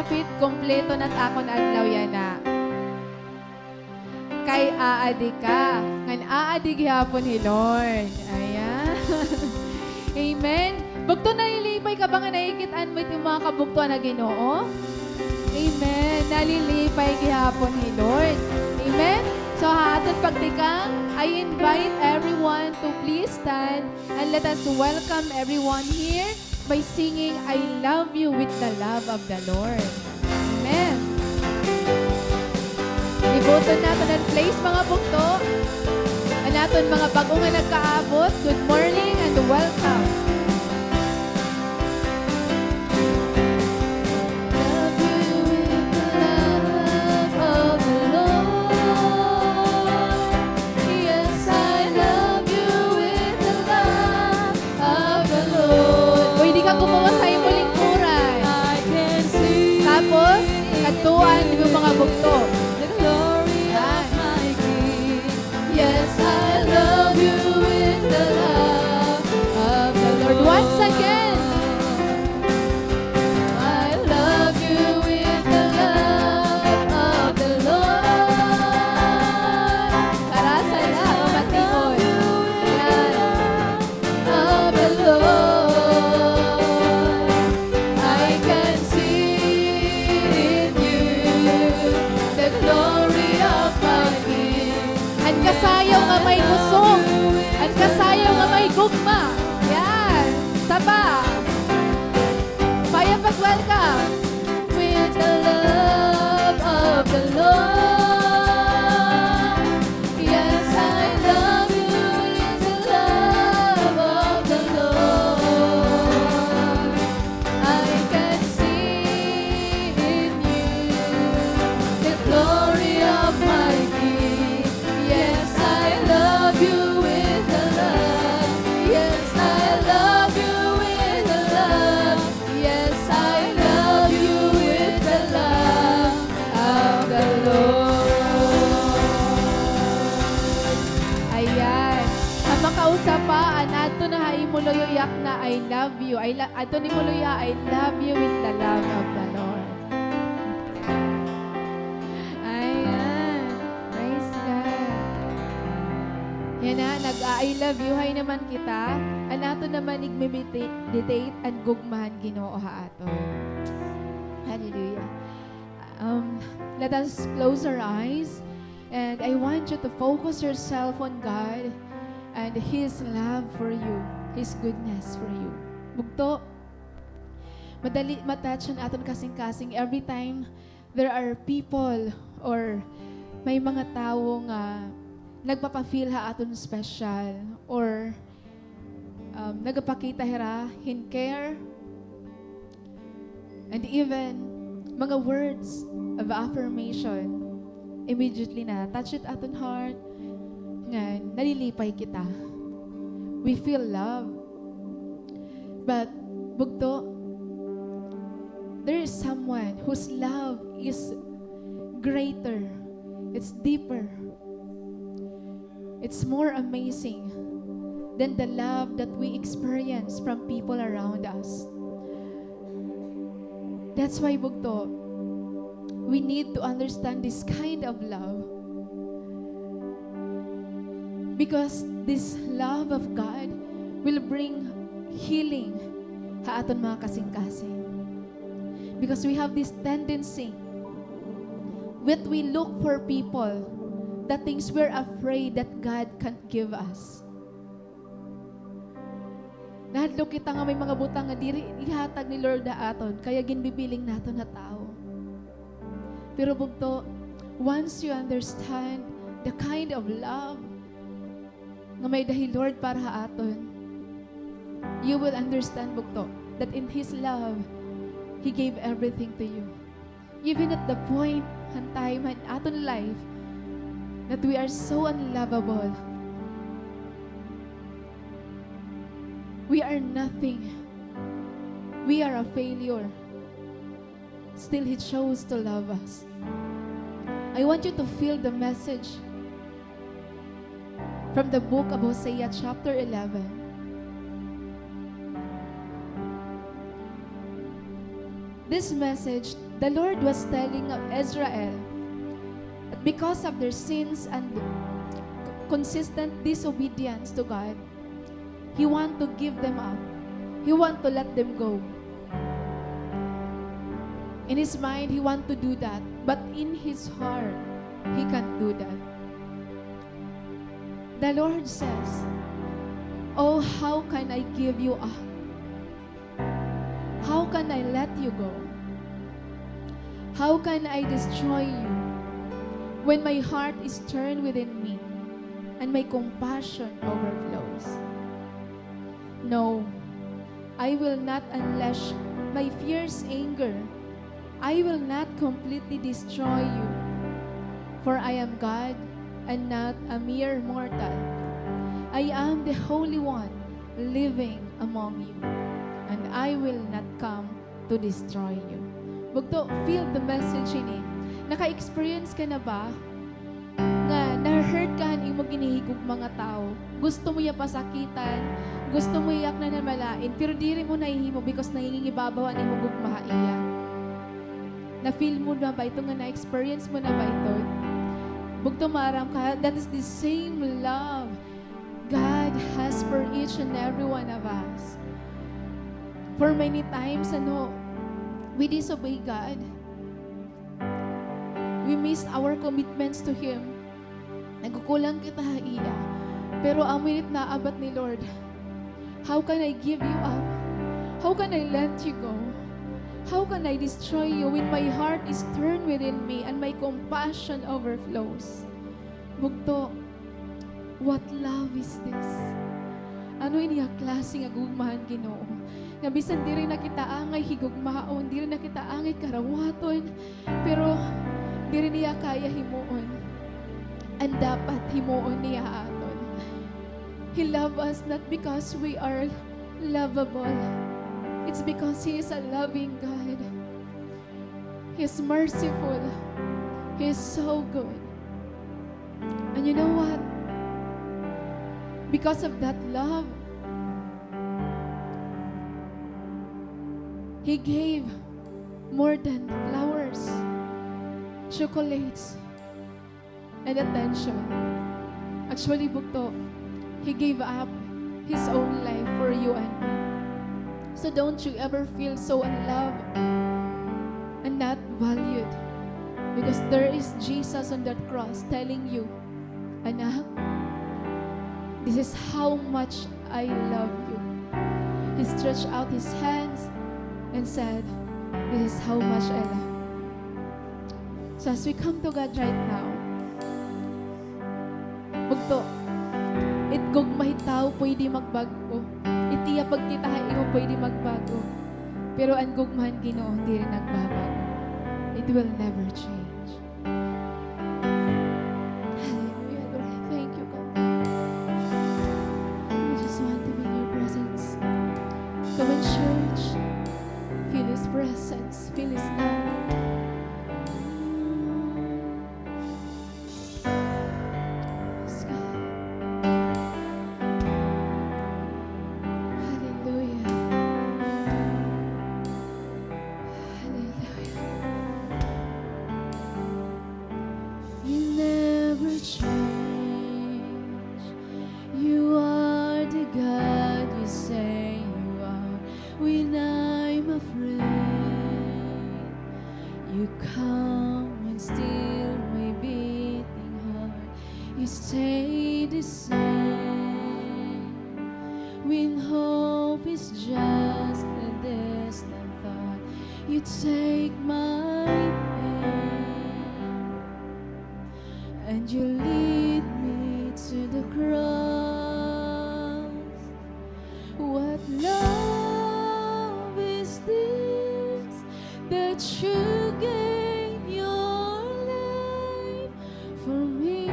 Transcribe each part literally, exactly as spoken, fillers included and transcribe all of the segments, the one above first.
Fit, kompleto na it akon adlaw yana. Kay aadi ka. Ngan aadi gihapon hi Lord. Ayan. Amen. Bugto, nalilipay ka ba nga nakikit-an mo it mga kabugtoan na Ginoo? Amen. Nalilipay gihapon hi Lord. Amen. So, ha aton pagtikang, I invite everyone to please stand and let us welcome everyone here by singing, "I love you with the love of the Lord." Amen. Libuton naton an place, mga bugto. An aton mga bag-o nga nagkaabot, good morning and welcome. Love you with the love of the Lord. Yes, I love you with the love of the Lord. Pwede ka gumawas ha imo lingkuran. I can see. Tapos, kadtuan imo mga bugto. The glory of my King. Yes, I love you with the love of the Lord. Once again. I love you with the love of the Lord. Karasa na, mamatikon. Yan. Of the Lord. I can see in you the glory of my King. An kasayaw nga may kusog. An kasayaw nga may gugma. Yan. Isa pa. Fire pag-welcome. With the love of the Lord. Yes, I love you with the love of the Lord. I can see in you the glory of my King. Yes, I love you with the love. Yes, I love you with the love. Yes, I love you with the love of the Lord. Ayan. An makausa pa, an adto na ha imo luyo, yakna, "I love you." I lo-, adto nimo luyo, "I love you with the love of the Lord." Ayan. Praise God. Yana, nag-a-I love you-hay naman kita. An aton naman igme-meditate an gugma han Ginoo ha aton. Hallelujah. Um, let us close our eyes, and I want you to focus yourself on God and His love for you, His goodness for you. Bugto, madali ma-touch an aton kasingkasing every time there are people or may mga tawo nga nagpapa-feel ha aton special or, um, nagapakita hira hin care, and even mga words of affirmation, immediately na-touch it aton heart, ngan nalilipay kita. We feel love. But, bugto, there is someone whose love is greater, it's deeper. It's more amazing than the love that we experience from people around us. That's why, bugto, we need to understand this kind of love. Because this love of God will bring healing ha aton mga kasingkasing. Because we have this tendency, when we look for people, the things we're afraid that God can't give us. Nahadlok kita nga may mga butang nga diri ihatag ni Lord ha aton, kaya ginbibiling naton ha tawo. Pero bugto, once you understand the kind of love nga may-ada hi Lord para ha aton, you will understand, bugto, that in His love, He gave everything to you. Even at the point han time han aton life that we are so unlovable, we are nothing, we are a failure, still He chose to love us. I want you to feel the message from the book of Hosea chapter eleven. This message The Lord was telling of Israel that because of their sins and consistent disobedience to God, He want to give them up. He want to let them go. In his mind, he want to do that, but in his heart, he can't do that. The Lord says, "Oh, how can I give you up? How can I let you go? How can I destroy you when my heart is turned within me and my compassion overflows? No, I will not unleash my fierce anger. I will not completely destroy you, for I am God and not a mere mortal. I am the Holy One living among you, and I will not come to destroy you." Bugto, feel the message ini. Naka-experience ka na ba nga na-hurt ka han imo ginhihigugma nga tawo? Gusto mo hiya pasakitan, gusto mo hiya yaknan han malain, pero diri mo nahihimo because nangingibabaw an imo gugma ha iya. Na-feel mo na ba ito, nga na-experience mo na ba ito? Bugto, maaram ka, that is the same love God has for each and every one of us. For many times, ano, we disobey God. We miss our commitments to Him. Nagkukulang kita ha iya. Pero amo ini it naabat ni Lord. How can I give you up? How can I let you go? How can I destroy you when my heart is turned within me and my compassion overflows? Bugto, what love is this? Ano ini nga klase nga gugma han Ginoo? Nga bisan diri na kita angay higugmaon, diri na kita angay karawaton, pero diri niya kaya himuon an dapat himuon niya ha aton. He love us not because we are lovable. It's because He is a loving God. He is merciful. He is so good. And you know what? Because of that love, He gave more than flowers, chocolates, and attention. Actually, bugto, He gave up His own life for you and me. So don't you ever feel so unloved and not valued, because there is Jesus on that cross telling you, "Anak, this is how much I love you." He stretched out His hands and said, "This is how much I love you." So as we come to God right now, bugto, it gugma hit tawo pwede magbag-o. It iya pagkita ha imo pwede magbag-o. Pero an gugma han Ginoo diri nagbabag-o. It will never change. Hallelujah, Lord. Thank you, God. We just want to be in your presence. Come on, church. Feel His presence. Feel His love. Yes, God. Hallelujah. Hallelujah. You never change. You are the God you say you are. When I'm afraid, you come and still my beating heart. You stay the same. When hope is just a distant thought, you take my pain and you lead me to the cross. What love is this that you gave your life for me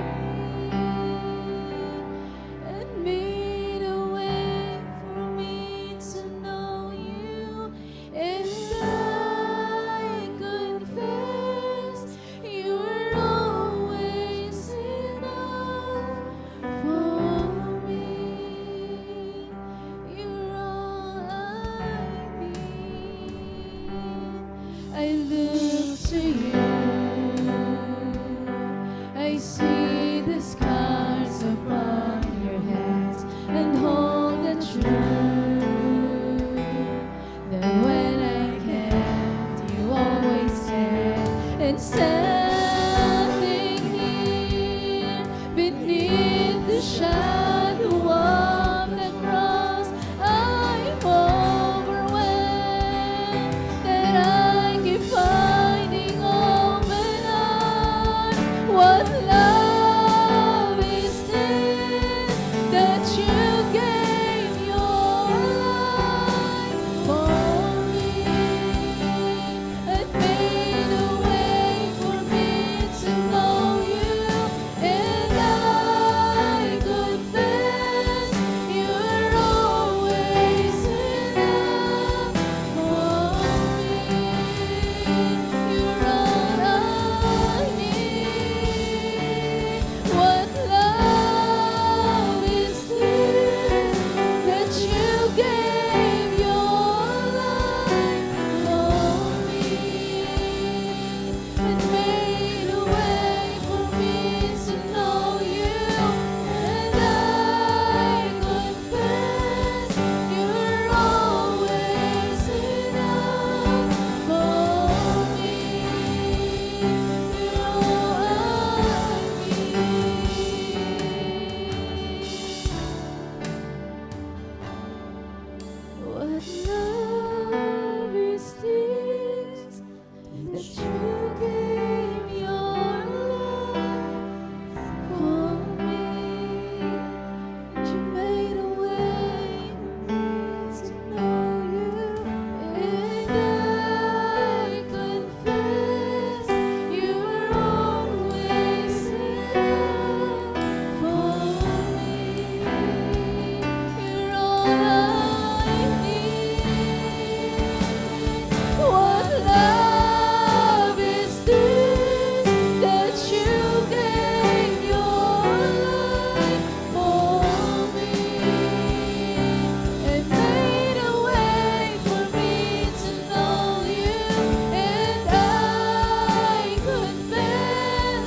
and made a way for me to know you? And I confess you're always enough for me. You're all I need. I look I see the scars upon your hands and hold the truth that when I can't, you always can. And standing here beneath the shadow of the cross, I'm overwhelmed that I keep finding open arms. What love is this that you gave your life for me and made a way for me to know you? And I confess you're always enough for me. You're all I need. What love is this that you gave your life for me and made a way for me to know you? And I confess you're always enough for me. You're all I need. What love is this that you gave your life for me? And you made a way for me to know you. And I confess you were always enough for me. You're all I need. What love is this that you gave your life for me and made a way for me to know you? And I could confess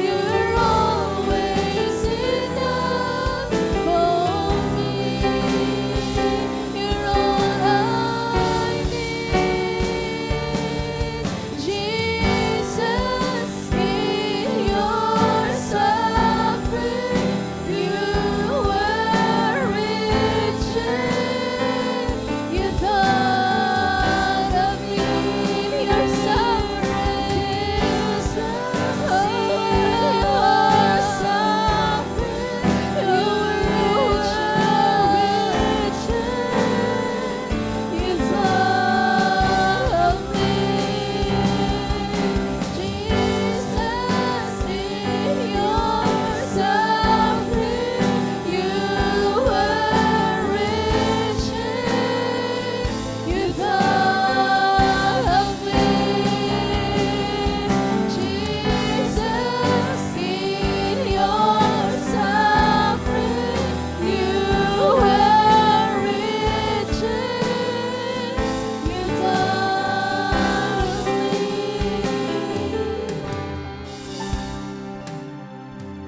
you're always enough for me. You're all I need. Jesus, in your suffering, you were wretched. You thought of me in your suffering. Oh, in your suffering, you were wretched. You thought of me. Jesus, in your suffering, you were wretched. You thought of me. Jesus, in your suffering, you were wretched. You thought of me.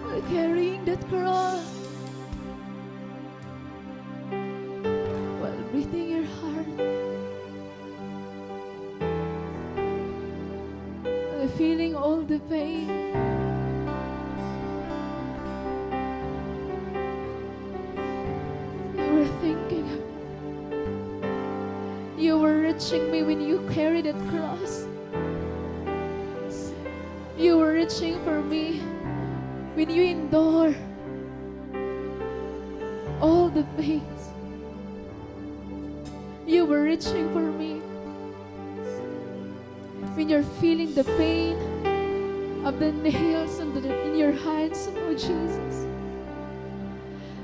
While carrying that cross, while breathing your heart, while feeling all the pain, you were thinking of me. You were reaching me when you carried that cross. You were reaching for me when you endure all the pains. You were reaching for me when you're feeling the pain of the nails in, the, in your hands, oh Jesus.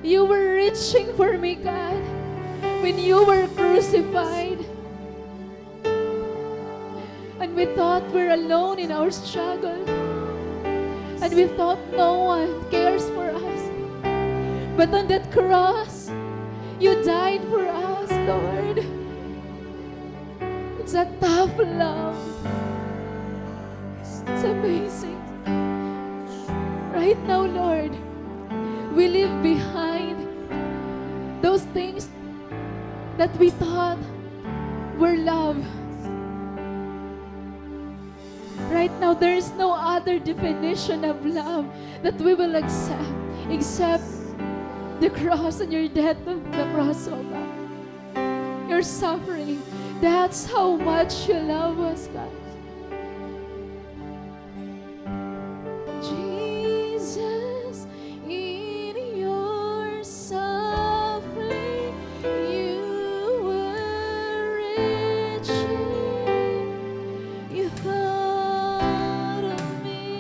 You were reaching for me, God, when you were crucified. And we thought we're alone in our struggle. And we thought no one cares for us. But on that cross, you died for us, Lord. It's a tough love. It's amazing. Right now, Lord, we leave behind those things that we thought were love. Right now, there is no other definition of love that we will accept except the cross and your death on the cross, oh God. Your suffering. That's how much you love us, God. Jesus, in your suffering, you were wretched. You thought of me.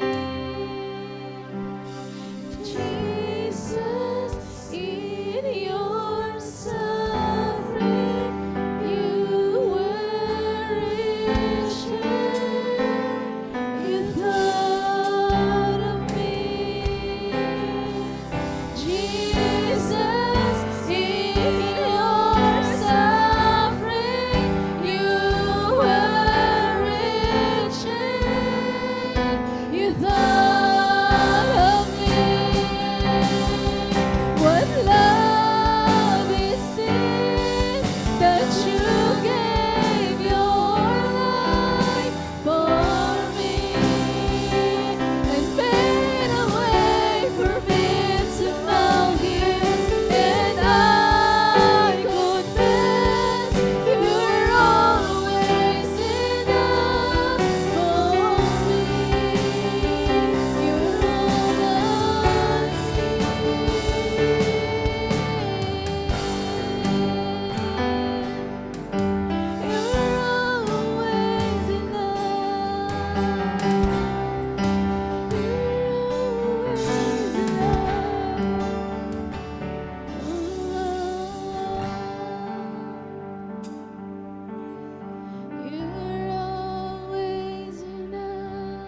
Jesus, in your suffering, you were wretched. You thought of me. Jesus, in your suffering, you were wretched. You thought of me. What love is this that you gave your life for me and made a way for me to come here? And I confess you're always enough for me. You're all I need. You're always enough. You're always enough. You're always enough.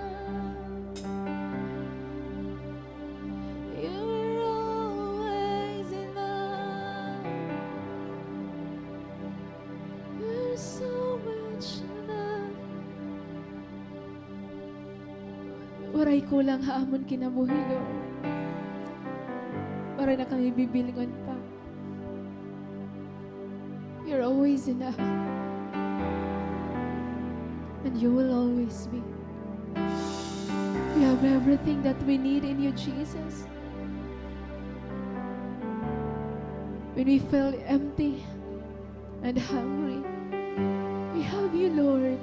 You're always enough. You're so much enough. Waray kulang ha amon kinabuhi, Lord. Waray na kami bibilngon pa. You're always enough. And you will always be. We have everything that we need in you, Jesus. When we feel empty and hungry, we have you, Lord.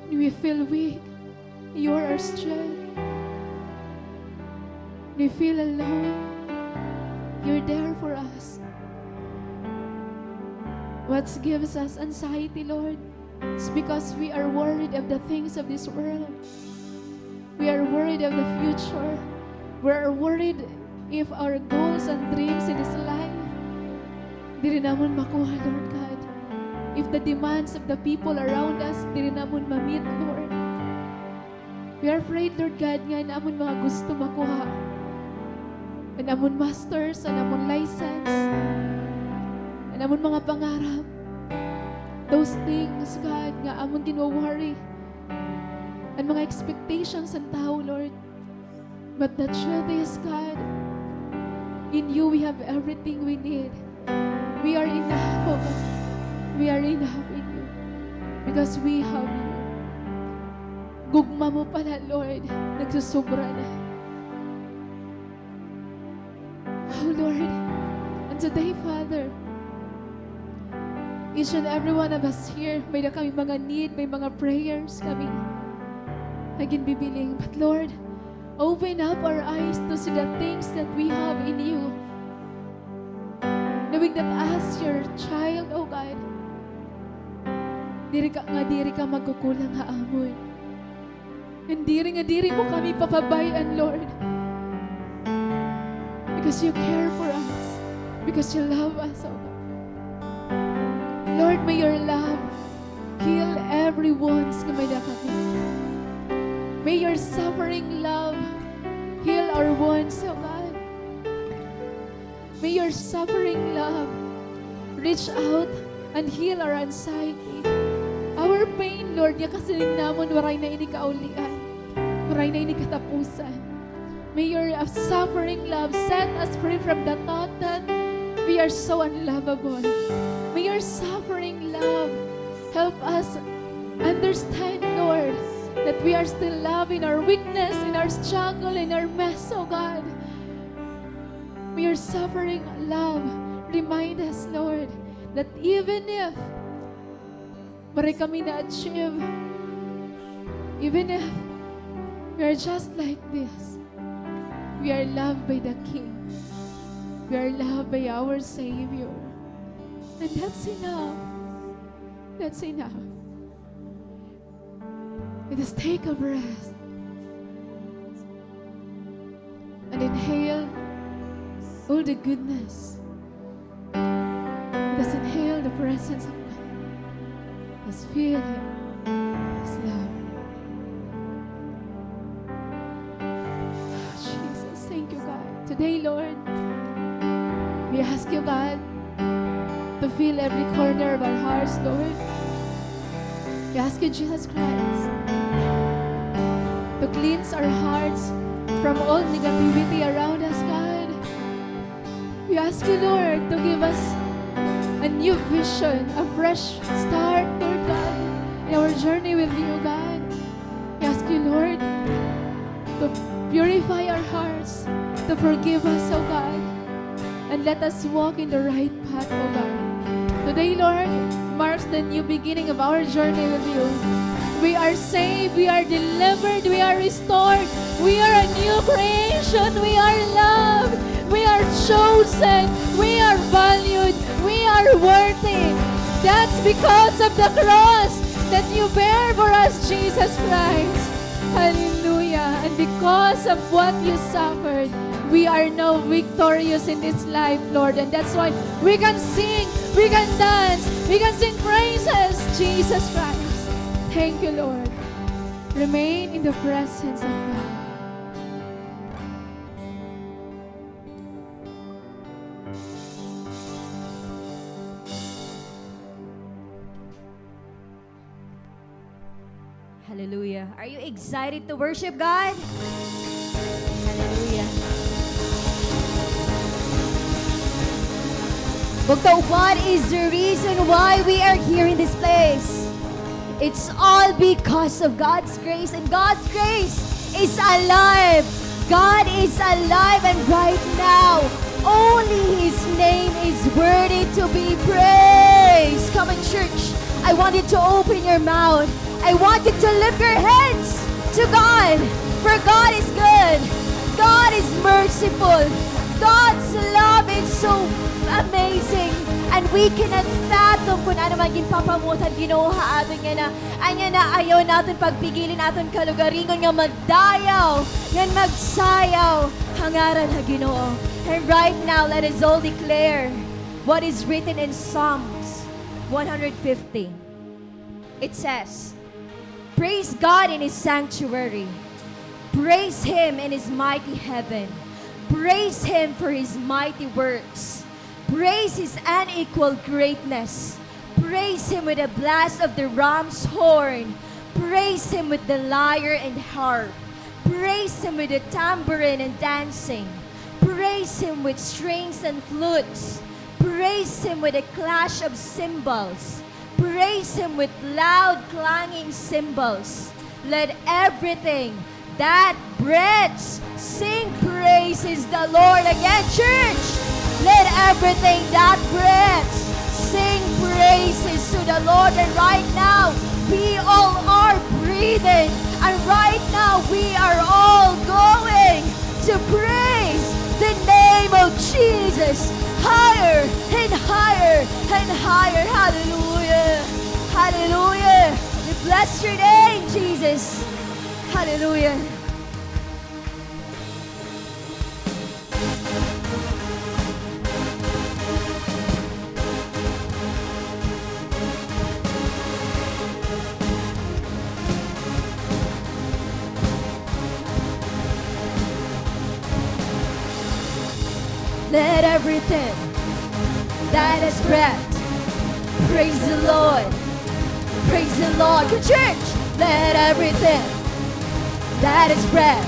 When we feel weak, you are our strength. When we feel alone, you're there for us. What gives us anxiety, Lord? It's because we are worried of the things of this world. We are worried of the future. We are worried if our goals and dreams in this life diri namon makuha, Lord God. If the demands of the people around us diri namon ma-meet, Lord. We are afraid, Lord God, nga an amon mga gusto makuha. An amon masters, an amon license, an amon mga pangarap. Those things, God, nga amon ginwo-worry. An mga expectations han tawo, Lord. But the truth is, God, in you we have everything we need. We are enough, oh God. We are enough in you. Because we have you. Gugma mo pala, Lord, nagsusobra na. Oh, Lord, and today, Father, each and every one of us here, may-ada kami mga need, may mga prayers kami na ginbibiling. But Lord, open up our eyes to see the things that we have in you. Knowing that as your child, oh God, diri ka, nga diri ka magkukulang ha amon. And diri nga diri mo kami papabay-an, Lord. Because you care for us. Because you love us, oh God. Lord, may your love heal every wounds nga may-ada kami. May your suffering love heal our wounds, oh God. May your suffering love reach out and heal our anxiety, our Your pain, Lord, nga kasiring namon, waray na ini kaulian. Waray na ini katapusan. May your, uh, suffering love set us free from the thought that we are so unlovable. May your suffering love help us understand, Lord, that we are still loved in our weakness, in our struggle, in our mess, oh God. May your suffering love remind us, Lord, that even if waray kami na-achieve, even if we are just like this, we are loved by the King. We are loved by our Savior. And that's enough. That's enough. Let us take a breath and inhale all the goodness. Let us inhale the presence of God. Let us feel Him, His love. Jesus, thank you, God. Today, Lord, we ask you, God, to fill every corner of our hearts, Lord. We ask you, Jesus Christ, to cleanse our hearts from all negativity around us, God. We ask you, Lord, to give us a new vision, a fresh start, Lord God, in our journey with you, God. We ask you, Lord, to purify our hearts, to forgive us, O God, and let us walk in the right path, O God. Today, Lord, marks the new beginning of our journey with you. We are saved, we are delivered, we are restored, we are a new creation, we are loved, we are chosen, we are valued, we are worthy. That's because of the cross that you bear for us, Jesus Christ. Hallelujah. And because of what you suffered, we are now victorious in this life, Lord. And that's why we can sing, we can dance, we can sing praises, Jesus Christ. Thank you, Lord. Remain in the presence of God. Hallelujah. Are you excited to worship God? Hallelujah. Bugto, what is the reason why we are here in this place? It's all because of God's grace, and God's grace is alive. God is alive, and right now, only His name is worthy to be praised. Come on, church. I want you to open your mouth. I want you to lift your hands to God, for God is good. God is merciful. God's love is so amazing. And we cannot fathom kun ano man ginpapamutang Ginoo ha aton yana. Anya na, ayaw naton pagpigilin aton kalugaringon nga magdayaw, ngan magsayaw ha ngaran ha Ginoo. And right now, let us all declare what is written in Psalms one hundred fifty. It says, "Praise God in His sanctuary. Praise Him in His mighty heaven. Praise Him for His mighty works. Praise His unequaled greatness. Praise Him with the blast of the ram's horn. Praise Him with the lyre and harp. Praise Him with the tambourine and dancing. Praise Him with strings and flutes. Praise Him with the clash of cymbals. Praise Him with loud clanging cymbals. Let everything that breaths sing praises the Lord." Again, church, let everything that breaths sing praises to the Lord. And right now, we all are breathing. And right now, we are all going to praise the name of Jesus higher and higher and higher. Hallelujah. Hallelujah. We bless your name, Jesus. Hallelujah. Let everything that has breath praise the Lord. Praise the Lord. Good church. Let everything that is breath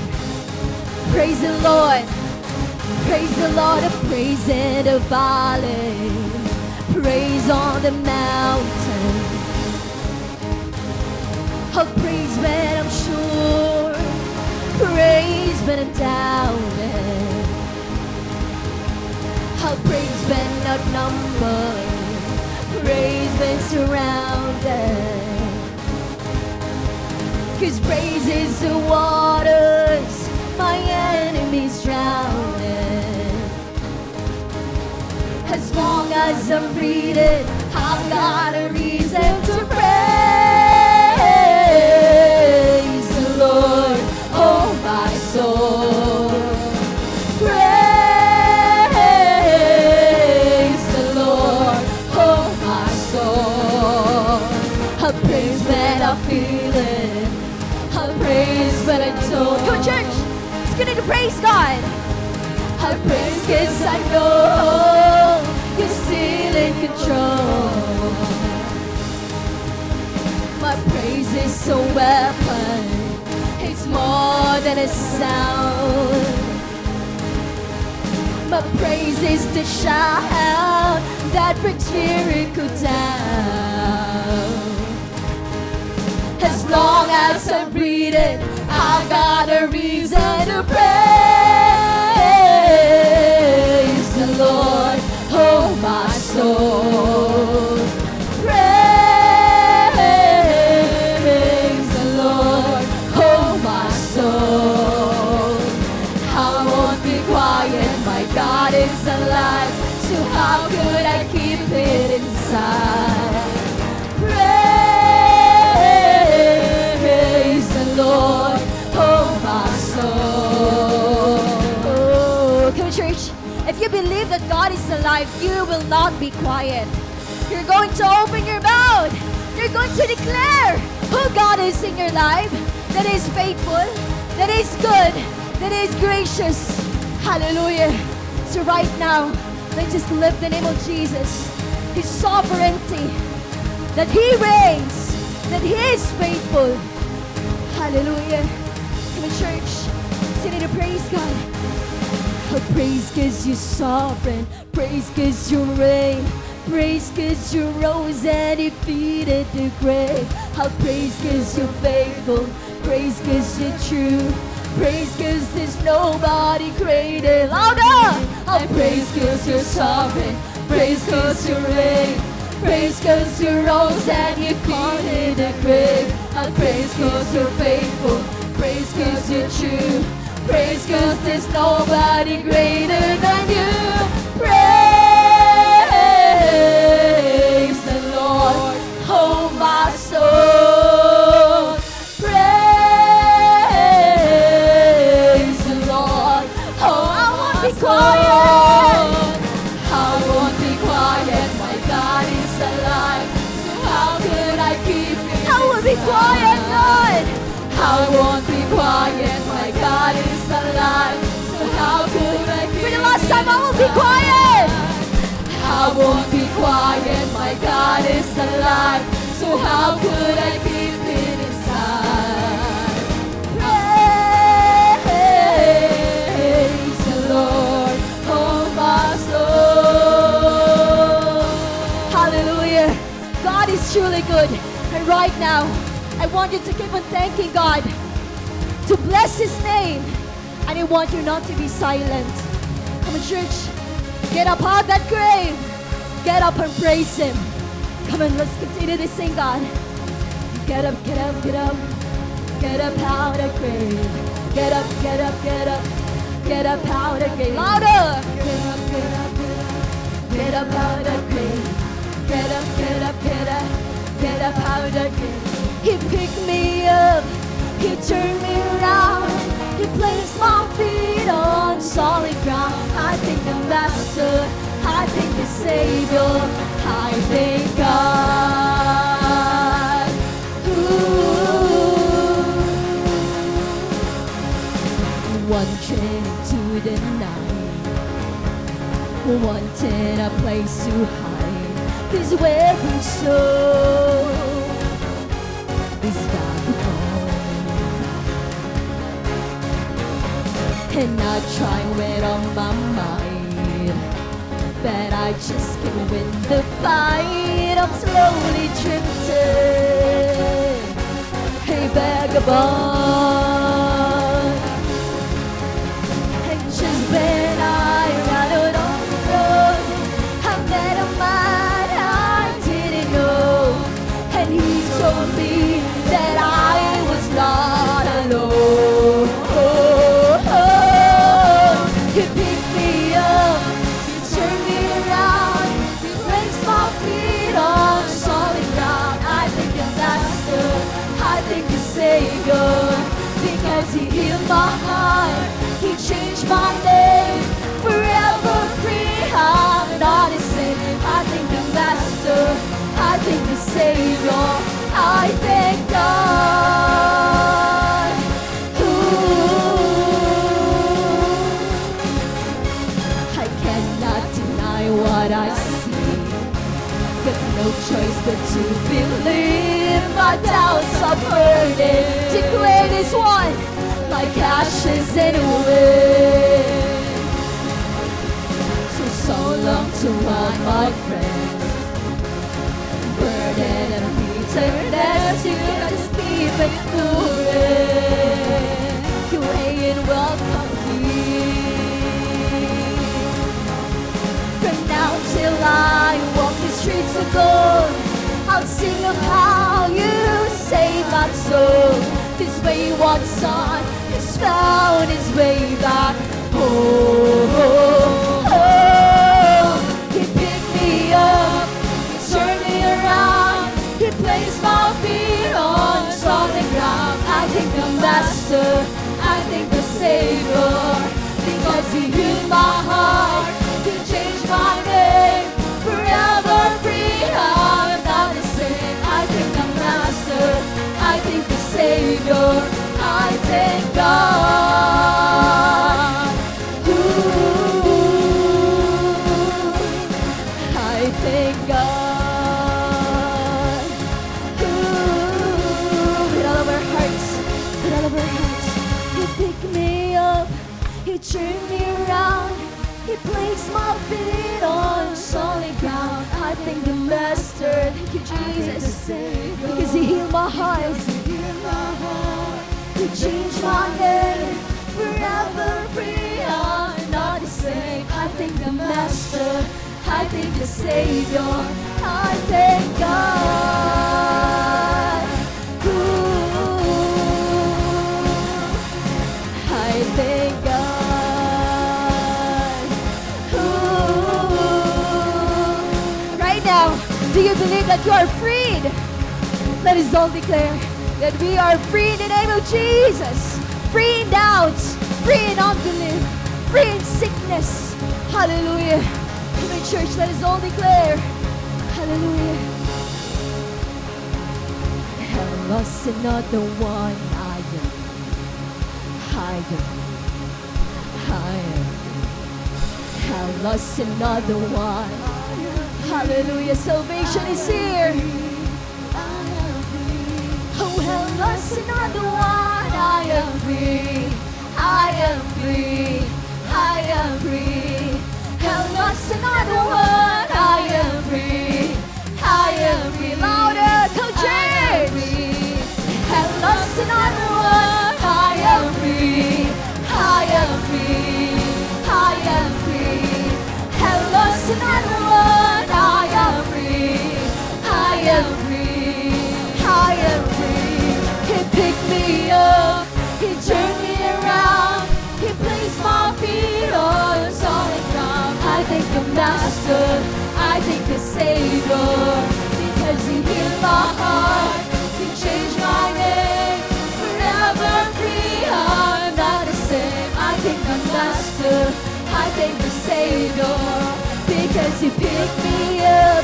praise the Lord. Praise the Lord. A praise in the valley. Praise on the mountain. A praise when I'm sure. Praise when I'm doubted. A praise when outnumbered. Praise when surrounded. 'Cause praise is the waters my enemies drowning. As long as I'm breathing, I've got a reason to praise the Lord. Oh, my soul, praise the Lord. Oh, my soul, I praise when I'm feeling. I praise when I don't. Come on, church. Let's get into praise God. I praise 'cause I know you're still in control. My praise is a weapon. It's more than a sound. My praise is the shout that brings Jericho down. As long as I'm breathing, I got a reason to praise the Lord. Oh, my soul, praise the Lord. Oh, my soul, I won't be quiet. My God is alive. So how could I keep it inside? Praise the Lord, oh, my soul. Oh, come on, church. If you believe that God is alive, you will not be quiet. You're going to open your mouth. You're going to declare who God is in your life, that is faithful, that is good, that is gracious. Hallelujah. So right now, let's just lift the name of Jesus, His sovereignty, that He reigns, that He is faithful. Hallelujah. Come on, church. Sing it to praise God. Oh, praise 'cause you're sovereign. Praise 'cause you reign. Praise 'cause you rose and defeated the grave. I'll praise 'cause you're faithful. Praise 'cause you're true. Praise 'cause there's nobody greater. Louder! I'll praise 'cause you're sovereign. Praise 'cause you reign. Praise 'cause you rose and you defeated the grave. I'll praise 'cause you're faithful. Praise 'cause you're true. Praise 'cause there's nobody greater than you. Praise the Lord, oh my soul. Praise the Lord. Oh, I won't be quiet. I won't be quiet. My God is alive. So how could I keep it inside? I won't be quiet, Lord. I won't be quiet. My God is alive. So how could I keep it inside? For the last time, I won't be quiet. I won't be quiet, my God is alive. So how could I keep it inside? Praise the Lord, oh my soul. Hallelujah. God is truly good. And right now, I want you to keep on thanking God, to bless His name. And I want you not to be silent. Come on, church. Get up out that grave. Get up and praise Him. Come on, let's continue to sing, God. Get up, get up, get up. Get up out of grave. Get up, get up, get up. Get up out of grave. Louder. Get up, get up, get up. Get up out of grave. Get up, get up, get up. Get up out of grave. He picked me up. He turned me around. He placed my feet on solid ground. I thank the Master. I thank the Savior. I thank God. Ooh. One chain to the night. Wanted a place to hide this weary soul. This vagabond. And I try with all my might, but I just can't win the fight. I'm slowly drifting, a vagabond. And just when I ran out on the road, I met a man I didn't know. And he told me that I was not alone. He picked me up, he turned me around, he placed my feet on solid ground. I thank the Master, I thank the Savior, because he healed my heart. He changed my name, forever free, I'm not the same. I thank the Master, I thank the Savior, I thank God. Ooh, I cannot deny what I see. Got no choice but to believe. My doubts are burning. Declare this one. Like ashes in a wind. So, so long to all my friends. Burden and bitterness, you can just keep ignoring. You ain't welcome here. From now till I walk the streets of gold, I'll sing of how you saved my soul. This wayward son has found his way back home. He picked me up, he turned me around, he placed my feet on solid ground. I thank the Master, I thank the Savior, because he healed my heart, he changed my name, forever free, I'm not the same. I thank the Master, I thank the Savior, I thank God. Ooh, I thank God. Ooh, with all of our hearts, with all of our hearts, he picked me up, he turned me around, he placed my feet on solid ground. I thank the Master, thank you, Jesus, because he healed my heart. He changed my name, forever free, I'm not the same. I thank the Master, I thank the Savior, I thank God. Ooh, I thank God. Ooh. Right now, do you believe that you are freed? Let us all declare that we are free in the name of Jesus. Free in doubts, free in unbelief, free in sickness. Hallelujah. Come on, church, let us all declare. Hallelujah. Have lost another one, I am free. I am free. I am free. Have lost another one. Hallelujah. Salvation is here. Oh, have lost another one. I am free. I am free. I am free. Have lost another one. I am free. I am free. Louder, come, church. Have lost another one. I am free. I am free. I am free. Have lost another one. I am free. I am free. I am free. He picked me up. He turned me around. He placed my feet on solid ground. I thank the Master. I thank the Savior. Because he healed my heart. He changed my name. Forever free, I'm not the same. I thank the Master. I thank the Savior, because he picked me up,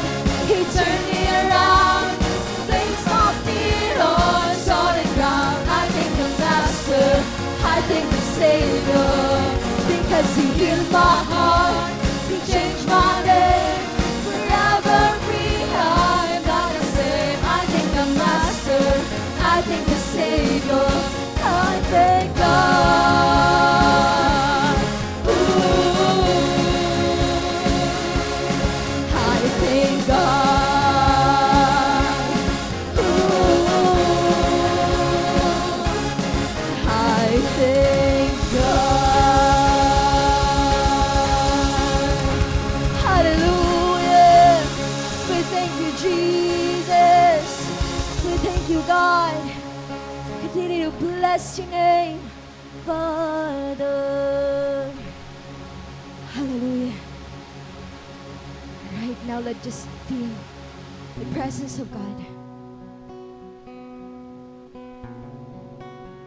he turned me around, placed my feet on solid ground. I thank the Master, I thank the Savior, because he healed my heart, he changed my name. Forever free, I am not the same. I thank the Master, Bless your name, Father. Hallelujah. Right now, let's just feel the presence of God.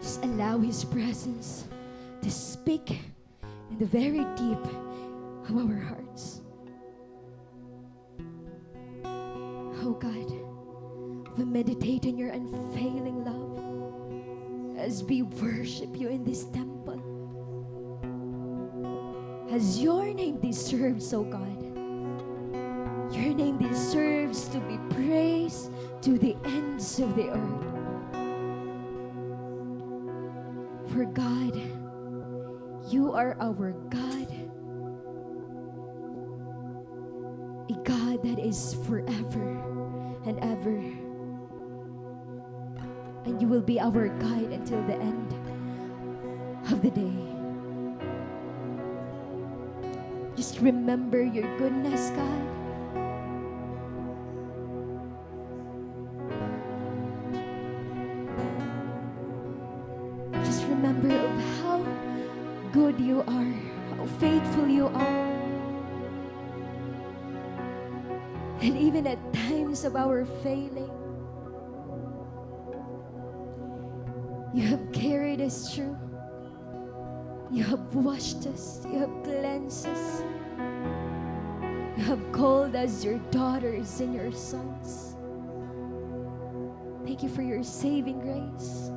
Just allow His presence to speak in the very deep of our hearts. Oh God, we meditate on your unfailing love as we worship you in this temple. As your name deserves, oh God. Your name deserves to be praised to the ends of the earth. For God, you are our God, a God that is forever and ever. And you will be our guide until the end of the day. Just remember your goodness, God. Just remember of how good you are, how faithful you are. And even at times of our failing, you have carried us through. You have washed us. You have cleansed us. You have called us your daughters and your sons. Thank you for your saving grace.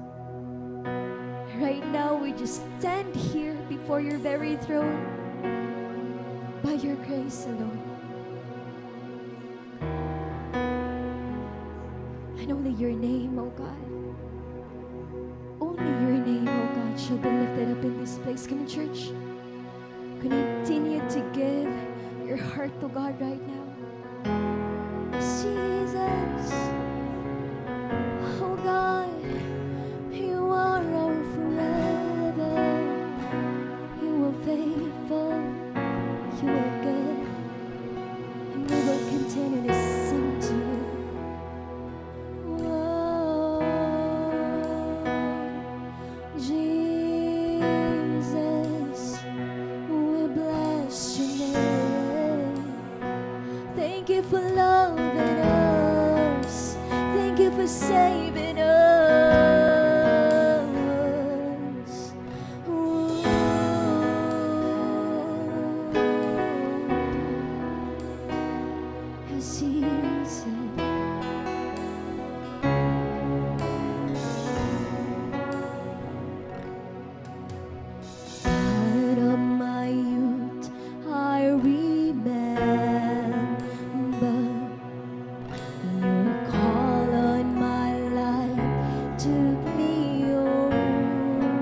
Right now, we just stand here before your very throne by your grace alone. And only your name, oh God. Only your name, oh God, shall be lifted up in this place. Come on, church. Continue to give your heart to God right now. Jesus, oh God, you are our forever. You are faithful. You are good. And we will continue to sing to you. Oh, Jesus, we bless your name. Thank you for loving us. Thank you for saving us. Ooh, as he said. Out of my youth, I remember your call on my life took me over.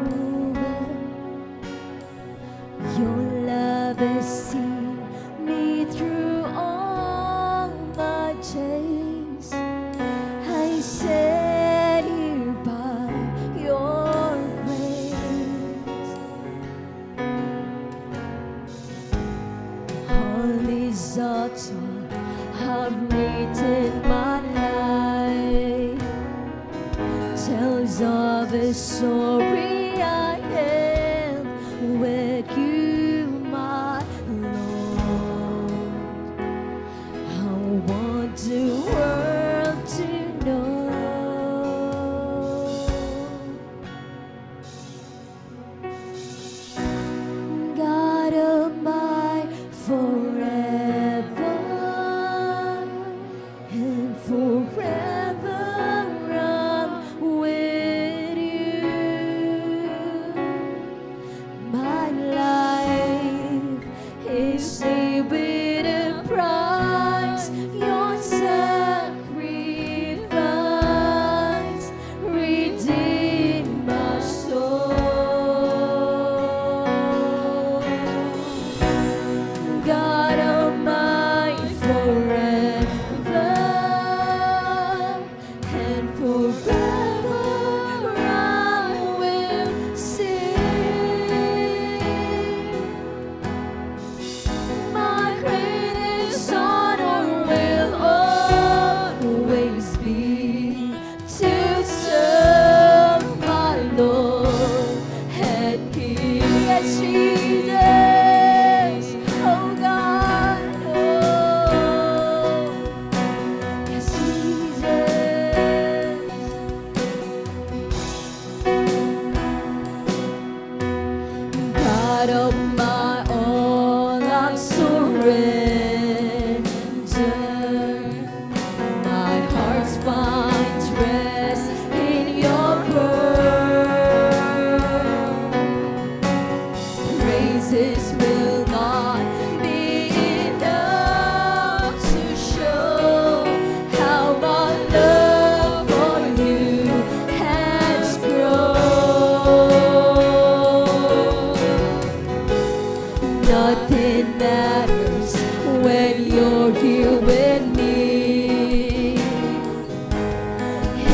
Your love has seen me through all my days. I stand here by your grace. All these thoughts have written my life. Tells of the story I have with you, my Lord. I want the world to know. God of my forever, and forever I'm with you. Jesus, oh God, oh, yes, Jesus. God of my all, I surrender. My heart finds rest in your pearl. Praises will not be enough to show how my love for you has grown. Nothing matters when you're here with me.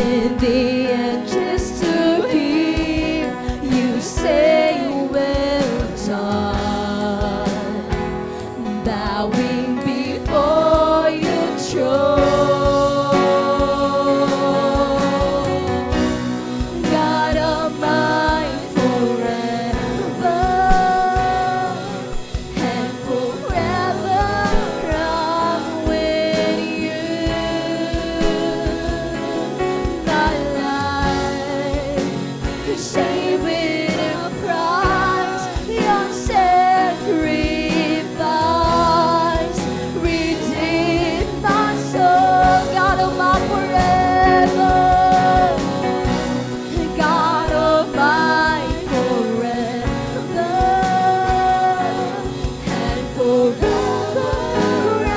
In the end, just to hear you say, "Well done," bowing before your throne. God of my forever, and forever I'm with you. My life, saved with a price, your sacrifice redeemed my soul. God of my forever, God of my forever, and forever I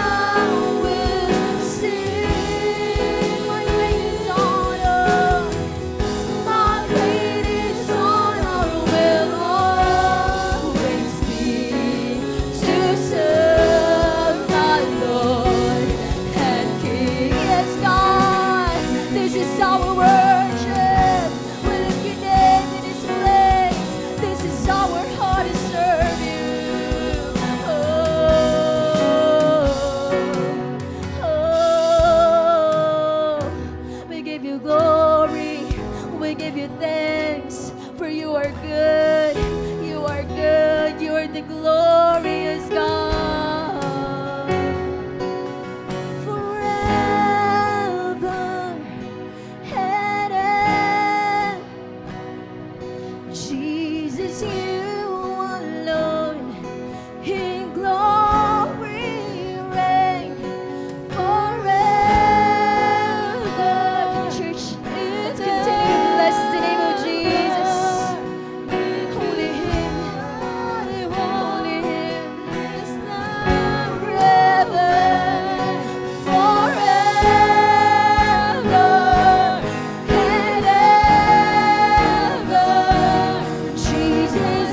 will sing. My greatest honor, my greatest honor will always be to serve my Lord and King. Yes, God, this is our worship. We lift your name in this place. This is our heart to serve you. Oh, oh, we give you glory. We give you thanks, for you are good. You are good. You are the glorious God. Forever and ever. Jesus, you alone in glory reign forever. Church, let's continue to bless the name of Jesus. Only Him, only Him. Forever, forever and ever, Jesus,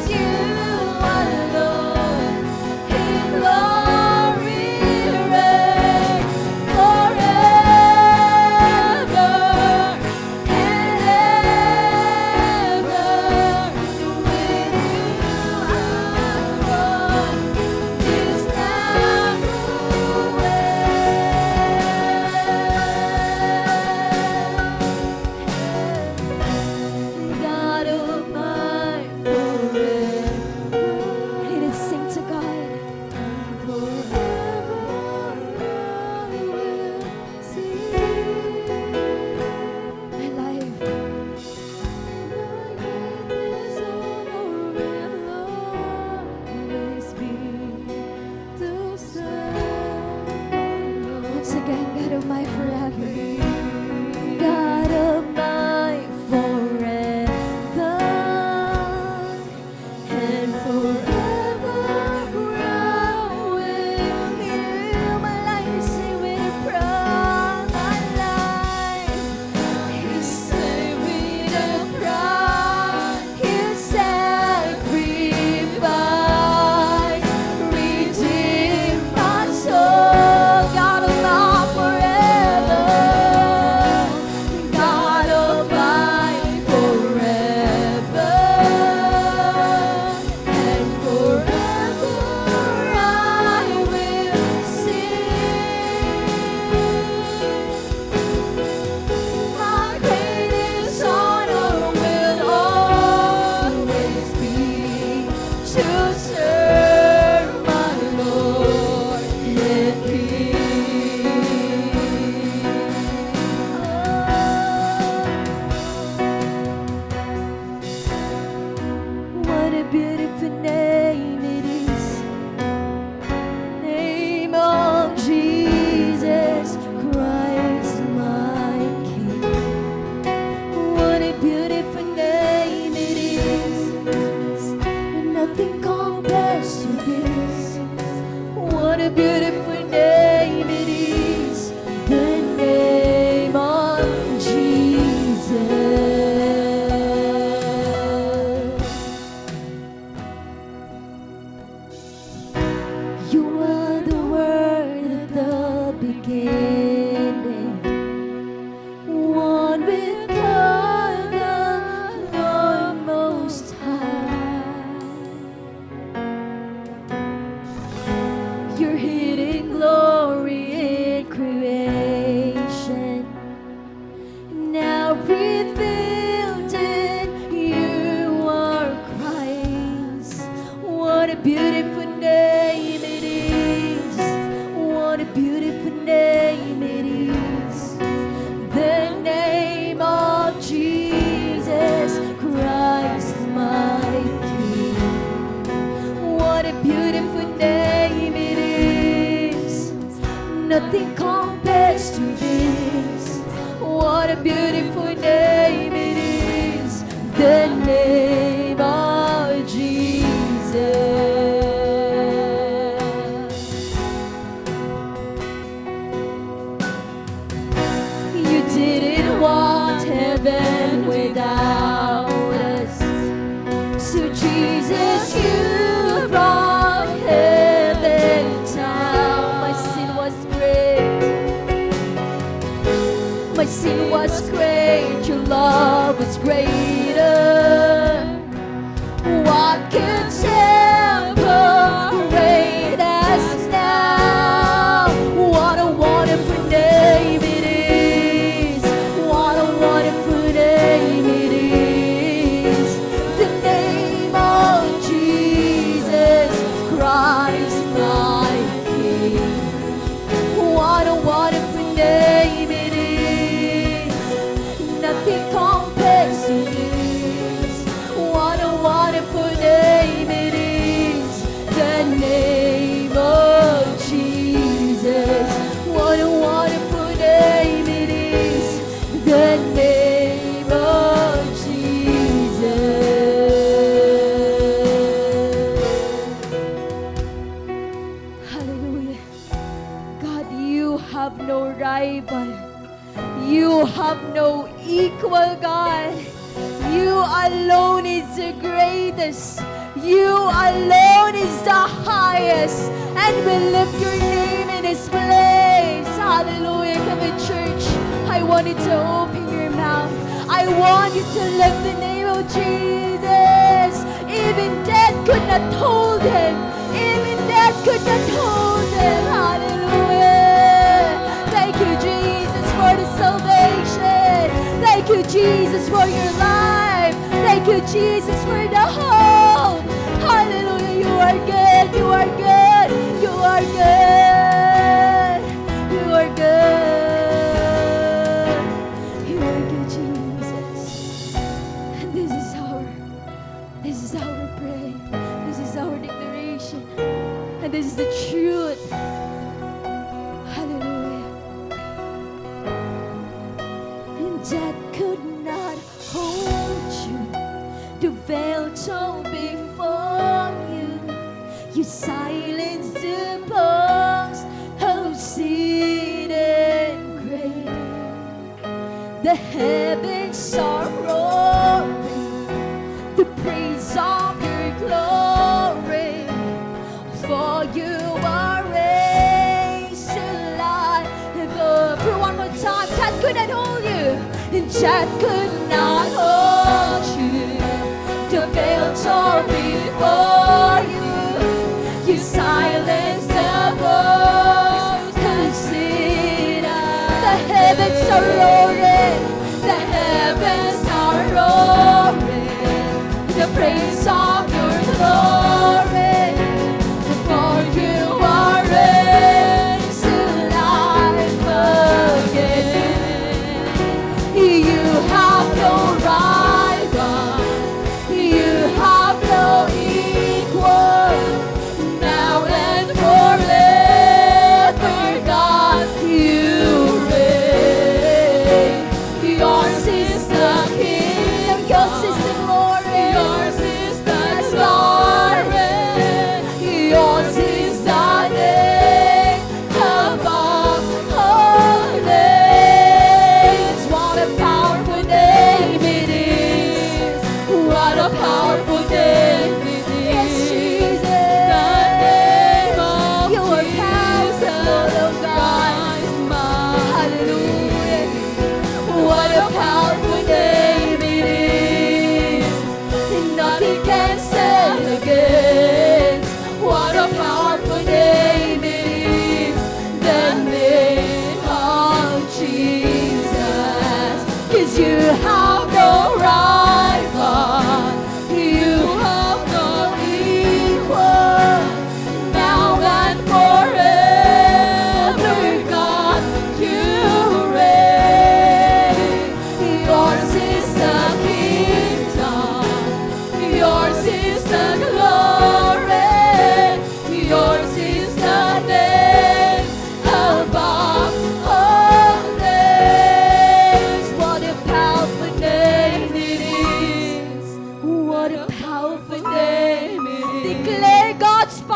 Nothing compares to this. What a beautiful name it is, the name of Jesus. You didn't want heaven without us. So Jesus, you brought heaven down. My sin was great. My sin was great. Your love was greater. What can separate us now? What a wonderful name it is. What a wonderful name it is. The name of Jesus Christ, my King. What a wonderful name it is. Nothing compares to this. What a wonderful name it is. The name of Jesus. What a wonderful name it is. The name of Jesus. Hallelujah. God, you have no rival. You have no equal, God. You alone is the greatest. You alone is the highest. And we lift your name in this place. Hallelujah. Come on, church. I want you to open your mouth. I want you to lift the name of Jesus. Even death could not hold him. Even death could not hold him. Hallelujah. Thank you, Jesus, for the salvation. Thank you, Jesus, for your life. Thank you, Jesus, for the hope. Hallelujah. You are good. You are good. You are good. You are good. You are good, Jesus. And this is our, this is our prayer. This is our declaration. And this is the truth. Hallelujah. And death could not hold you. The veil tore before you. You silenced the bones of sin and grave. The heavens are roaring the praise of your glory, for you are raised to life. Go through one more time. Death could not hold you. Death could not hold you. The veil tore before you. You silenced the voice of sin. The heavens are roaring. The heavens are roaring the praise of your glory. For you are raised to life again. You have no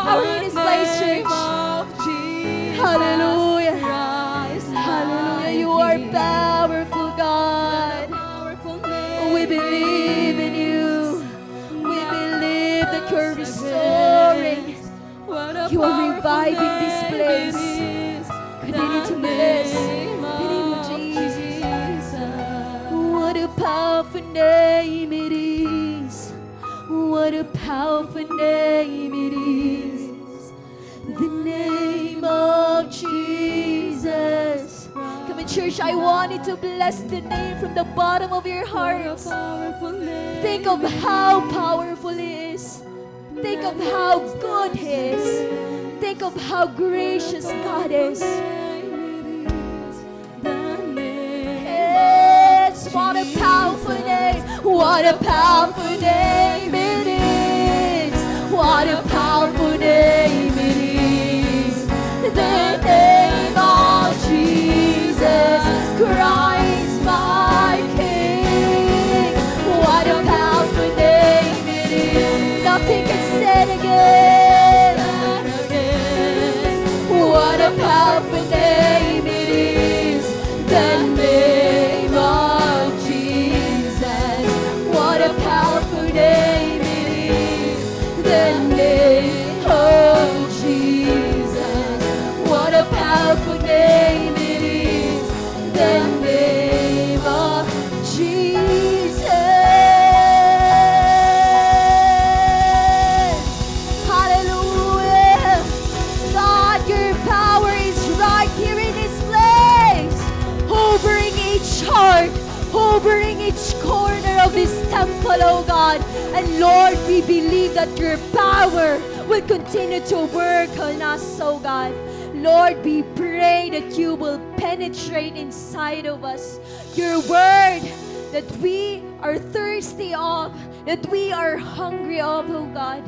Power in this place, church. Hallelujah. Hallelujah. You are powerful, God. We believe in you. We believe that you're restoring. You are reviving this place. Continue to bless. In the name of Jesus. What a powerful name it is. What a powerful name it is. The name of Jesus. Come on, church, I want you to bless the name from the bottom of your hearts. Think of how powerful He is. Think of how good He is. Think of how gracious God is. Yes, what a powerful name. What a powerful name it is. What a powerful name it is. The name of Jesus Christ, my King. What a powerful name it is. Nothing can stand against. What a powerful name it is, the name of Jesus. What a powerful name it is, the name of Jesus. What a powerful name it is, the name of Jesus. Hallelujah. God, your power is right here in this place. Hovering each heart, hovering each corner of this temple, oh God. And Lord, we believe that your power will continue to work on us, oh God. Lord, we pray that you will penetrate inside of us your word that we are thirsty of, that we are hungry of, oh God.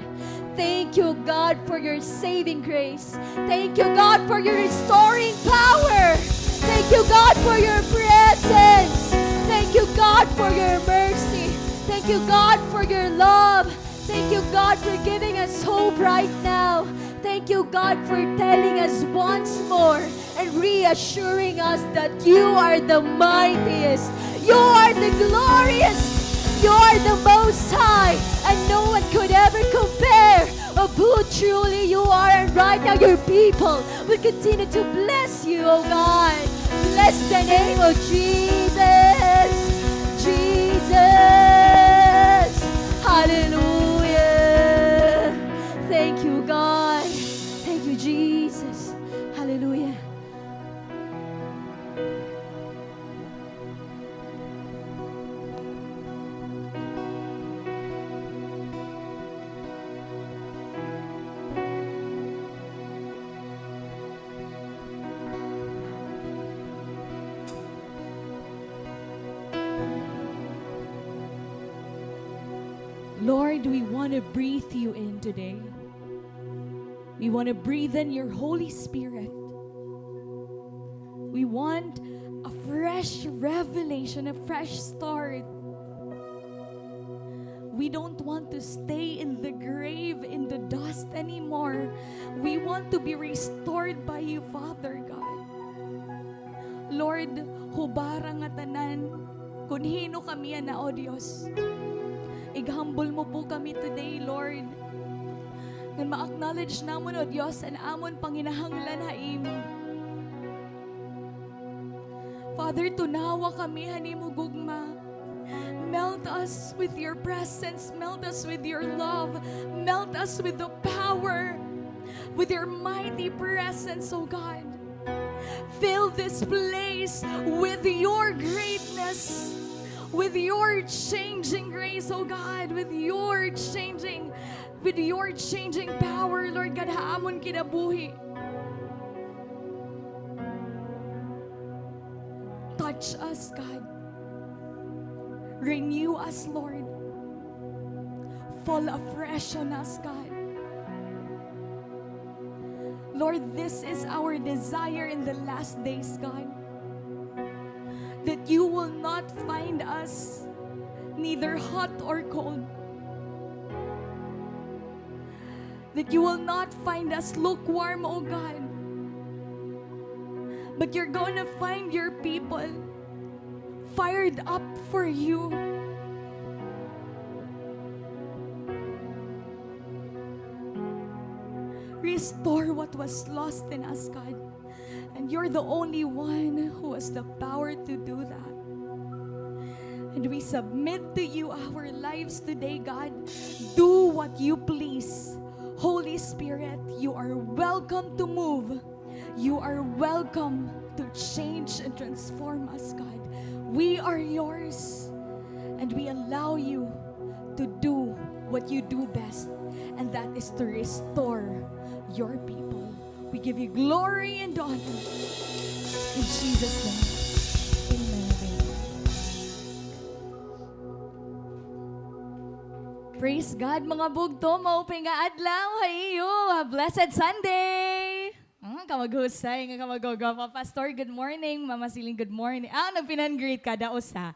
Thank you, God, for your saving grace. Thank you, God, for your restoring power. Thank you, God, for your presence. Thank you, God, for your mercy. Thank you, God, for your love. Thank you, God, for giving us hope right now. Thank you, God, for telling us once more and reassuring us that you are the mightiest, you are the glorious, you are the most high, and no one could ever compare of who truly you are. And right now, your people will continue to bless you, oh God. Bless the name of Jesus. Jesus. Hallelujah. Thank you, God. Thank you, Jesus. Hallelujah. Lord, we want to breathe you in today. We want to breathe in your Holy Spirit. We want a fresh revelation, a fresh start. We don't want to stay in the grave, in the dust anymore. We want to be restored by you, Father God. Lord, hubara nga tanan, kun hin-o kami yana, O Dios. Ighambol mo po kami today, Lord. Ngan ma-acknowledge namon, O Dios, an amon panginahanglan ha imo. Father, tunawa kami han imo gugma. Melt us with your presence, melt us with your love, melt us with the power, with your mighty presence, O God. Fill this place with your greatness, with your changing grace, O God, with your changing, with your changing power, Lord God, ha amon kinabuhi. Touch us, God. Renew us, Lord. Fall afresh on us, God. Lord, this is our desire in the last days, God, that you will not find us neither hot or cold. that you will not find us lukewarm, O God, but you're gonna find your people fired up for you. Restore what was lost in us, God. And you're the only one who has the power to do that. And we submit to you our lives today, God. Do what you please. Holy Spirit, you are welcome to move. You are welcome to change and transform us, God. We are yours, and we allow you to do what you do best, and that is to restore your people. We give you glory and honor. In Jesus' name, amen. Praise God, mga bugto. Maupay nga adlaw ha iyo. Blessed Sunday! Ah, kamaghusay nga kamagwagwapa. Pastor, good morning. Mama Celine, good morning. Ah, nagpinan-greet ka, daos ha.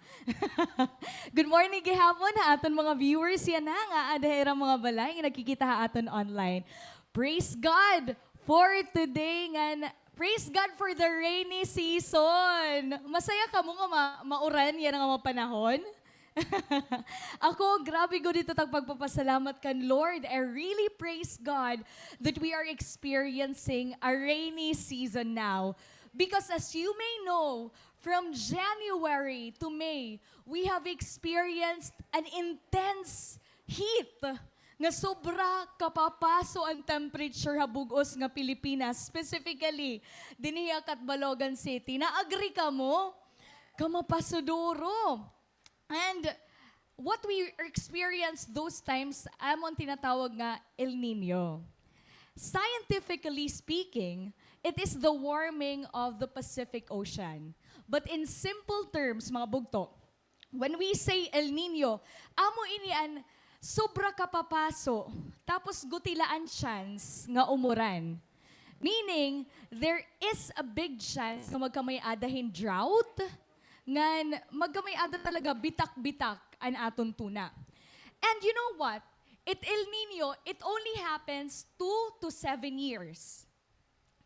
Good morning gihapon ha aton mga viewers yana nga aada ha ira mga balay nga nagkikita ha aton online. Praise God for today ngan praise God for the rainy season. Masaya kamo nga ma-, mauran yana nga mga panahon? Ako, grabe gud ito tag pagpapasalamat kan Lord. I really praise God that we are experiencing a rainy season now. Because as you may know, from January to May, we have experienced an intense heat nga sobra kapapaso an temperature ha bug-os nga Pilipinas, specifically dinhi ha Catbalogan City. Na-agree kamo? Kamapaso duro. And what we experience those times, amo an tinatawag nga El Niño. Scientifically speaking, it is the warming of the Pacific Ocean. But in simple terms, mga bugto, when we say El Niño, amo ini an sobra kapapaso, tapos gutila an chance nga umuran. Meaning, there is a big chance nga magkamay-ada hin drought, ngan magkamay-ada talaga bitak-bitak an aton tuna. And you know what? It El Niño, it only happens two to seven years.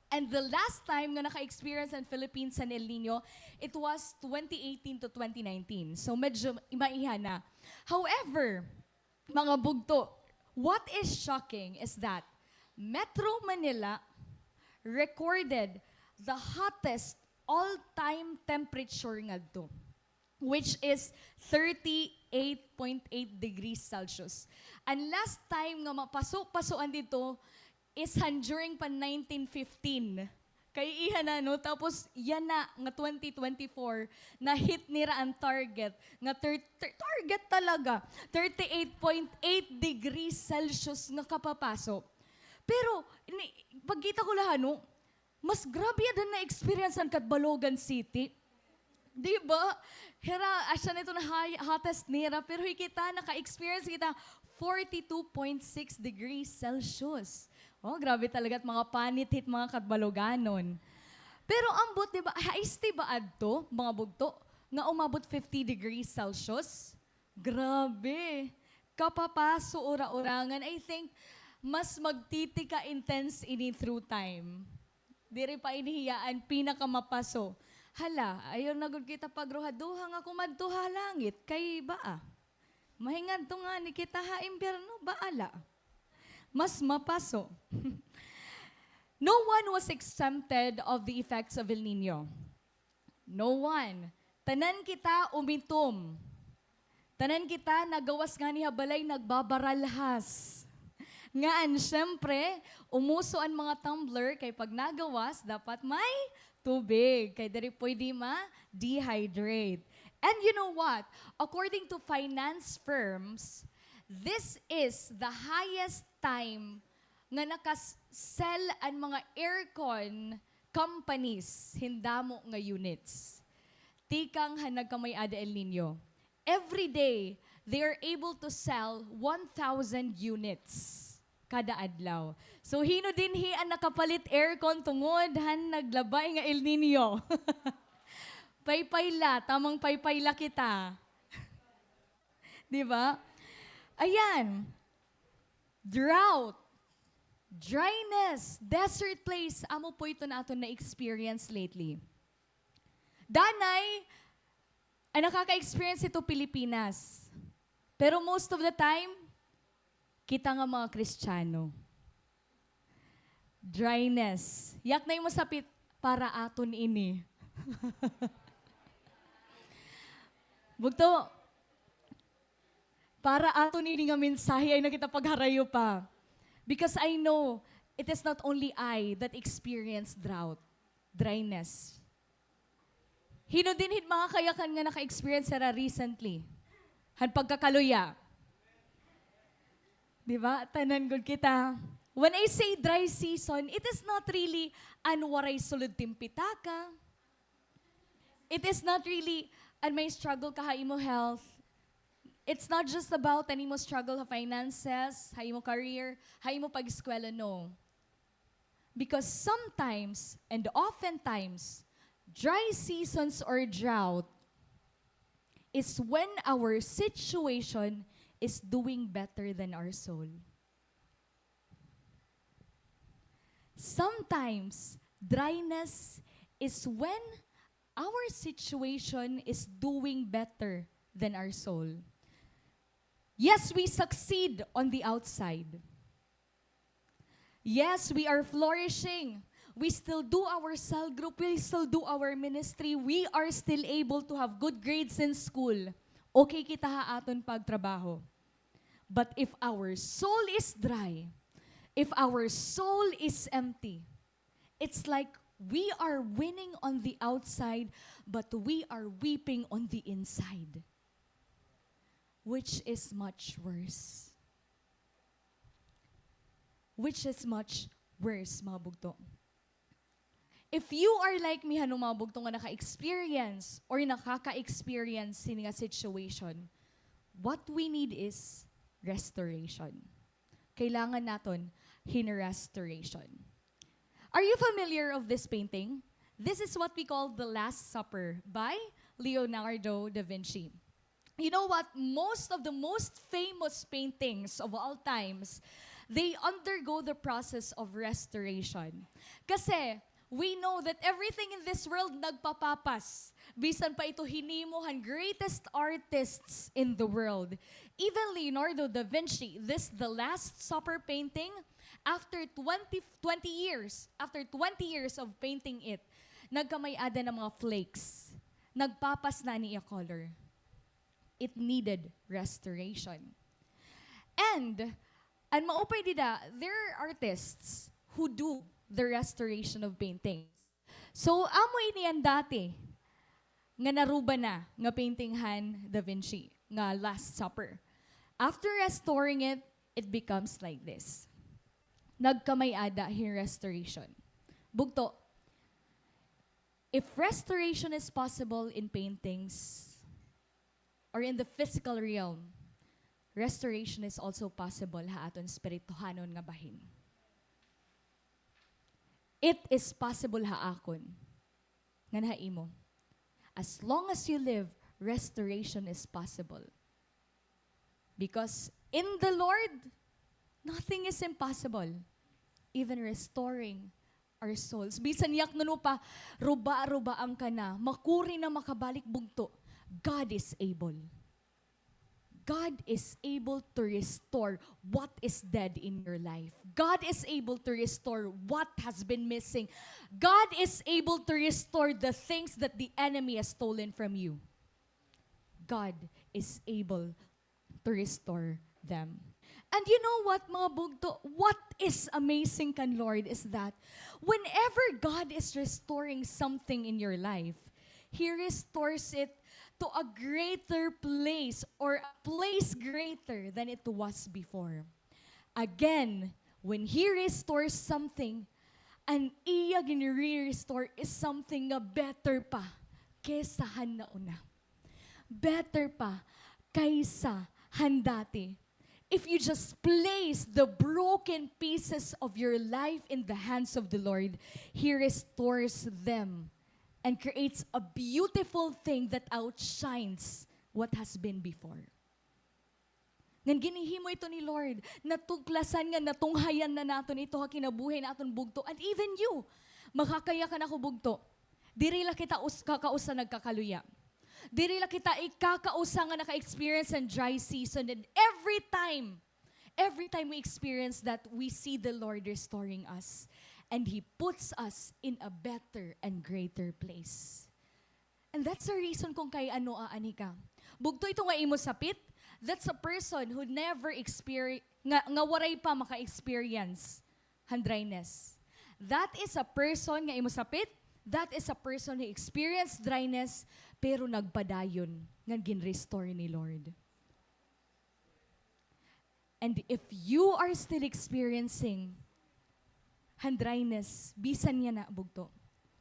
And the last time nga naka-experience an Philippines san El Niño, it was twenty eighteen to twenty nineteen. So, medyo maiha na. However, mga bugto, what is shocking is that Metro Manila recorded the hottest all-time temperature ngadto, which is thirty-eight point eight degrees Celsius. An last time nga mapaso-pasoan didto is han during pa nineteen fifteen. Kay iha na, no? Tapos, yana nga twenty twenty-four, na-hit nira an target nga thir-, thir-, target talaga, thirty-eight point eight degrees Celsius nga kapapaso. Pero, ni, pagkita ko la, no, mas grabe ada na-experience han Catbalogan City. Di ba? Hira, asya na ito na high, hottest nira, pero hi kita, naka-experience kita forty-two point six degrees Celsius. Oh, grabe talaga it mga panit hit mga Catbaloganon. Pero ambot, di ba, haste ba adto, mga bugto, nga umabot fifty degrees Celsius? Grabe. Kapapaso ura-urangan. I think, mas magtitika-intense ini through time. Diri pa ini hiya an pinakamapaso. Hala, ayaw na gud kita pagruhaduha nga kumadto ha langit, kay baa. Mahingadto ngani kita ha impyerno, baa la. Mas mapaso. No one was exempted of the effects of El Niño. No one. Tanan kita umitom. Tanan kita nagawas ngani ha balay nagbabaralhas. Ngan, syempre, umuso an mga tumbler kay pag nagawas, dapat may tubig. Kay diri pwede ma-dehydrate. And you know what? According to finance firms, this is the highest time nga nakas-, sell an mga aircon companies hin damo nga units. Tikang han nagkamay-ada El Niño, every day, they are able to sell one thousand units kada adlaw. So, hin-o dinhi an nakapalit aircon tungod han naglabay nga El Niño? Paypay la, tamang paypay la kita. Di ba? Ayan. Drought. Dryness, desert place, amo po ito na aton na-experience lately. Danay, an nakaka-experience ito Pilipinas. Pero most of the time, kita nga mga Kristiyano. Dryness. Yak na imo sapit, para aton ini. Bugto, para aton ini nga mensahe ay na kita pagharayo pa. Because I know it is not only I that experience drought, dryness. Hin-o dinhi mga kayakan nga naka-experience hira recently han pagkakaluya? Di ba? Tanan gud kita. When I say dry season, it is not really an waray sulod it im pitaka. It is not really an may struggle ka ha imo health. It's not just about an imo struggle ha finances, ha imo career, ha imo pag-eskwela, no. Because sometimes, and oftentimes, dry seasons or drought is when our situation is doing better than our soul. Sometimes, dryness is when our situation is doing better than our soul. Yes, we succeed on the outside. Yes, we are flourishing. We still do our cell group. We still do our ministry. We are still able to have good grades in school. Okay kita ha aton pagtrabaho. But if our soul is dry, if our soul is empty, it's like we are winning on the outside, but we are weeping on the inside. Which is much worse. Which is much worse, mga bugto. If you are like me, han mga bugto nga naka-experience or nakaka-experience hini nga situation, what we need is restoration. Kailangan naton hin restoration. Are you familiar of this painting? This is what we call The Last Supper by Leonardo da Vinci. You know what? Most of the most famous paintings of all times, they undergo the process of restoration. Kasi, we know that everything in this world nagpapapas. Bisan pa ito hinimo han greatest artists in the world. Even Leonardo da Vinci, this The Last Supper painting, after twenty, twenty years, after twenty years of painting it, nagkamay-ada na mga flakes. Nagpapas na an iya color. It needed restoration. And, an maupay dida, there are artists who do the restoration of paintings. So, amo ini an dati nga naruba na nga painting han Da Vinci, nga Last Supper. After restoring it, it becomes like this. Nagkamay-ada hin restoration. Bugto, if restoration is possible in paintings, or in the physical realm, restoration is also possible ha aton espirituhanon nga bahin. It is possible ha akon, ngan ha imo. As long as you live, restoration is possible. Because in the Lord, nothing is impossible. Even restoring our souls. Bisan yak ngano pa, ruba-rubaan ka na, makuri na makabalik bugto, God is able. God is able to restore what is dead in your life. God is able to restore what has been missing. God is able to restore the things that the enemy has stolen from you. God is able to restore them. And you know what, mga bugto? What is amazing kan Lord is that whenever God is restoring something in your life, He restores it to a greater place or a place greater than it was before. Again, when He restores something, an iya ginre-restore is something nga better pa kaysa han nauna. Better pa kaysa han dati. If you just place the broken pieces of your life in the hands of the Lord, He restores them and creates a beautiful thing that outshines what has been before. Ngan ginhihimo ito ni Lord. Natuklasan nga natunghayan na naton ito ha kinabuhi naton bugto. And even you, makakaya ka nako bugto. Diri la kita us-, kakausa nagkakaluya. Diri la kita ikakausa nga naka-experience an dry season. And every time, every time we experience that, we see the Lord restoring us. And He puts us in a better and greater place. And that's the reason kung kay ano aanhi ka. Bugto ito nga imo sapit, that's a person who never experi-, nga, nga waray pa maka-experience han dryness. That is a person nga imo sapit, that is a person who experienced dryness, pero nagpadayon ngan gin-restore ni Lord. And if you are still experiencing han dryness, bisan yana bugto,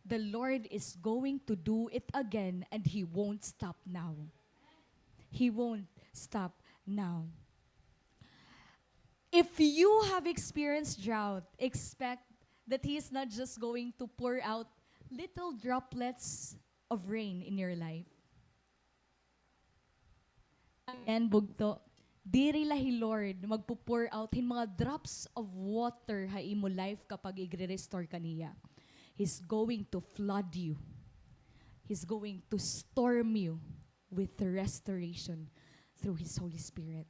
the Lord is going to do it again and He won't stop now. He won't stop now. If you have experienced drought, expect that He is not just going to pour out little droplets of rain in your life. Ayan, bugto. Diri la hi Lord magpo-pour out hin mga drops of water ha imo life kapag igre-restore ka niya. He's going to flood you. He's going to storm you with restoration through His Holy Spirit.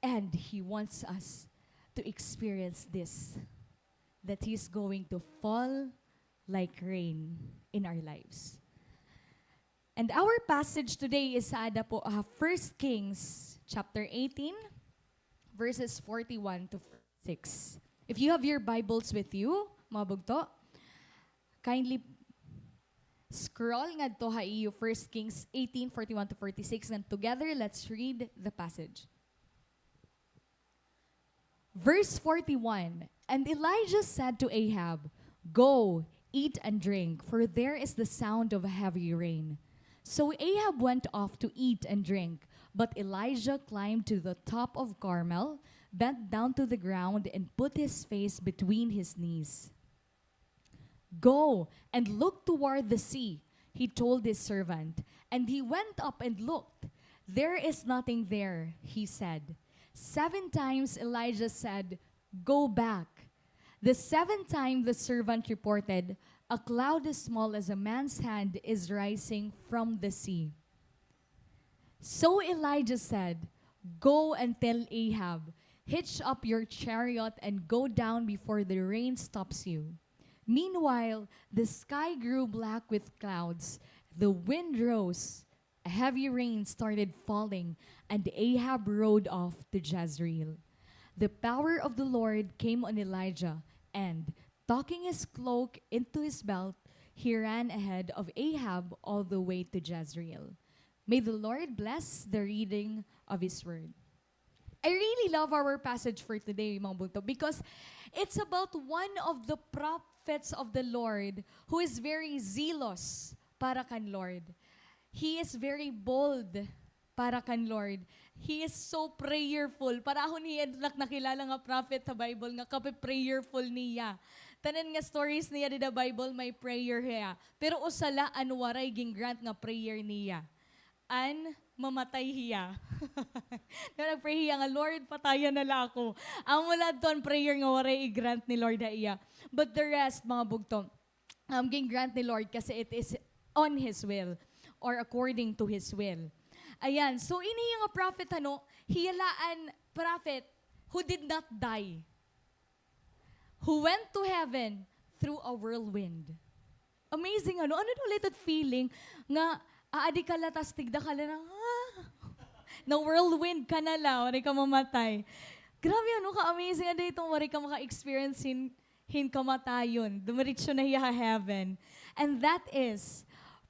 And He wants us to experience this, that He's going to fall like rain in our lives. And our passage today is ada po, uh, First Kings chapter eighteen, verses forty-one to forty-six. If you have your Bibles with you, mga bugto, kindly scroll ngadto ha iyo First Kings eighteen, forty-one to forty-six, and together, let's read the passage. Verse forty-one, and Elijah said to Ahab, "Go, eat and drink, for there is the sound of a heavy rain." So Ahab went off to eat and drink, but Elijah climbed to the top of Carmel, bent down to the ground, and put his face between his knees. "Go and look toward the sea," he told his servant. And he went up and looked. "There is nothing there," he said. Seven times Elijah said, "Go back." The seventh time the servant reported, "A cloud as small as a man's hand is rising from the sea." So Elijah said, "Go and tell Ahab, 'Hitch up your chariot and go down before the rain stops you.'" Meanwhile, the sky grew black with clouds. The wind rose. A heavy rain started falling, and Ahab rode off to Jezreel. The power of the Lord came on Elijah, and, tucking his cloak into his belt, he ran ahead of Ahab all the way to Jezreel. May the Lord bless the reading of His word. I really love our passage for today, mga bugto, because it's about one of the prophets of the Lord who is very zealous para kan Lord. He is very bold para kan Lord. He is so prayerful. Parahon hiya la it nakilala nga prophet ha Bible nga kape-prayerful niya. Tanan nga stories niya dida Bible, may prayer hiya. Pero usa la an waray gin-grant nga prayer niya. An mamatay hiya. Nga nag-pray hiya nga, "Lord, pataya na la ako." Amo la adto an prayer nga waray i-grant ni Lord ha iya. But the rest, mga bugto, um, gin-grant ni Lord kasi it is on His will or according to His will. Ayan. So, ini nga prophet, ano, hiya la an prophet who did not die, who went to heaven through a whirlwind. Amazing, ano? Ano daw la it feeling nga aadi ka la tas tigda ka la na, ah, na-whirlwind ka na la, waray ka mamatay. Grabe, ano, ka-amazing, ano, iton waray ka maka-experience hin, hin kamatayon. Dumiretso na hiya ha heaven. And that is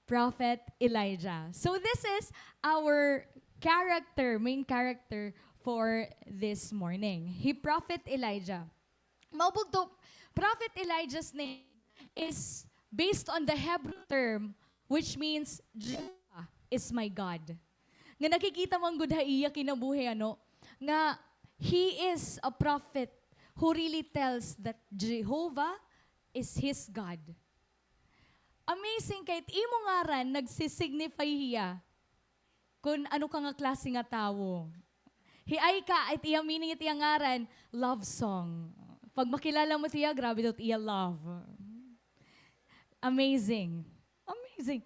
Prophet Elijah. So this is our character, main character for this morning. Hi Prophet Elijah. Mga bugto, Prophet Elijah's name is based on the Hebrew term which means, "Jehovah is my God." Nga nakikita man gud ha iya kinabuhi, ano, nga he is a prophet who really tells that Jehovah is his God. Amazing, kay it imo ngaran nagsisignify hiya kon ano ka nga klase nga tawo. Hi Aika, it iya meaning, it iya ngaran, love song. Pag makilala mo siya, grabe daw it iya love. Amazing. Amazing.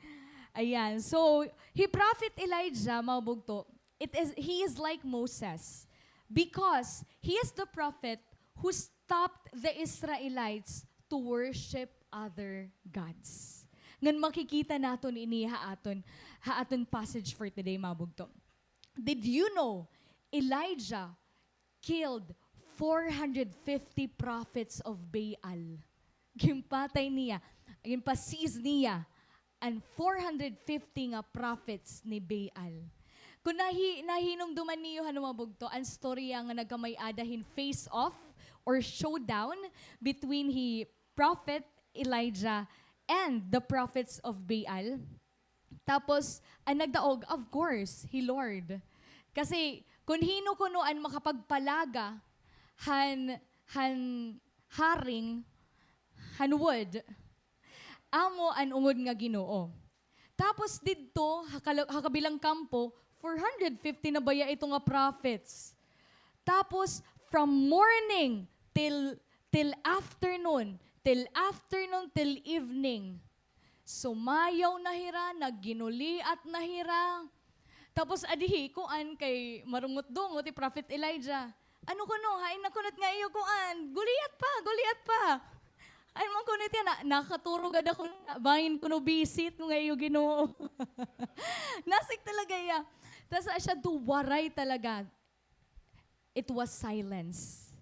Ayan. So, hi Prophet Elijah, mga bugto, it is, he is like Moses because he is the prophet who stopped the Israelites to worship other gods. Ngan makikita naton ini ha aton, ha aton passage for today, mga bugto. Did you know Elijah killed four hundred fifty prophets of Baal? Ginpatay niya, ginpa-seize niya an four hundred fifty nga prophets ni Baal. Kung nahi-, nahinumduman niyo, han, mga bugto, an storya nga nagkamay-ada hin face-off or showdown between hi Prophet Elijah and the prophets of Baal. Tapos, an nagdaog, of course, hi Lord. Kasi, kun hin-o kuno an makapagpalaga han, han haring, han wood, amo an ungod nga Ginoo. Tapos didto, ha kala-, ha kabilang kampo, four hundred fifty na baya ito nga prophets. Tapos, from morning till, till afternoon, till afternoon, till evening, sumayaw na hira, nagginuliat na hira. Tapos, adi hi kuan kay marungot-dungot hi Prophet Elijah. Ano kuno, hain na kuno it nga iyo kuan? Guliat pa, guliat pa. Ay, man kuno it iya, na-, nakaturog gad ako, bangin kuno busy it nga iyo Ginoo. Nasik talaga iya. Tas siya do, waray talaga. It was silence.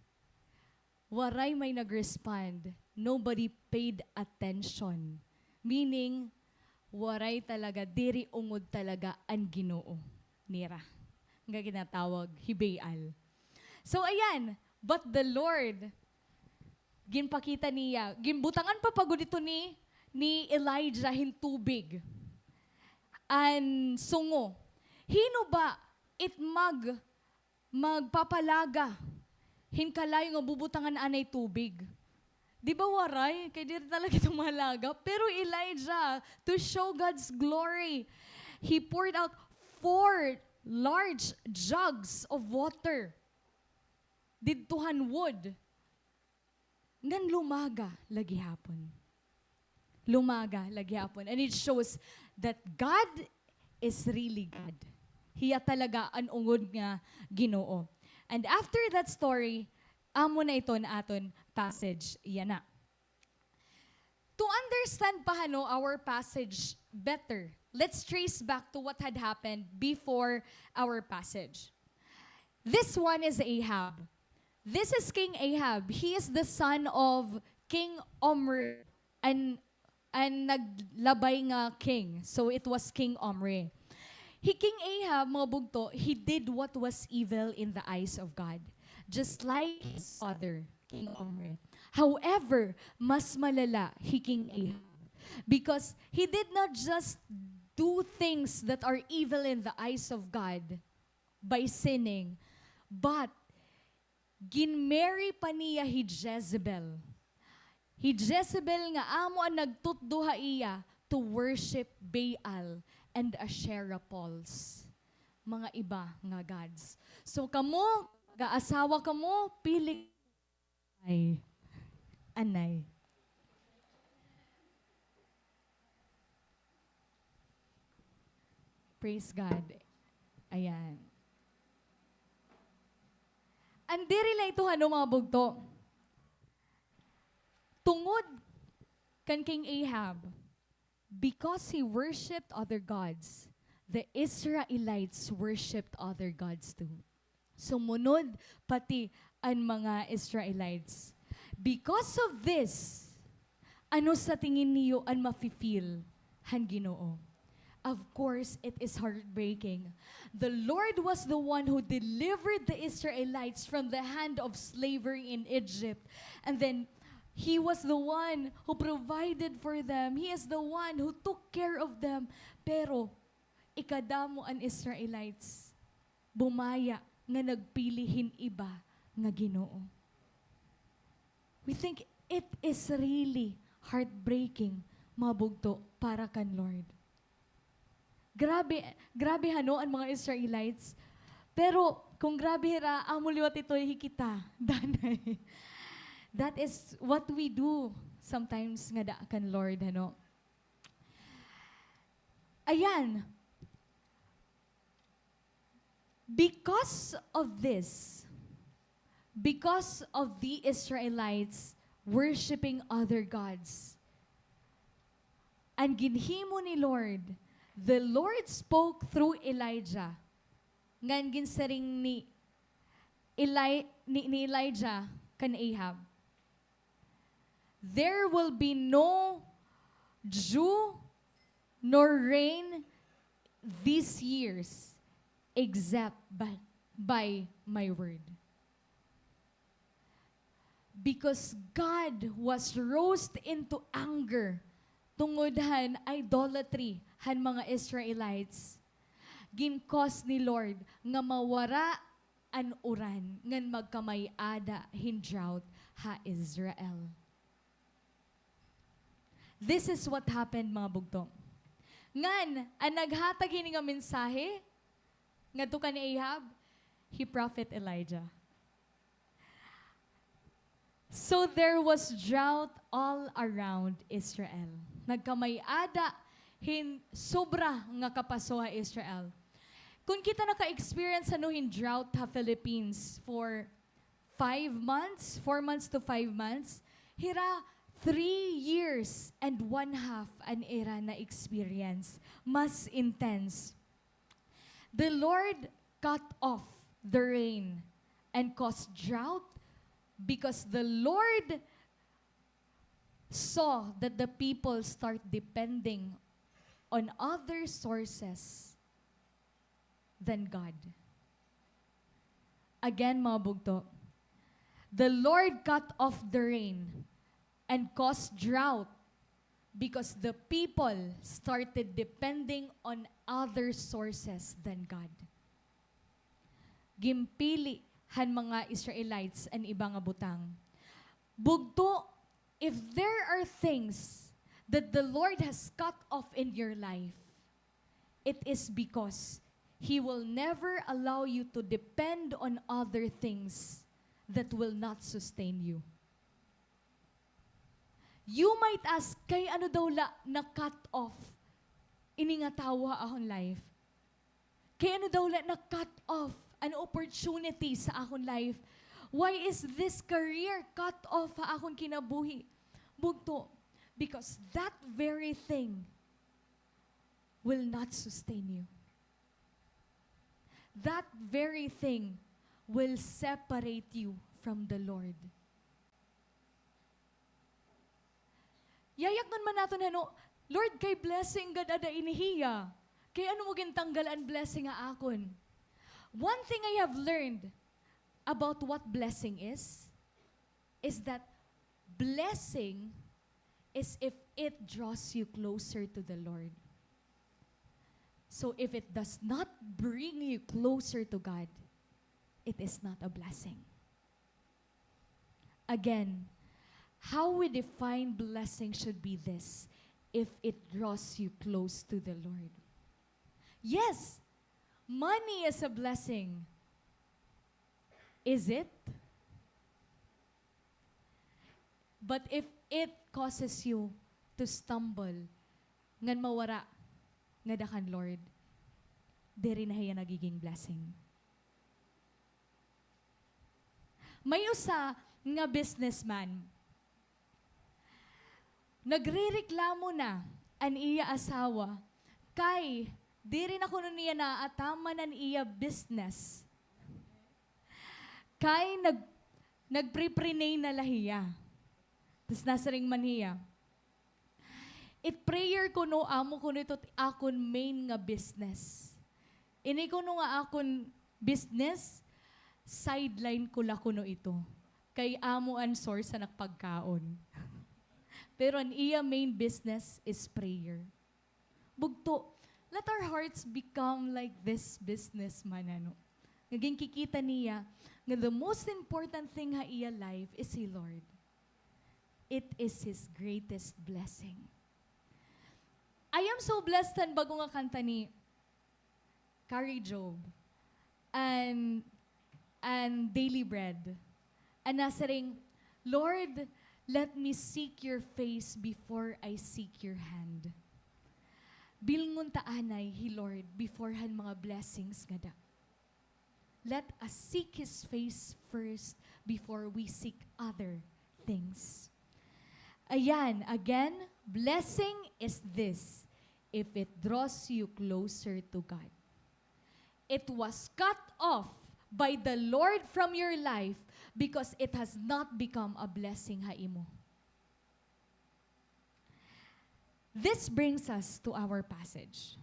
Waray may nag-respond. Nobody paid attention. Meaning, waray talaga, diri ungod talaga an Ginoo nira nga ginatawag hi Baal. So, ayan, but the Lord, ginpakita niya, ginbutangan pa pa gud ito ni, ni Elijah hin tubig an sungo. Hin-o ba it mag-, magpapalaga hin kalayo nga bubutangan anay tubig? Di ba waray? Kay diri talaga ito malaga. Pero Elijah, to show God's glory, he poured out four large jugs of water didto han wood. Ngan lumaga la gihapon. Lumaga la gihapon. And it shows that God is really God. Hiya talaga an ungod nga Ginoo. And after that story, amo na ito an aton passage. Yana. To understand pa, hano, our passage better, let's trace back to what had happened before our passage. This one is Ahab. This is King Ahab. He is the son of King Omri, an, an naglabay nga king. So it was King Omri. Hi King Ahab, mga bugto, he did what was evil in the eyes of God, just like his father, King Omri. However, mas malala hi King Ahab, because he did not just do things that are evil in the eyes of God by sinning, but ginmarry pa niya hi Jezebel. Hi Jezebel nga amo an nagtutdo ha iya to worship Baal and Asherah poles, mga iba nga gods. So kamo, mag-aasawa kamo, pili ay, anay. Praise God. Ayan. An diri la ito, hano, mga bugto. Tungod kan King Ahab, because he worshipped other gods, the Israelites worshipped other gods too. Sumunod pati an mga Israelites. Because of this, ano sa tingin niyo an mafi-feel han Ginoo? Of course, it is heartbreaking. The Lord was the one who delivered the Israelites from the hand of slavery in Egypt. And then, He was the one who provided for them. He is the one who took care of them. Pero, ikadamo an Israelites bumaya nga nagpili hin iba nga ginoo. We think it is really heartbreaking, mga bugto, para kan Lord. Grabe, grabe hano an mga Israelites. Pero kung grabe hira, amo liwat ito hikita, danay. That is what we do sometimes ngada kan Lord, ano. Ayan. Because of this, because of the Israelites worshiping other gods, an ginhimo ni Lord, the Lord spoke through Elijah. Ngan ginsiring ni Eli-, ni, ni Elijah kan Ahab, "There will be no dew nor rain these years except by, by my word." Because God was roused into anger tungod han idolatry han mga Israelites. Gin-cause ni Lord nga mawara an uran ngan magkamay-ada hin drought ha Israel. This is what happened, mga bugto. Ngan, an naghatag hini nga mensahe ngadto kan Ahab, hi Prophet Elijah. So there was drought all around Israel. Nagkamay-ada hin sobra nga kapaso ha Israel. Kon kita naka-experience, ano, hin drought ha Philippines for five months, four months to five months, hira three years and one half an ira na-experience. Mas intense. The Lord cut off the rain and caused drought because the Lord saw that the people start depending on other sources than God. Again, mga bugto, the Lord cut off the rain and caused drought because the people started depending on other sources than God. Ginpili han mga Israelites an iba nga butang. Bugto, if there are things that the Lord has cut off in your life, it is because He will never allow you to depend on other things that will not sustain you. You might ask, "Kay ano daw la na-cut off ini nga tawo ha akon life? Kay ano daw la na-cut off an opportunity sa akon life? Why is this career cut off ha akon kinabuhi?" Bugto, because that very thing will not sustain you. That very thing will separate you from the Lord. Yayaknon man naton, ano, "Lord, kay blessing gad ada ini hiya. Kay ano mo gintanggal an blessing ha akon?" One thing I have learned about what blessing is, is that blessing is if it draws you closer to the Lord. So if it does not bring you closer to God, it is not a blessing. Again, how we define blessing should be this: if it draws you close to the Lord. Yes, money is a blessing. Is it? But if it causes you to stumble, ngan mawara ngada kan Lord, diri na hiya nagiging blessing. May usa nga businessman. Nagrereklamo na an iya asawa kay diri na kuno niya naataman an iya business. Kay nag-, nagpre-prenay na la hiya. Tas nasiring man hiya, "It prayer kuno, amo kuno ito it akon main nga business. Ini kuno nga akon business, sideline ko la kuno ito. Kay amo an source han ak pagkaon." Pero an iya main business is prayer. Bugto, let our hearts become like this businessman, ano. Nga ginkikita niya nga the most important thing ha iya life is hi Lord. It is his greatest blessing. I am so blessed han bag-o nga kanta ni Kari Job. an, an daily bread. An nasiring, "Lord, let me seek your face before I seek your hand." Bilngon ta anay hi Lord before han mga blessings ngada. Let us seek His face first before we seek other things. Ayan, again, blessing is this if it draws you closer to God. It was cut off by the Lord from your life because it has not become a blessing ha imo. This brings us to our passage.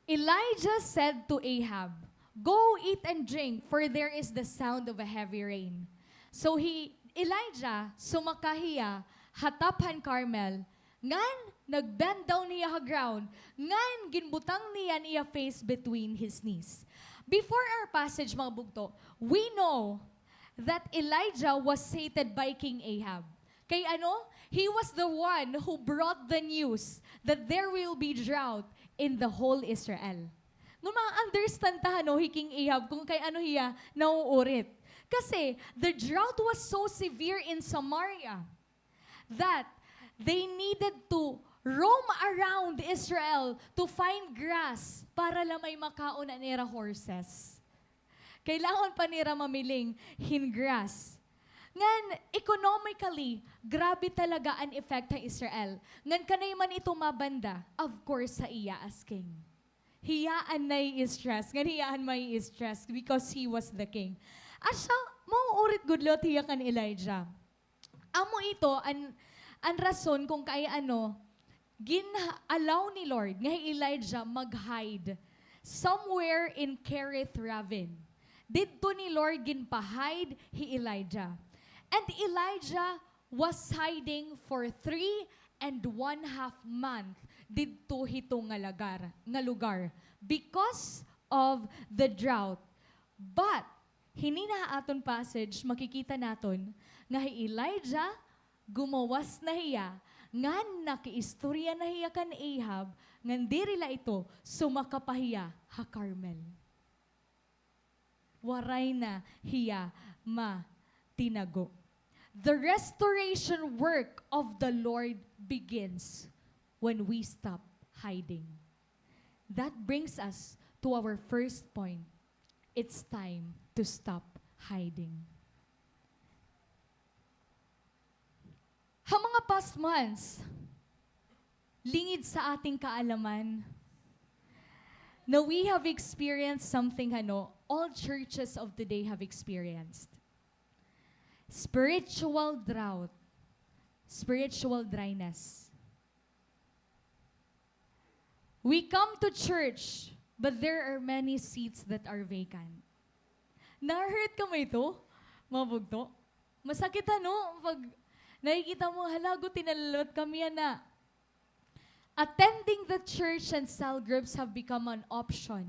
Elijah said to Ahab, "Go eat and drink, for there is the sound of a heavy rain." So hi Elijah, sumaka hiya ha top han Carmel, ngan nag-bend down hiya ha ground, ngan ginbutang niya an iya face between his knees. Before our passage, mga bugto, we know that Elijah was hated by King Ahab. Kay ano? He was the one who brought the news that there will be drought in the whole Israel. Ngan ma-understand ta, ano, hi King Ahab kung kay ano hiya nauurit. Kasi, the drought was so severe in Samaria that they needed to roam around Israel to find grass para la may makaon an ira horses. Kailangan pa nira mamiling hin grass. Ngan, economically, grabe talaga an effect ha Israel. Ngan kanay man ito mabanda, of course, ha iya as king. Hiya an nai-stress. Ngan hiya an mai-stress because he was the king. Asya, mauurit gud liwat hiya kan Elijah. Amo ito an, an rason kung kay ano, gin-allow ni Lord nga hi Elijah mag-hide somewhere in Kerith Ravine. Didto ni Lord ginpa-hide hi Elijah. And Elijah was hiding for three and one half month didto hito nga lagar, nga lugar because of the drought. But, hini na ha aton passage, makikita naton nga hi Elijah, gumawas na hiya, ngan nakiistorya na hiya kan Ahab, ngan diri la ito, sumaka pa hiya ha Carmel. Waray na hiya matinago. The restoration work of the Lord begins when we stop hiding. That brings us to our first point. It's time to stop hiding. Ha mga past months, lingid sa ating kaalaman, na we have experienced something, ano, all churches of today have experienced. Spiritual drought, spiritual dryness. We come to church, but there are many seats that are vacant. Na-hurt kamo ito, mga bugto? Masakit, ano? Pag nakikita mo, "Hala, gu, tinalawat kami yana." Attending the church and cell groups have become an option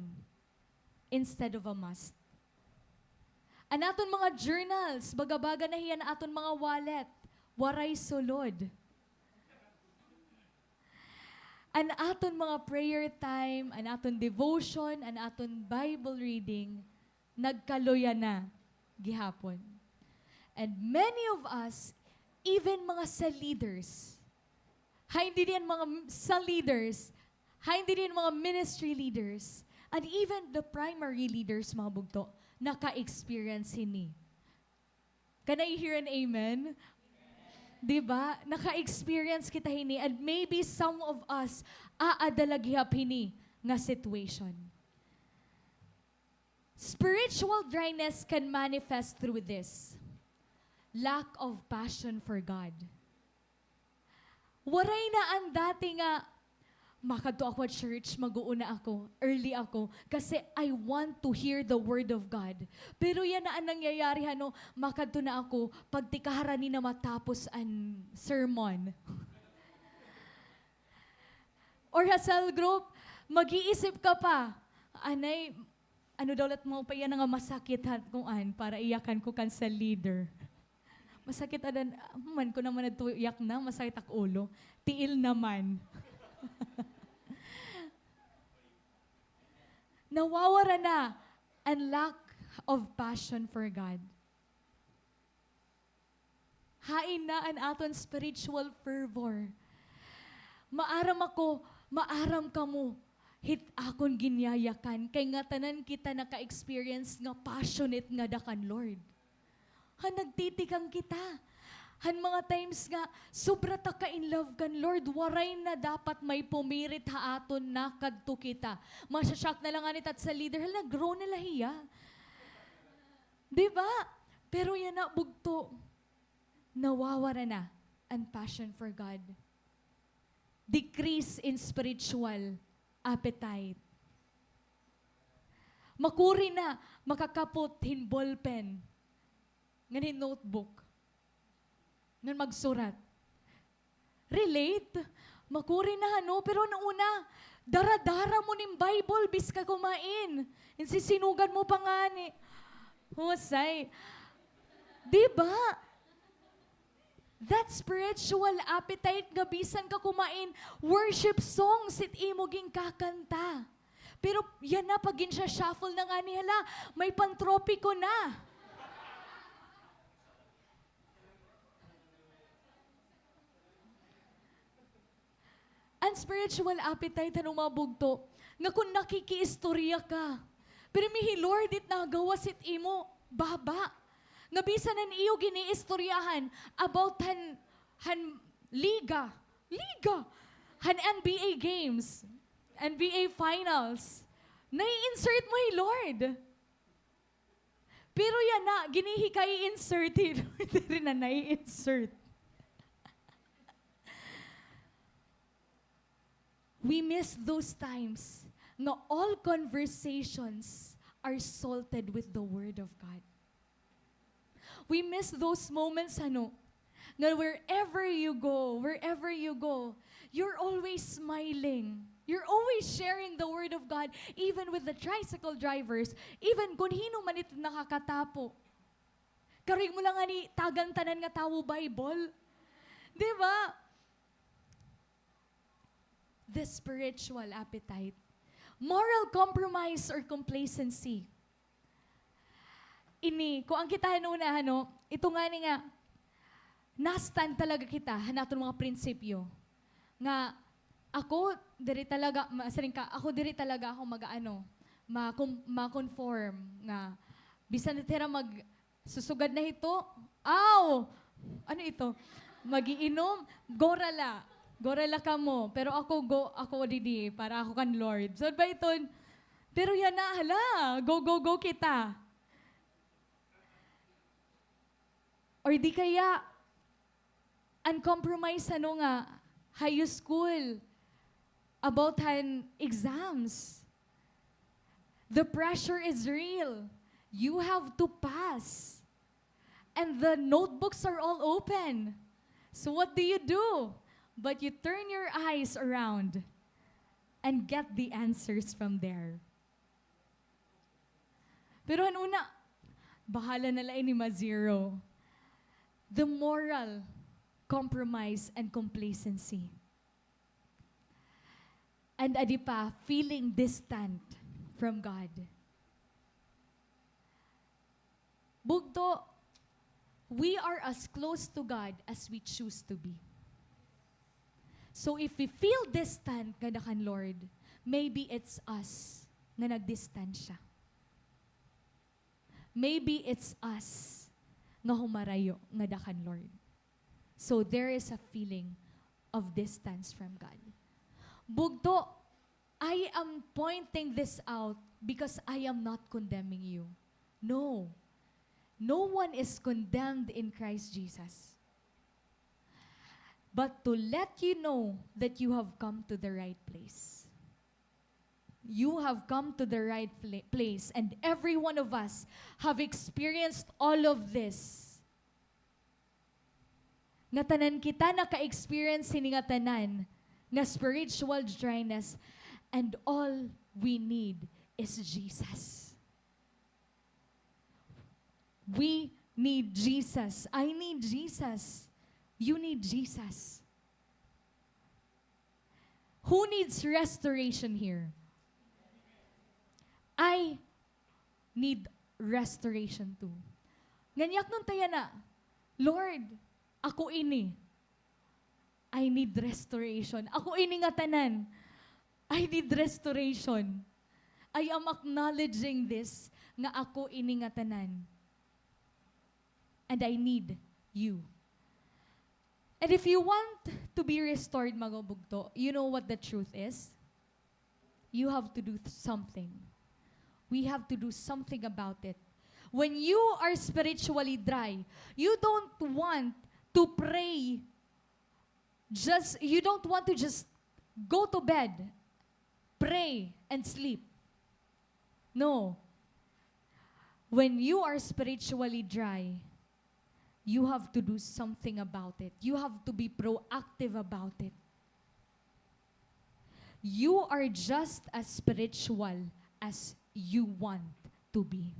instead of a must. An aton mga journals, baga-baga na hiya an aton mga wallet, waray sulod. An aton mga prayer time, an aton devotion, an aton Bible reading, nagkaluya na gihapon. And many of us, even mga cell leaders, hain didi an mga m-, cell leaders, hain didi an mga ministry leaders, and even the primary leaders, mga bugto, naka-experience hini. Can I hear an amen? Di ba? Naka-experience kita hini, and maybe some of us aada la gihap hini nga situation. Spiritual dryness can manifest through this: lack of passion for God. Waray na an dati nga, "Makadto ako ha church, mag-uuna ako, early ako, kasi I want to hear the word of God." Pero yana an nangyayari, ano, makadto na ako pagtika harani na matapos an sermon. Or ha cell group, mag-iisip ka pa, "Anay, ano daw la it maupay yana nga masakit ha kuan para iyakan ko kan cell leader." Masakit ada, man ko naman adto iyak na, masakit ak ulo. Tiil naman. Nawawara na an lack of passion for God. Hain na an aton spiritual fervor. Maaram ako, maaram kamo, hit akon ginyayakan, kay ngatanan kita naka-experience nga passionate ngada kan Lord. Han nagtitikang kita. Han mga times nga, sobra ta ka-in love kan Lord, waray na dapat may pumirit ha aton, nakadto kita. Masya-shock na la ngani it at sa leader, hala, nag-grow na la hiya. Di ba? Pero yana, bugto, nawawara na an passion for God. Decrease in spiritual appetite. Makuri na makakapot hin ballpen ngan hin notebook ngan magsurat. Relate? Makuri na, hano? Pero han una, dara-dara mo nin Bible bis ka kumain. Insisinugan mo pa ngani. Husay. Di ba? That spiritual appetite nga bisan ka kumain, worship songs it imo ginkakanta. Pero yana, pag ginsha-shuffle na ngani, hala, may pantropiko na. An spiritual appetite, hano, mga bugto, nga kon nakikiistorya ka, pirmi hi Lord it nagawas hit imo baba. Nga bisan an iyo giniistoryahan about han, han liga, liga, han N B A games, N B A finals, nai-insert mo hi Lord. Pero yana, ginhihikai-insert, diri na nai-insert. We miss those times nga all conversations are salted with the Word of God. We miss those moments, hano, nga wherever you go, wherever you go, you're always smiling. You're always sharing the word of God, even with the tricycle drivers, even kon hin-o man it nakakatapo. Karig mo la ngani tagan tanan nga tawo Bible. Di ba? The spiritual appetite. Moral compromise or complacency. Ini, kuan kita han una, hano, ito ngani nga, na-stand talaga kita han aton mga prinsipyo. Nga, ako, diri talaga, ma-, siring ka, ako diri talaga ako mag-aano, ma-, ma-conform nga, bisan it hira mag-, susugad na hito, aw! Ano ito? Mag-iinom? Go ra la. Go ra la kamo. Pero ako, go, ako didi, para ako kan Lord. So, ba iton? Pero yana, hala, go, go, go kita. Or di kaya, an compromise, hano, nga high school, about han exams. The pressure is real. You have to pass. And the notebooks are all open. So what do you do? But you turn your eyes around and get the answers from there. Pero han una, bahala na la ini ma-zero. The moral compromise and complacency. And adi pa, feeling distant from God. Bugto, we are as close to God as we choose to be. So if we feel distant ngada kan Lord, maybe it's us nga nagdistansya. Maybe it's us nga humarayo ngada kan Lord. So there is a feeling of distance from God. Bugto, I am pointing this out because I am not condemning you. No. No one is condemned in Christ Jesus. But to let you know that you have come to the right place. You have come to the right pla-, place, and every one of us have experienced all of this. Ngatanan kita naka-experience hini ngatanan nga spiritual dryness, and all we need is Jesus. We need Jesus. I need Jesus. You need Jesus. Who needs restoration here? I need restoration too. Ngan yaknon ta yana, Lord, ako ini. I need restoration. Ako ini ngatanan. I need restoration. I am acknowledging this, nga ako ini ngatanan. And I need you. And if you want to be restored, mga bugto, you know what the truth is? You have to do th-, something. We have to do something about it. When you are spiritually dry, you don't want to pray. Just, you don't want to just go to bed, pray, and sleep. No. When you are spiritually dry, you have to do something about it. You have to be proactive about it. You are just as spiritual as you want to be.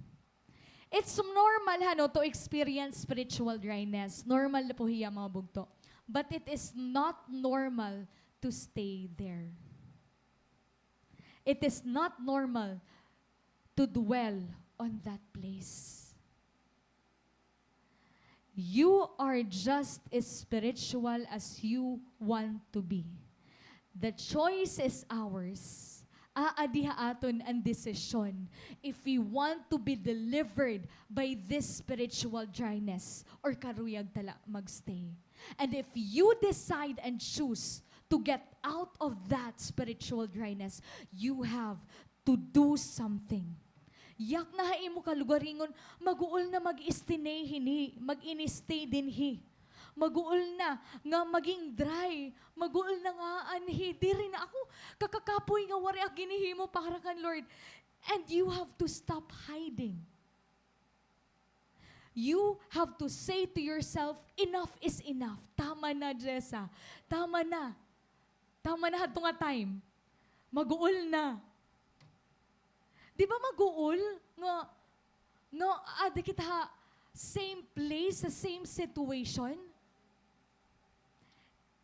It's normal, ha, no, to experience spiritual dryness. Normal po hiya, mga bugto. But it is not normal to stay there. It is not normal to dwell on that place. You are just as spiritual as you want to be. The choice is ours. Aadi ha aton an desisyon if we want to be delivered by this spiritual dryness or karuyag ta la magstay. And if you decide and choose to get out of that spiritual dryness, you have to do something. Yakna ha imo kalugaringon, maguol na mag-stay hini, mag-ini-stay dinhi. Maguol na nga maging dry, maguol na nga anhi, diri na ako kakakapoy nga waray ak ginhihimo para kan Lord. And you have to stop hiding. You have to say to yourself, "Enough is enough. Tama na, Jessa. Tama na. Tama na hadto nga time. Maguol na." Di ba maguol nga, nga aada kita ha same place, sa same situation?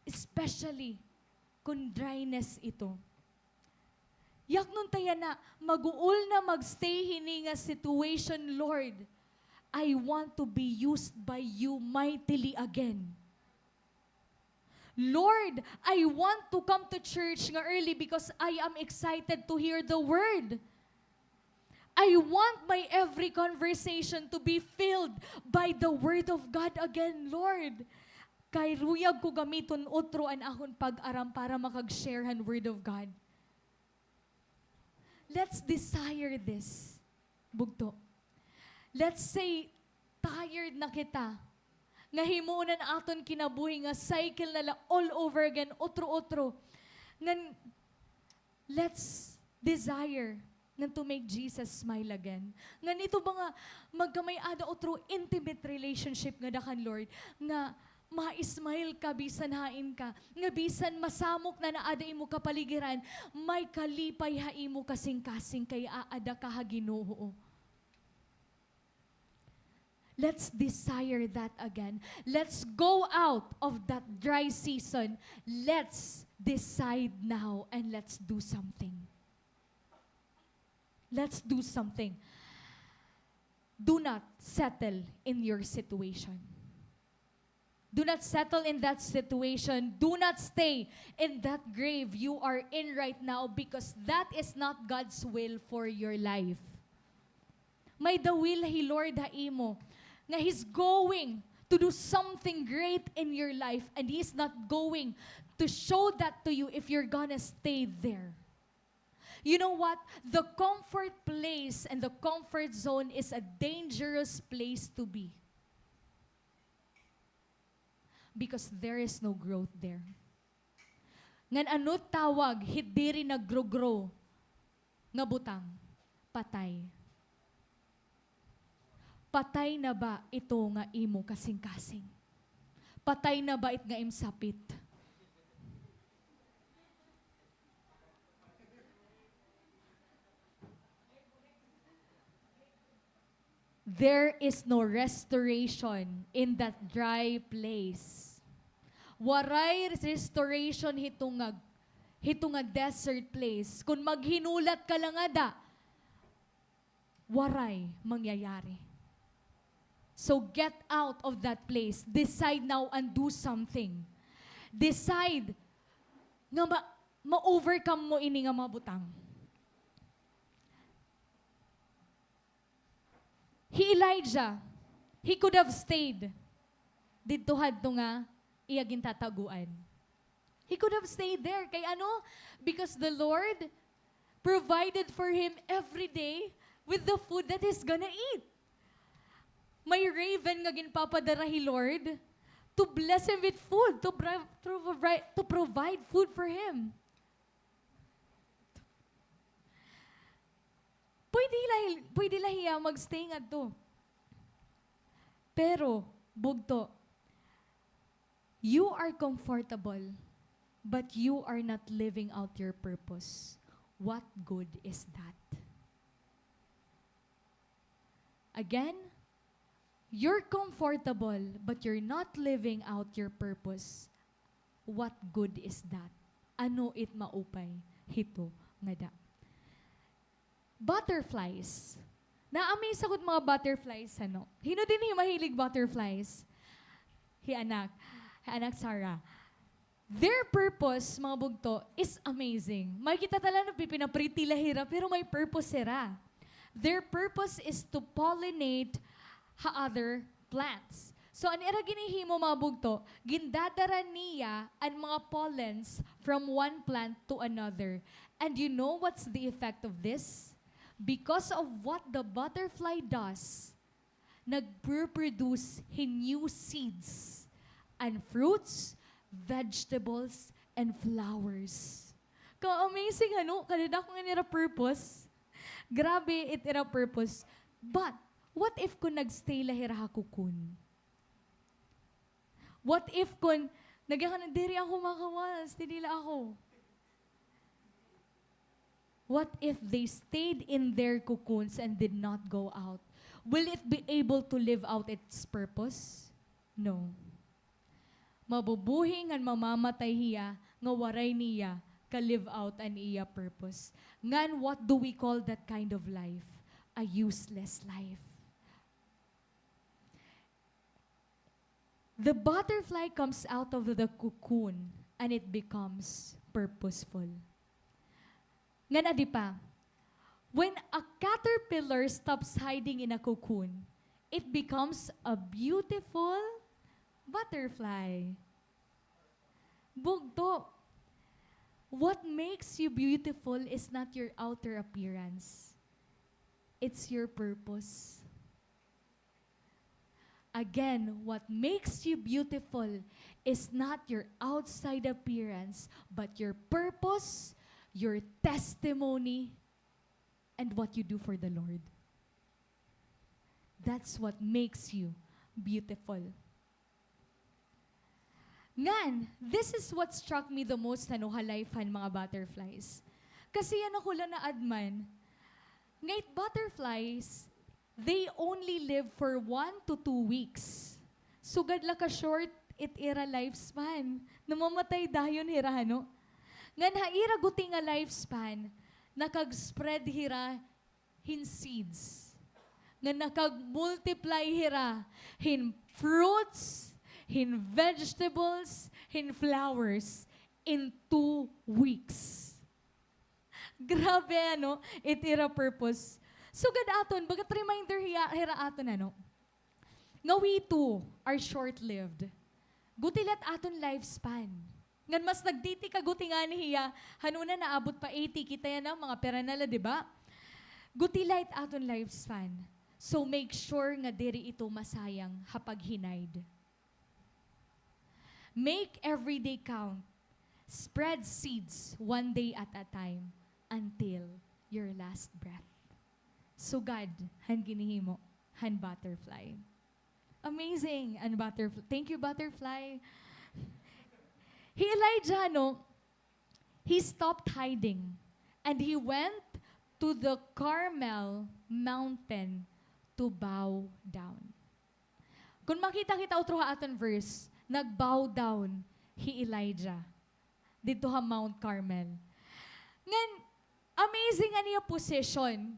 Especially kon dryness ito. Yaknon ta yana, maguol na magstay hini nga situation, Lord. I want to be used by you mightily again. Lord, I want to come to church nga early because I am excited to hear the word. I want my every conversation to be filled by the word of God again, Lord. Karuyag ko gamiton utro an akon pag-aram para makag-share han word of God. Let's desire this. Bugto. Let's say, tired na kita. Nga himuon an aton kinabuhi nga cycle na la all over again, utro-utro. Ngan, let's desire ngan to make Jesus smile again. Ngan ito ba nga magkamay-ada utro intimate relationship ngada kan Lord, nga ma-smile ka bisan hain ka, nga bisan masamok na an aada imo kapaligiran, may kalipay ha imo kasingkasing kay aada ka ha Ginoo. Let's desire that again. Let's go out of that dry season. Let's decide now and let's do something. Let's do something. Do not settle in your situation. Do not settle in that situation. Do not stay in that grave you are in right now, because that is not God's will for your life. May-ada will hi Lord ha imo, nga He's going to do something great in your life, and He's not going to show that to you if you're gonna stay there. You know what? The comfort place and the comfort zone is a dangerous place to be. Because there is no growth there. Ngan ano tawag hit diri nagro-grow nga butang? Patay. Patay na ba ito nga imo kasingkasing? Patay na ba it nga im sapit? There is no restoration in that dry place. Waray restoration hito nga, hito nga desert place. Kon maghinulat ka la ngada, waray mangyayari. So get out of that place. Decide now and do something. Decide nga ma-, ma-overcome mo ini nga mga butang. Hi Elijah, he could have stayed didto hadto nga iya gintataguan. He could have stayed there. Kay ano? Because the Lord provided for him every day with the food that he's gonna eat. May raven nga ginpapadara hi Lord to bless him with food, to bri-, to provide, to provide food for him. Pwede la, pwede la hiya magstay ngadto. Pero, bugto, you are comfortable, but you are not living out your purpose. What good is that? Again, you're comfortable, but you're not living out your purpose. What good is that? Ano it maupay hito ngada? Butterflies. Na-amaze ako mga butterflies, ano? Hin-o dinhi mahilig butterflies? Hi anak. Hi anak Sarah. Their purpose, mga bugto, is amazing. Makikita ta la na pipina-pretty la hira, pero may purpose hira. Their purpose is to pollinate ha other plants. So, an ira ginhihimo, mga bugto, gindadara niya an mga pollens from one plant to another. And you know what's the effect of this? Because of what the butterfly does, nagpro-produce hin new seeds and fruits, vegetables, and flowers. Ka-amazing, ano? Kadadako nga nira purpose. Grabe, it ira purpose. But, what if kon nagstay la hira ha cocoon? What if kon, nagyakan, diri ako makawas, diri la ako. What if they stayed in their cocoons and did not go out? Will it be able to live out its purpose? No. Mabubuhi ngan mamamatay hiya nga waray niya ka-live out an iya purpose. Ngan, what do we call that kind of life? A useless life. The butterfly comes out of the cocoon and it becomes purposeful. Ngan adi pa, when a caterpillar stops hiding in a cocoon, it becomes a beautiful butterfly. Bugto, what makes you beautiful is not your outer appearance. It's your purpose. Again, what makes you beautiful is not your outside appearance, but your purpose, your testimony, and what you do for the Lord. That's what makes you beautiful. Ngan, this is what struck me the most, ano, ha life han mga butterflies. Kasi yana ko la naadman, nga it butterflies, they only live for one to two weeks. Sugad la ka-short it ira lifespan. Namamatay dayon hira, ano? Ngan ha ira guti nga lifespan, nakag-spread hira hin seeds. Nga nakag-multiply hira hin fruits, hin vegetables, hin flowers in two weeks. Grabe, ano, it ira purpose. Sugad aton, bagat reminder hiya, hira aton, ano, nga we too are short-lived. Guti la it aton lifespan. Ngan mas nagtiti ka guti ngani hiya, han una naabot pa eighty, kita yana, mga pira na la, di ba? Guti la it aton lifespan. So make sure nga diri ito masayang ha pag-hinayd. Make every day count. Spread seeds one day at a time until your last breath. Sugad han ginhihimo han butterfly. Amazing an butterfly. Thank you, butterfly. Hi Elijah, no, he stopped hiding and he went to the Carmel mountain to bow down. Kon makita kita utro ha aton verse, nag-bow down hi Elijah didto ha Mount Carmel. Ngan, amazing an iya position.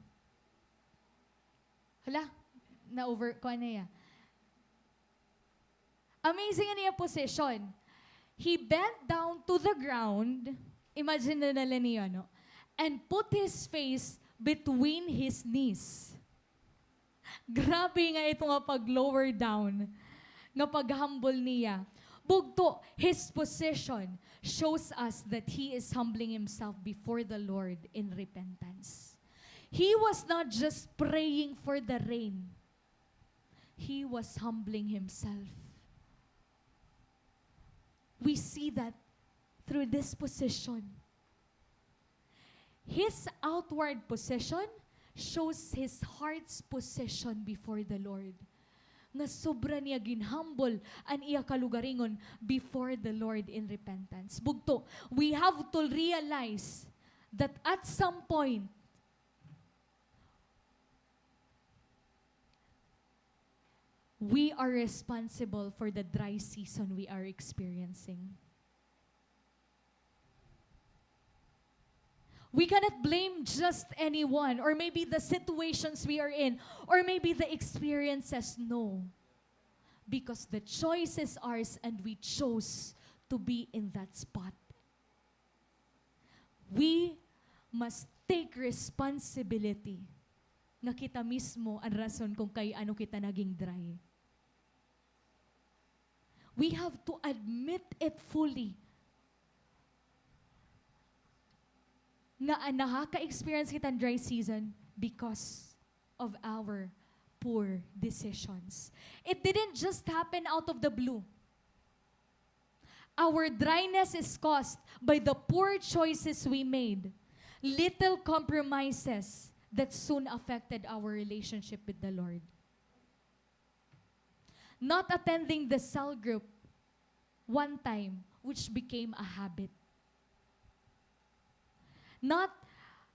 Hala, na-over, kuan na iya. Amazing an iya position. He bent down to the ground, imagine na la niyo, no? And put his face between his knees. Grabe nga ito nga pag-lower down, nga pag-humble niya. Bugto, his position shows us that he is humbling himself before the Lord in repentance. He was not just praying for the rain. He was humbling himself. We see that through this position. His outward position shows his heart's position before the Lord. Nga sobra niya ginhumble an iya kalugaringon before the Lord in repentance. Bugto, we have to realize that at some point, we are responsible for the dry season we are experiencing. We cannot blame just anyone, or maybe the situations we are in, or maybe the experiences. No. Because the choice is ours and we chose to be in that spot. We must take responsibility nga kita mismo an rason kung kay ano kita naging dry. We have to admit it fully nga, ah, nakaka-experience kita hin dry season because of our poor decisions. It didn't just happen out of the blue. Our dryness is caused by the poor choices we made, little compromises that soon affected our relationship with the Lord. Not attending the cell group one time, which became a habit. Not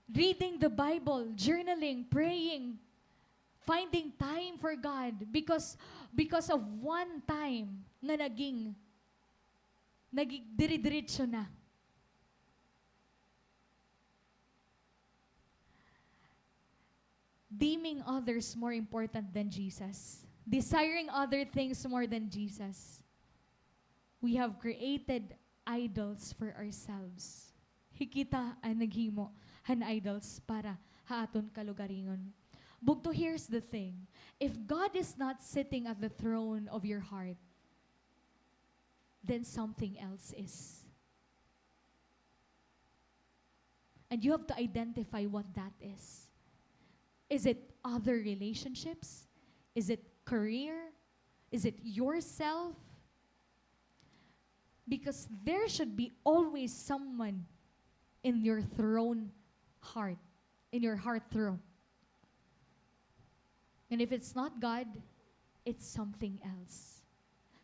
reading the Bible, journaling, praying, finding time for God because, because of one time nga naging, naging dire-diretso na. Deeming others more important than Jesus, desiring other things more than Jesus, we have created idols for ourselves. Hi kita an naghimo han idols para ha aton kalugaringon. Bugto, here's the thing. If God is not sitting at the throne of your heart, then something else is. And you have to identify what that is. Is it other relationships? Is it career? Is it yourself? Because there should be always someone in your throne heart, in your heart throne. And if it's not God, it's something else.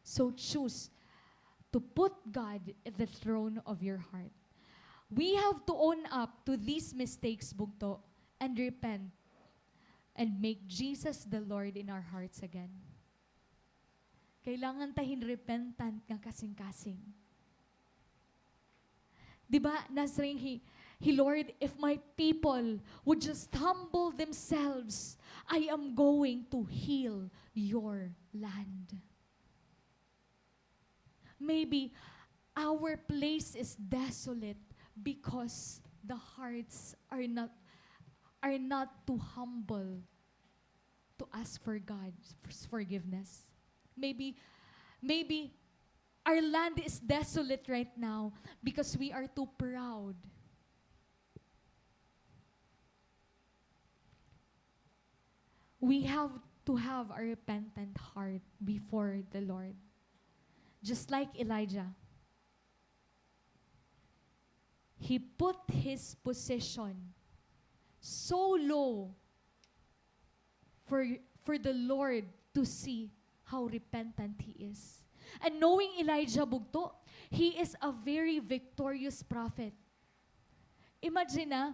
So choose to put God at the throne of your heart. We have to own up to these mistakes, bugto, and repent and make Jesus the Lord in our hearts again. Kailangan ta hin repentant nga kasingkasing. Di ba, nasiring hi, hi Lord, "If my people would just humble themselves, I am going to heal your land." Maybe our place is desolate because the hearts are not, are not too humble to ask for God's forgiveness. Maybe, maybe our land is desolate right now because we are too proud. We have to have a repentant heart before the Lord. Just like Elijah, he put his position so low for, for the Lord to see how repentant he is. And knowing Elijah, bugto, he is a very victorious prophet. Imagine na,